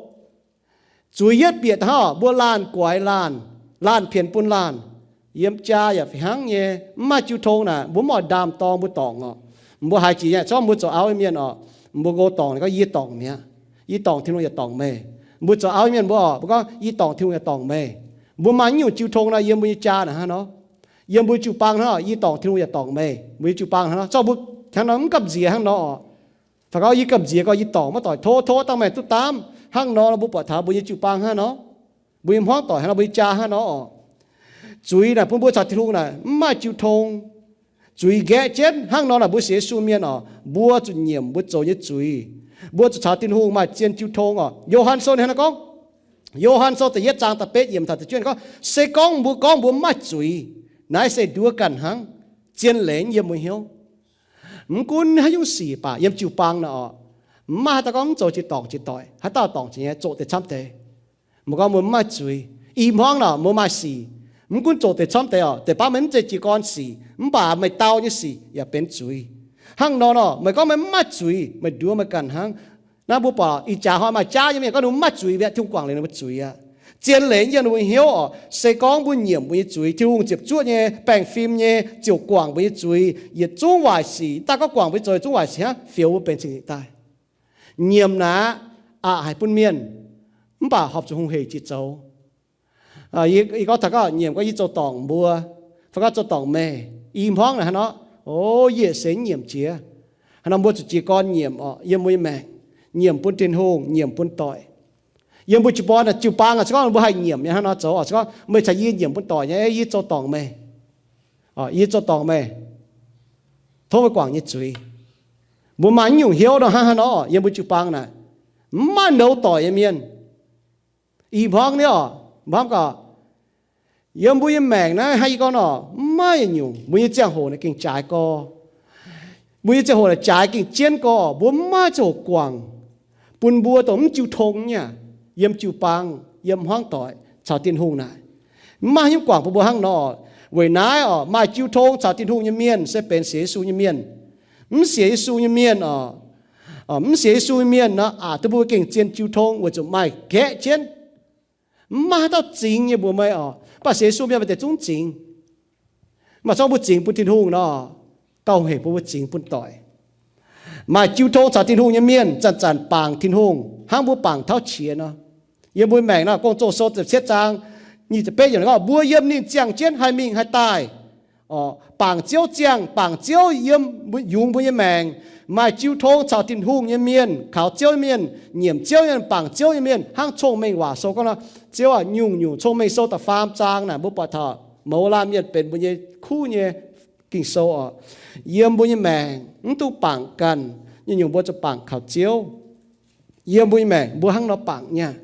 Zuiz yietv bieqc daaih hnangv, mbuo laanh guaix laanh, laanh pienx bun laanh. Yiem jaa yaac fih hnangv nyei, mv maaih jiu tong naaic, mbuo mv oix ndaam-dorng mbuo dorngc oc. Mbuo haiz jiex nyei, se gorngv mbuo zoux auv nyei mienh oc, mbuo nqo dorngc ninh gorngv, Yie dorngc mi'aqv. Yie dorngc Tin-Hungh yaac dorngc meih. Mbuo zoux auv nyei mienh mbuo oc, mbuo gorngv, Yie dorngc Tin-Hungh yaac dorngc meih. Mbuo maaih nyungc jiu tong nor, yiem mbuo nyei jaa naaic hnangv nor, yiem mbuo jiu-baang hnangv nor, Yie dorngc Tin-Hungh yaac dorngc meih. Mbuo nyei jiu-baang hnangv nor, zorqv mbuo hnangv nor mv gamh nziex hnangv nor oc. Fai gorngv yie gamh nziex gorngv yie dorngc maiv doic, tov tov dangh meih duqv daamv. Hnangv nor, mbuo buatc taux mbuo nyei jiu-baang hnangv nor, mbuo nyei hmuangv doic hnangv nor, mbuo nyei jaa hnangv nor oc. Zuiz naaic bun mbuo caux Tin-Hungh naaic mv maaih jiu tong. Zuiz nqaeqv jienv hnangv nor naaic, mbuo sienx Yesu mienh oc, mbuo zuqc nyiemc mbuo zoux nyei zuiz. Mbuo zuqc caux Tin-Hungh maaih zien jiu tong oc. Yo^han Sou ninh hnangv nor gorngv, Yo^han Sou da'yietv zaang da'betv yiemc taux da'juov gorngv, Se gorngv mbuo gorngv mbuo mv maaih zuiz, naaiv se nduov ganh hnangv, zien leiz yiem mbuo hnyouv. Mv gunv haaix nyungc sic baac yiem jiu-baang naaic oc, mv maaih haaix dauh gorngv mv zoux jiex dorngc jiex doic, haaix dauh dorngc jiex nyei, zoqc deix camv deix. Mbuo gorngv mbuo mv maaih zuiz, i hmuangv naaic mbuo maaih sic. Mv gunv zoqc deix camv deix oc, deix baav meih mv zeiz jiez gorn sic, mv baac meih dau nyei sic yaac benx zuiz. Hnangv nor nor, meih gorngv meih mv maaih zuiz, meih nduov meih ganh hnangv. Naaiv mbuo buatc ih jaax hnoi maaih jaav nyei mienh gorngv ninh mbuo mv maaih zuiz mi'aqv, Tin-Hungh guangc liuz ninh mbuo zuiz aqv. Zien leiz yiem mbuo nyei hnyouv oc. Se gorngv mbuo nyiemc mbuo nyei zuiz, Tin-Hungh ziepc zuoqv nyei baengh fim nyei ziouc guangc mbuo nyei zuiz yietc zungv waaic sic. Daaih gorngv guangc mbuo nyei zuiz zungv waaic sic hnangv, fioux mbuo benx cing-nzengc daaih. Nyiemc naaic aqc haic bun mienh, mv baac horpc zuqc hungh heic jiex zoux. Yie gorngv taux gorngv nyiemc gorngv yie zoux dorngc mbuo, fai gorngv zoux dorngc meih, i hmuangv naaic hnangv nor, o, yie se nyiemc jiex. Hnangv nor mbuo zuqc jiez gorn nyiemc oc, yiem mbuo nyei maengc, nyiemc bun Tin-Hungh, nyiemc bun doic. Yiem mbuo jiu-baang, jiu-baang oc, se gorngv mbuo haih nyiemc nyei hnangv nor zoux oc, se gorngv meih caux yie nyiemc bun doic nyei, yie zoux dorngc meih, yie zoux dorngc meih, tov meih guangc nyei zuiz. Mbuo maaih naaiv nyungc hnyouv nor hnangv haaix nor yiem mbuo jiu-baang naaic, mv maaih nouz doic nyei mienh. I hmuangv nyei oc, mbuo hnamv gaax, yiem mbuo nyei maengc naaiv hnangv yie gorngv nor, mv maaih yietc nyungc. Mbuo nyei ziangh hoc naaic gengh jaaix gorx. Mbuo nyei ziangh hoc naaic jaaix gengh jienv gorx. Mbuo mv maaih ziangh hoc guangc bun mbuo dongh mv jiu tong nyei, yiem jiu-baang, yiem hmuangv doic caux Tin-Hungh naaic. Mv maaih haaix nyungc guangc bun mbuo hnangv nor. Weic naaiv oc, maaih jiu tong caux Tin-Hungh nyei mienh se benx sienx Yesu nyei mienh. Mv sienx Yesu nyei mienh oc, mv sienx Yesu nyei mienh nor, aqc duqv mbuo gengh zien jiu tong weic zuqc maaih gaeqv jienv. Mv maaih haaix dauh zingx nyei mbuox meih oc. Mv baac sienx Yesu mienh maaih deix zungv zingx. Mv baac se gorngv mbuo zingx bun Tin-Hungh nor, gauh hec bun mbuo zingx bun doic. Maaih jiu tong caux Tin-Hungh nyei mienh zanc-zanc bangc Tin-Hungh hnangv mbuo bangc tauv qiex nor. Yiem mbuo maengc nor, Gong-Zoh sou ziepc cietv zaang nyic ziepc betv yiemc gorngv, mbuo yiem ninh ziangh jienv haih mingh haih daaih. Bangc Ziouv ziangh, bangc Ziouv yiem, yungz mbuo nyei maengc. Maaih jiu tong caux Tin-Hungh nyei mienh, kaux Ziouv nyei mienh, nyiemc Ziouv nyei mienh, bangc Ziouv nyei mienh hnangv Cong-Mengh Waac Sou gorngv nor. Ziouv aac, nyungc-nyungc Cong-Mengh Sou da'faam zaang naaic mbuo buatc taux mouz laanh mienh benx mbuo nyei kuv nyei Ging-Sou oc. Yiem mbuo nyei maengc mv dungx bangc ganh, nyungc-nyungc mbuo zuqc bangc kaux Ziouv. Yiem mbuo nyei maengc mbuo hnangv nor bangc nyei aqv.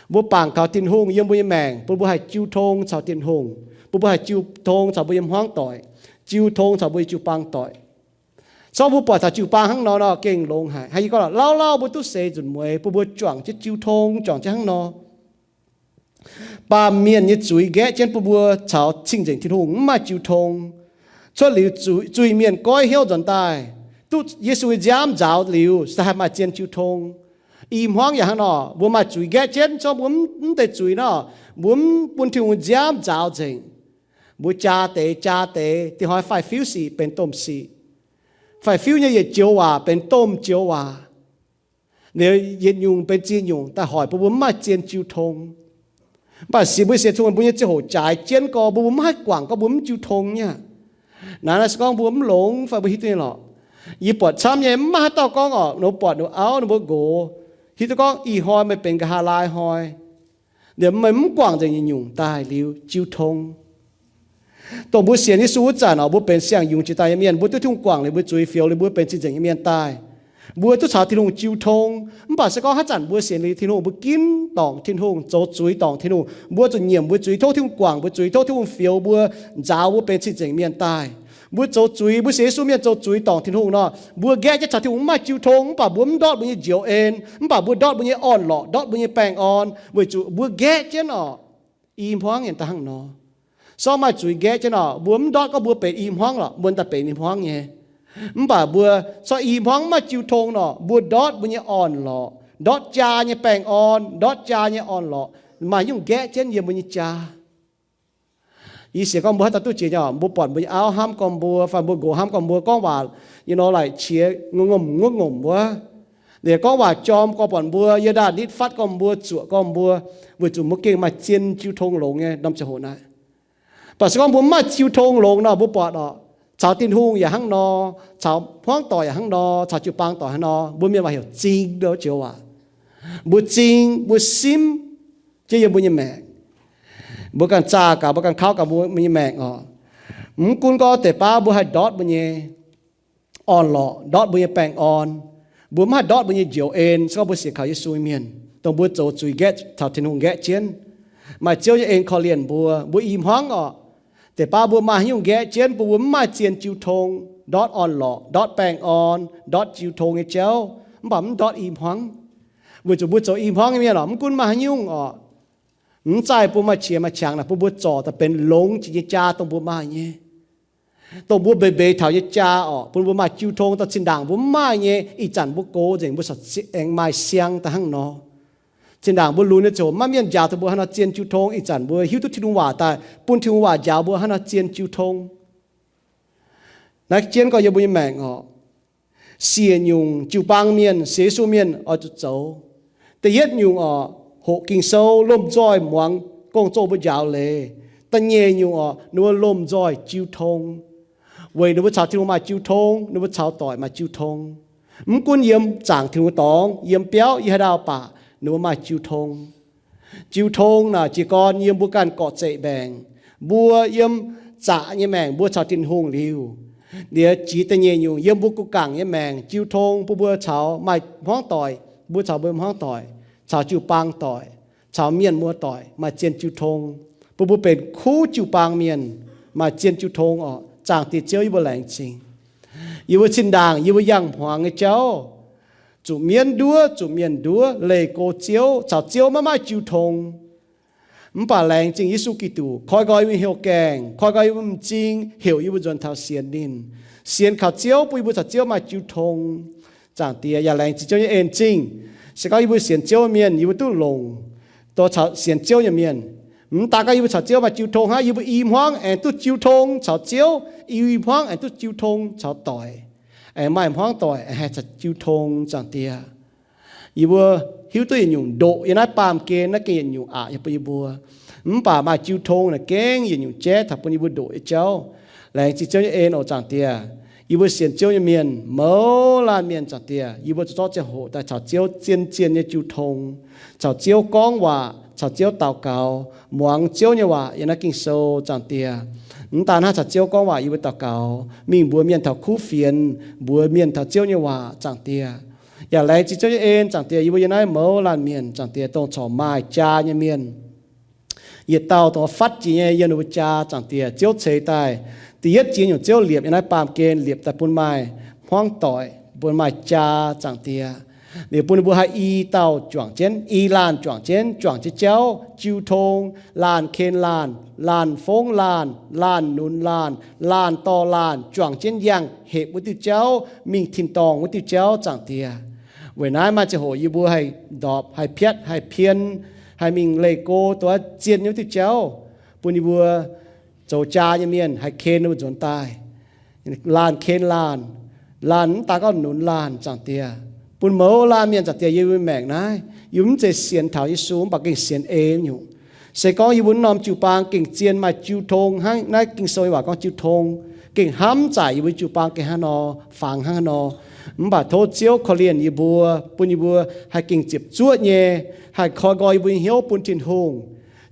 Mbuo bangc kaux Tin-Hungh yiem mbuo nyei maengc, bun mbuo haih jiu tong caux Tin-Hungh, bun mbuo haih jiu tong caux mbuo nyei hmuangv doic, jiu tong caux mbuo nyei jiu-baang doic. Se gorngv mbuo buatc taux jiu-baang hnangv nor nor gengh longx haic. Hnangv yie gorngv, lauh lauh mbuo duqv seix nzunc mueiz bun mbuo juangc jienv jiu tong, juangc jienv hnangv nor. Baamh mienh nyei zuiz nqaeqv jienv bun mbuo caux cing-nzengc Tin-Hungh mv maaih jiu tong. Cuotv liuz zuiz-mienh goiv hnyouv nzuonx daaih, duqv Yesu nyei nziaamv nzaaux liuz, se haih maaih zien jiu tong. I hmuangv yaac hnangv nor, mbuo maaih zuiz nqaeqv jienv, se gorngv mbuo mv deix zuiz nor, mbuo mv bun Tin-Hungh nziaamv nzaaux nzengc, mbuo jaa deix jaa deix, dingc hnoi faix-fiuv sic benx domh sic, faix-fiuv nyei yietc joux waac benx domh joux waac. Liuz yietc nyungc benx ziex nyungc daaih hoic bun mbuo mv maaih zien jiu tong. Mv baac sienx mbuo sienx Tin-Hungh, mbuo nyei ziangh hoc jaaix jienv gorx, mbuo mbuo mv haih guangc gorx mbuo mv jiu tong nyei aqv. Naaiv naaiv se gorngv mbuo mv longx fai mbuo hiuv duqv nyei lorqc. Yie buatc camv nyei, mv maaih haaix dauh gorngv oc, ninh mbuo buatc ninh mbuo auv ninh mbuo nqox, hiuv duqv gorngv ih hnoi meih benx nqa'haav laai hnoi, liuz meih mv guangc nzengc nyungc-nyungc daaih liuz jiu tong. Dongh mbuo sienx Yesu wuov zanc oc, mbuo benx siang-yungz jiex daaih nyei mienh, mbuo duqv Tin-Hungh guangc liuz mbuo zuiz fioux liuz mbuo benx cing-nzengc nyei mienh daaih. Mbuo duqv caux Tin-Hungh jiu tong. Mv baac se gorngv haaix zanc mbuo sienx liuz Tin-Hungh, mbuo ginv dorngc Tin-Hungh, zoux zuiz dorngc Tin-Hungh, mbuo zuqc nyiemc mbuo zuiz, tov Tin-Hungh guangc mbuo zuiz, tov Tin-Hungh fioux mbuo, nzaaux mbuo benx cing-nzengc mienh daaih. Mbuo zoux zuiz, mbuo sienx Yesu mienh zoux zuiz dorngc Tin-Hungh nor, mbuo nqaeqv jienv caux Tin-Hungh mv maaih jiu tong, mv baac mbuo mv ndortv mbuo nyei njoux en, mv baac mbuo ndortv mbuo nyei orn-lorqc, ndortv mbuo nyei baengh orn, weic zuqc mbuo nqaeqv jienv oc, i hmuangv nyei daaih hnangv nor. Se gorngv maaih zuiz nqaeqv jienv oc, mbuo mv ndortv gorngv mbuo benx i hmuangv lorqc, mbuo daaih benx i hmuangv nyei. Mv baac mbuo se gorngv i hmuangv mv maaih jiu tong nor, mbuo ndortv mbuo nyei orn-lorqc, ndortv jaa nyei baengh orn, ndortv jaa nyei orn-lorqc, maaih nyungc nqaeqv jienv yiem mbuo nyei jaa. Yie sienx gorngv mbuo haaix dauh duqv jiex nyei, mbuo buatc mbuo nyei auv hnamv gormx mbuo, fai mbuo nqox hnamv gormx mbuo, gorngv waac, you know, like, qiex ngomc ngomc wuov, liuz gorngv waac jorm gormx buatc mbuo, yie ndaah nitv fatv gormx mbuo, zuoqc gormx mbuo, weic zuqc mbuo gengh maaih zien jiu tong longx nyei norm ziangh hoc naaiv. Mv baac se gorngv mbuo mv maaih jiu tong longx nor, mbuo buatc oc, caux Tin-Hungh yaac hnangv nor, caux hmuangv doic yaac hnangv nor, caux jiu-baang doic hnangv nor, mbuo mienh waac heuc zing, joux waac. Mbuo zing, mbuo simv jienv yiem mbuo nyei maengc. Mbuo ganh zaah gaax, mbuo ganh kauv gaax mbuo nyei maengc oc. Mv gunv gorngv deix baav mbuo haih ndortv mbuo nyei orn-lorqc, ndortv mbuo nyei baengh orn, mbuo mv haih ndortv mbuo nyei njoux en, se gorngv mbuo sienx kaux Yesu nyei mienh, dongh mbuo zoux zuiz nqaeqv, caux Tin-Hungh nqaeqv jienv, maaih Ziouv nyei en korv-lienh mbuo, mbuo i hmuangv oc. Deix baav mbuo maaih haaix nyungc nqaeqv jienv bun mbuo mv maaih zien jiu tong, ndortv orn-lorqc, ndortv baengh orn, ndortv jiu tong nyei jauv, mv baac mv ndortv i hmuangv. Weic zuqc mbuo zoux i hmuangv nyei mienh oc, mv gunv maaih haaix nyungc oc, mv zaih bun maaih qiex maaih qangx naaic, bun mbuo zorc daaih benx longx jiex nyei jaa dongh mbuo maaih nyei. Dongh mbuo mbeix mbeix taux nyei jaa oc, bun mbuo maaih jiu tong daaih zinh ndaangc mbuo mv maaih nyei, ih zanc mbuo gox nzengc, mbuo corc aengx maaih siang daaih hnangv nor. Zinh ndaangc mbuo lunx nyei ziangh hoc maiv mienh njaaux taux mbuo haaix nor zien jiu tong, ih zanc mbuo hiuv duqv Tin-Hungh waac daaih bun Tin-Hungh waac njaaux mbuo haaix nor zien jiu tong. Naaiv jienv gorngv yiem mbuo nyei maengc orqc, siec nyungc jiu-baang mienh, siec Yesu mienh oix zuqc zoux. Da'yietv nyungc orqc, hoqc Ging-Sou, lomh nzoih muangx gong-zoh mbuo njaaux leiz. Da'nyeic nyungc orqc, ninh mbuo lomh nzoih jiu tong. Weic ninh mbuo caux Tin-Hungh maaih jiu tong, ninh mbuo caux doic maaih jiu tong. Mv gunv yiem zaangc Tin-Hungh dorngx, yiem biauv, yiem haaix ndau baac ninh mbuo maaih jiu tong. Jiu tong naaic jiez gorn yiem mbuo ganh gorqv-zeqc maengc. Mbuo yiem zaqc nyei maengc mbuo caux Tin-Hungh liuz, liuz jiex da'nyeic nyungc yiem mbuo guh gangc nyei maengc. Jiu tong bun mbuo caux maaih hmuangv doic, mbuo caux mbuo hmuangv doic, caux jiu-baang doic, caux mienh muoz doic maaih zien jiu tong, bun mbuo benx kuv jiu-baang mienh, maaih zien jiu tong orqc. Zaangc Diex Ziouv, yie mbuo laengz zingh. Yie mbuo zinh ndaangc yie mbuo yangh hmuangx nyei jauv, zuqc mienv nduov, zuqc mienh nduov, leih go Ziouv, caux Ziouv maiv maaih jiu tong. Mv baac laengz zingh Yesu Giduc koi nqoi yie mbuo hnyouv gaengh, koi nqoi yie mbuo m'zing, heuc yie mbuo nzuonx taux sienx ninh. Sienx kaux Ziouv bun yie mbuo caux Ziouv maaih jiu tong. Zaangc Diex, yaac laengz zingh Ziouv nyei en zingh. Se gorngv yie mbuo sienx Ziouv mienh, yie mbuo duqv longc dongh caux sienx Ziouv nyei mienh. Mv daaih gorngv yie mbuo caux Ziouv maaih jiu tong hnangv, yie mbuo i hmuangv aengx duqv jiu tong caux Ziouv, i hmuangv aengx duqv jiu tong caux doic, aengx maaih hmuangv doic aengx haih caux jiu tong. Zaangc Diex, yie mbuo hiuv duqv yietc nyungc ndoqc yiem naaiv baamh gen naaiv gengh yietc nyungc aqc nyei bun yie mbuo. Mv baac maaih jiu tong naaic gengh yietc nyungc jaiv taux bun yie mbuo ndoqc nyei jauv. Laengz zingh Ziouv nyei en oc, Zaangc Diex. Yie mbuo sienx Ziouv nyei mienh, mouz laanh mienh, Zaangc Diex, yie mbuo zuqc zorqv ziangh hoc daaih caux Ziouv zien-zien nyei jiu tong, caux Ziouv gorngv waac, caux Ziouv daux gaux, muangx Ziouv nyei waac yiem naaiv Ging-Sou, Zaangc Diex. Mv daan hnangv, caux Ziouv gorngv waac, yie mbuo daux gaux, mingh mbuox mienh taux kuv fienx, mbuox mienh taux Ziouv nyei waac, Zaangc Diex. Yaac laengz zingh Ziouv nyei en, Zaangc Diex, yie mbuo yiem naaiv mouz laanh mienh, Zaangc Diex, dongh corc maaih jaa nyei mienh. Yietc dauh dongh fatv jiex nyei yiem ninh mbuo jaa, Zaangc Diex, Ziouv ceix daaih. Da'yietv jiex nyungc Ziouv liepc yiem naaiv baamh gen, liepc daaih bun maaih hmuangv doic, bun maaih jaa, Zaangc Diex. Liuz bun ninh mbuo haih i dauh juangc jienv, i laanh juangc jienv, juangc jienv jauv, jiu tong, laanh ken laanh, laanh fongv laanh, laanh nunz laanh, laanh dorh laanh, juangc jienv yangh hepc wuov diuh jauv, mingh tin-dorngh wuov diuh jauv, Zaangc Diex. Weic naaiv maaih ziangh hoc yie mbuo haih ndorpc, haih piatv, haih pien, haih mingh leih go dongh zien nyei wuov diuh jauv, bun yie mbuo zoux jaa nyei mienh haih ken ninh mbuo nzuonx daaih. Laanh ken laanh, laanh mv daaih gorngv nunz laanh, Zaangc Diex. Bun mouz laanh mienh, Zaangc Diex, yiem yie mbuo maengc naaiv, yie mbuo mv zeiz sienx taux Yesu mv baac gengh sienx ei nyungc. Se gorngv yie mbuo norm jiu-baang gengh zien maaih jiu tong hnangv naaiv Ging-Sou nyei waac gorngv jiu tong, gengh hnamv zaaic yie mbuo jiu-baang gengh hnangv nor, fangx hnangv nor. Mv baac tov Ziouv korv-lienh yie mbuo, bun yie mbuo haih gengh ziepc zuoqv nyei, haih koi nqoi yie mbuo nyei hnyouv bun Tin-Hungh.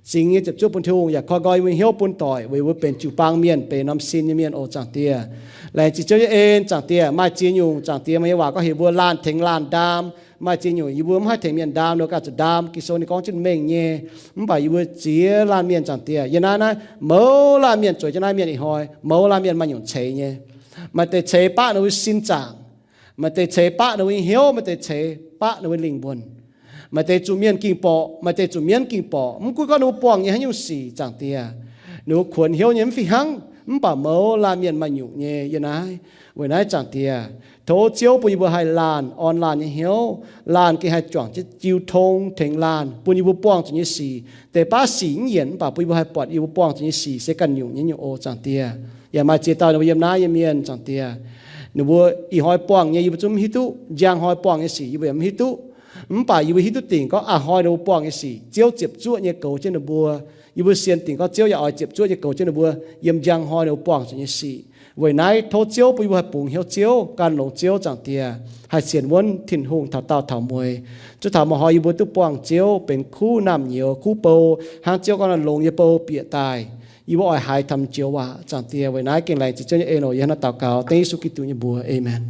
Zingx nyei ziepc zuoqv bun Tin-Hungh, yaac koi nqoi yie mbuo hnyouv bun doic, weic yie mbuo benx jiu-baang mienh, benx norm sin nyei mienh oc, Zaangc Diex. Laengz zingh Ziouv nyei en, Zaangc Diex. Maaih ziex nyungc, Zaangc Diex, meih nyei waac gorngv heuc mbuo laanh tengx laanh ndaam. Maaih ziex nyungc yie mbuo mv haih tengx mienh ndaam, ninh mbuo ganh zuqc ndaam. Ging-Sou ninh gorngv jienv mengh nyei. Mv baac yie mbuo ziex laanh mienh, Zaangc Diex, yiem naaiv naaiv mouz laanh mienh, zueiz jienv naaiv mienh ih hnoi, mouz laanh mienh maaih nyungc ceix nyei. Maaih deix ceix baqv ninh mbuo sin zaangc, maaih deix ceix baqv ninh mbuo nyei hnyouv, maaih deix ceix baqv ninh mbuo lingh wuonh. Maaih deix zuqc mienh ging borqc, maaih deix zuqc mienv ging borqc. Mv gunv gorngv ninh mbuo buangh nyei haaix nyungc sic, Zaangc Diex, ninh mbuo kuonx hnyouv nyei mv fih hnangv, mv baac mouz laanh mienh maaih nyungc nyei yiem naaiv. Weic naaiv, Zaangc Diex, tov Ziouv bun yie mbuo haih laanh orn laanh nyei hnyouv, laanh gengh haih juangc jienv jiu tong tengx laanh, bun yie mbuo buangh zuqc nyei sic, deix baav sic mv yienc mv baac bun yie mbuo haih buatc yie mbuo buangh zuqc nyei sic se ganh nyungc nyei nyungc oc, Zaangc Diex. Yaac maaih ziex dauh ninh mbuo yiem naaiv nyei mienh, Zaangc Diex, ninh mbuo ih hnoi buangh nyei yie mbuo zungv mv hiuv duqv, njang hnoi buangh nyei sic yie mbuo yaac mv hiuv duqv. Mv baac yie mbuo hiuv duqv dingc gorngv a'hnoi ninh mbuo buangh nyei sic Ziouv ziepc zuoqv nyei goux jienv ninh mbuo. Yie mbuo sienx dingc gorngv Ziouv yaac oix ziepc zuoqv nyei goux jienv ninh mbuo yiem njang hnoi ninh mbuo buangh zuqc nyei sic. Weic naaiv tov Ziouv bun yie mbuo haih bungx hnyouv Ziouv, gan longx Ziouv, Zaangc Diex, haih sienx wuonv Tin-Hungh taux daauh taux mueiz. Zuov taux mv hoi yie mbuo duqv buangh Ziouv benx kuv naamh nyouz, kuv bou, hnangv Ziouv gorngv, longx nyei bou bieqc daaih. Yie mbuo oix haiz taux meih joux waac, Zaangc Diex. Weic naaiv gengh laengz zingh Ziouv nyei en oc. Yie hnangv naaiv daux gaux dengv Yesu Giduc nyei mbuox. Aamen.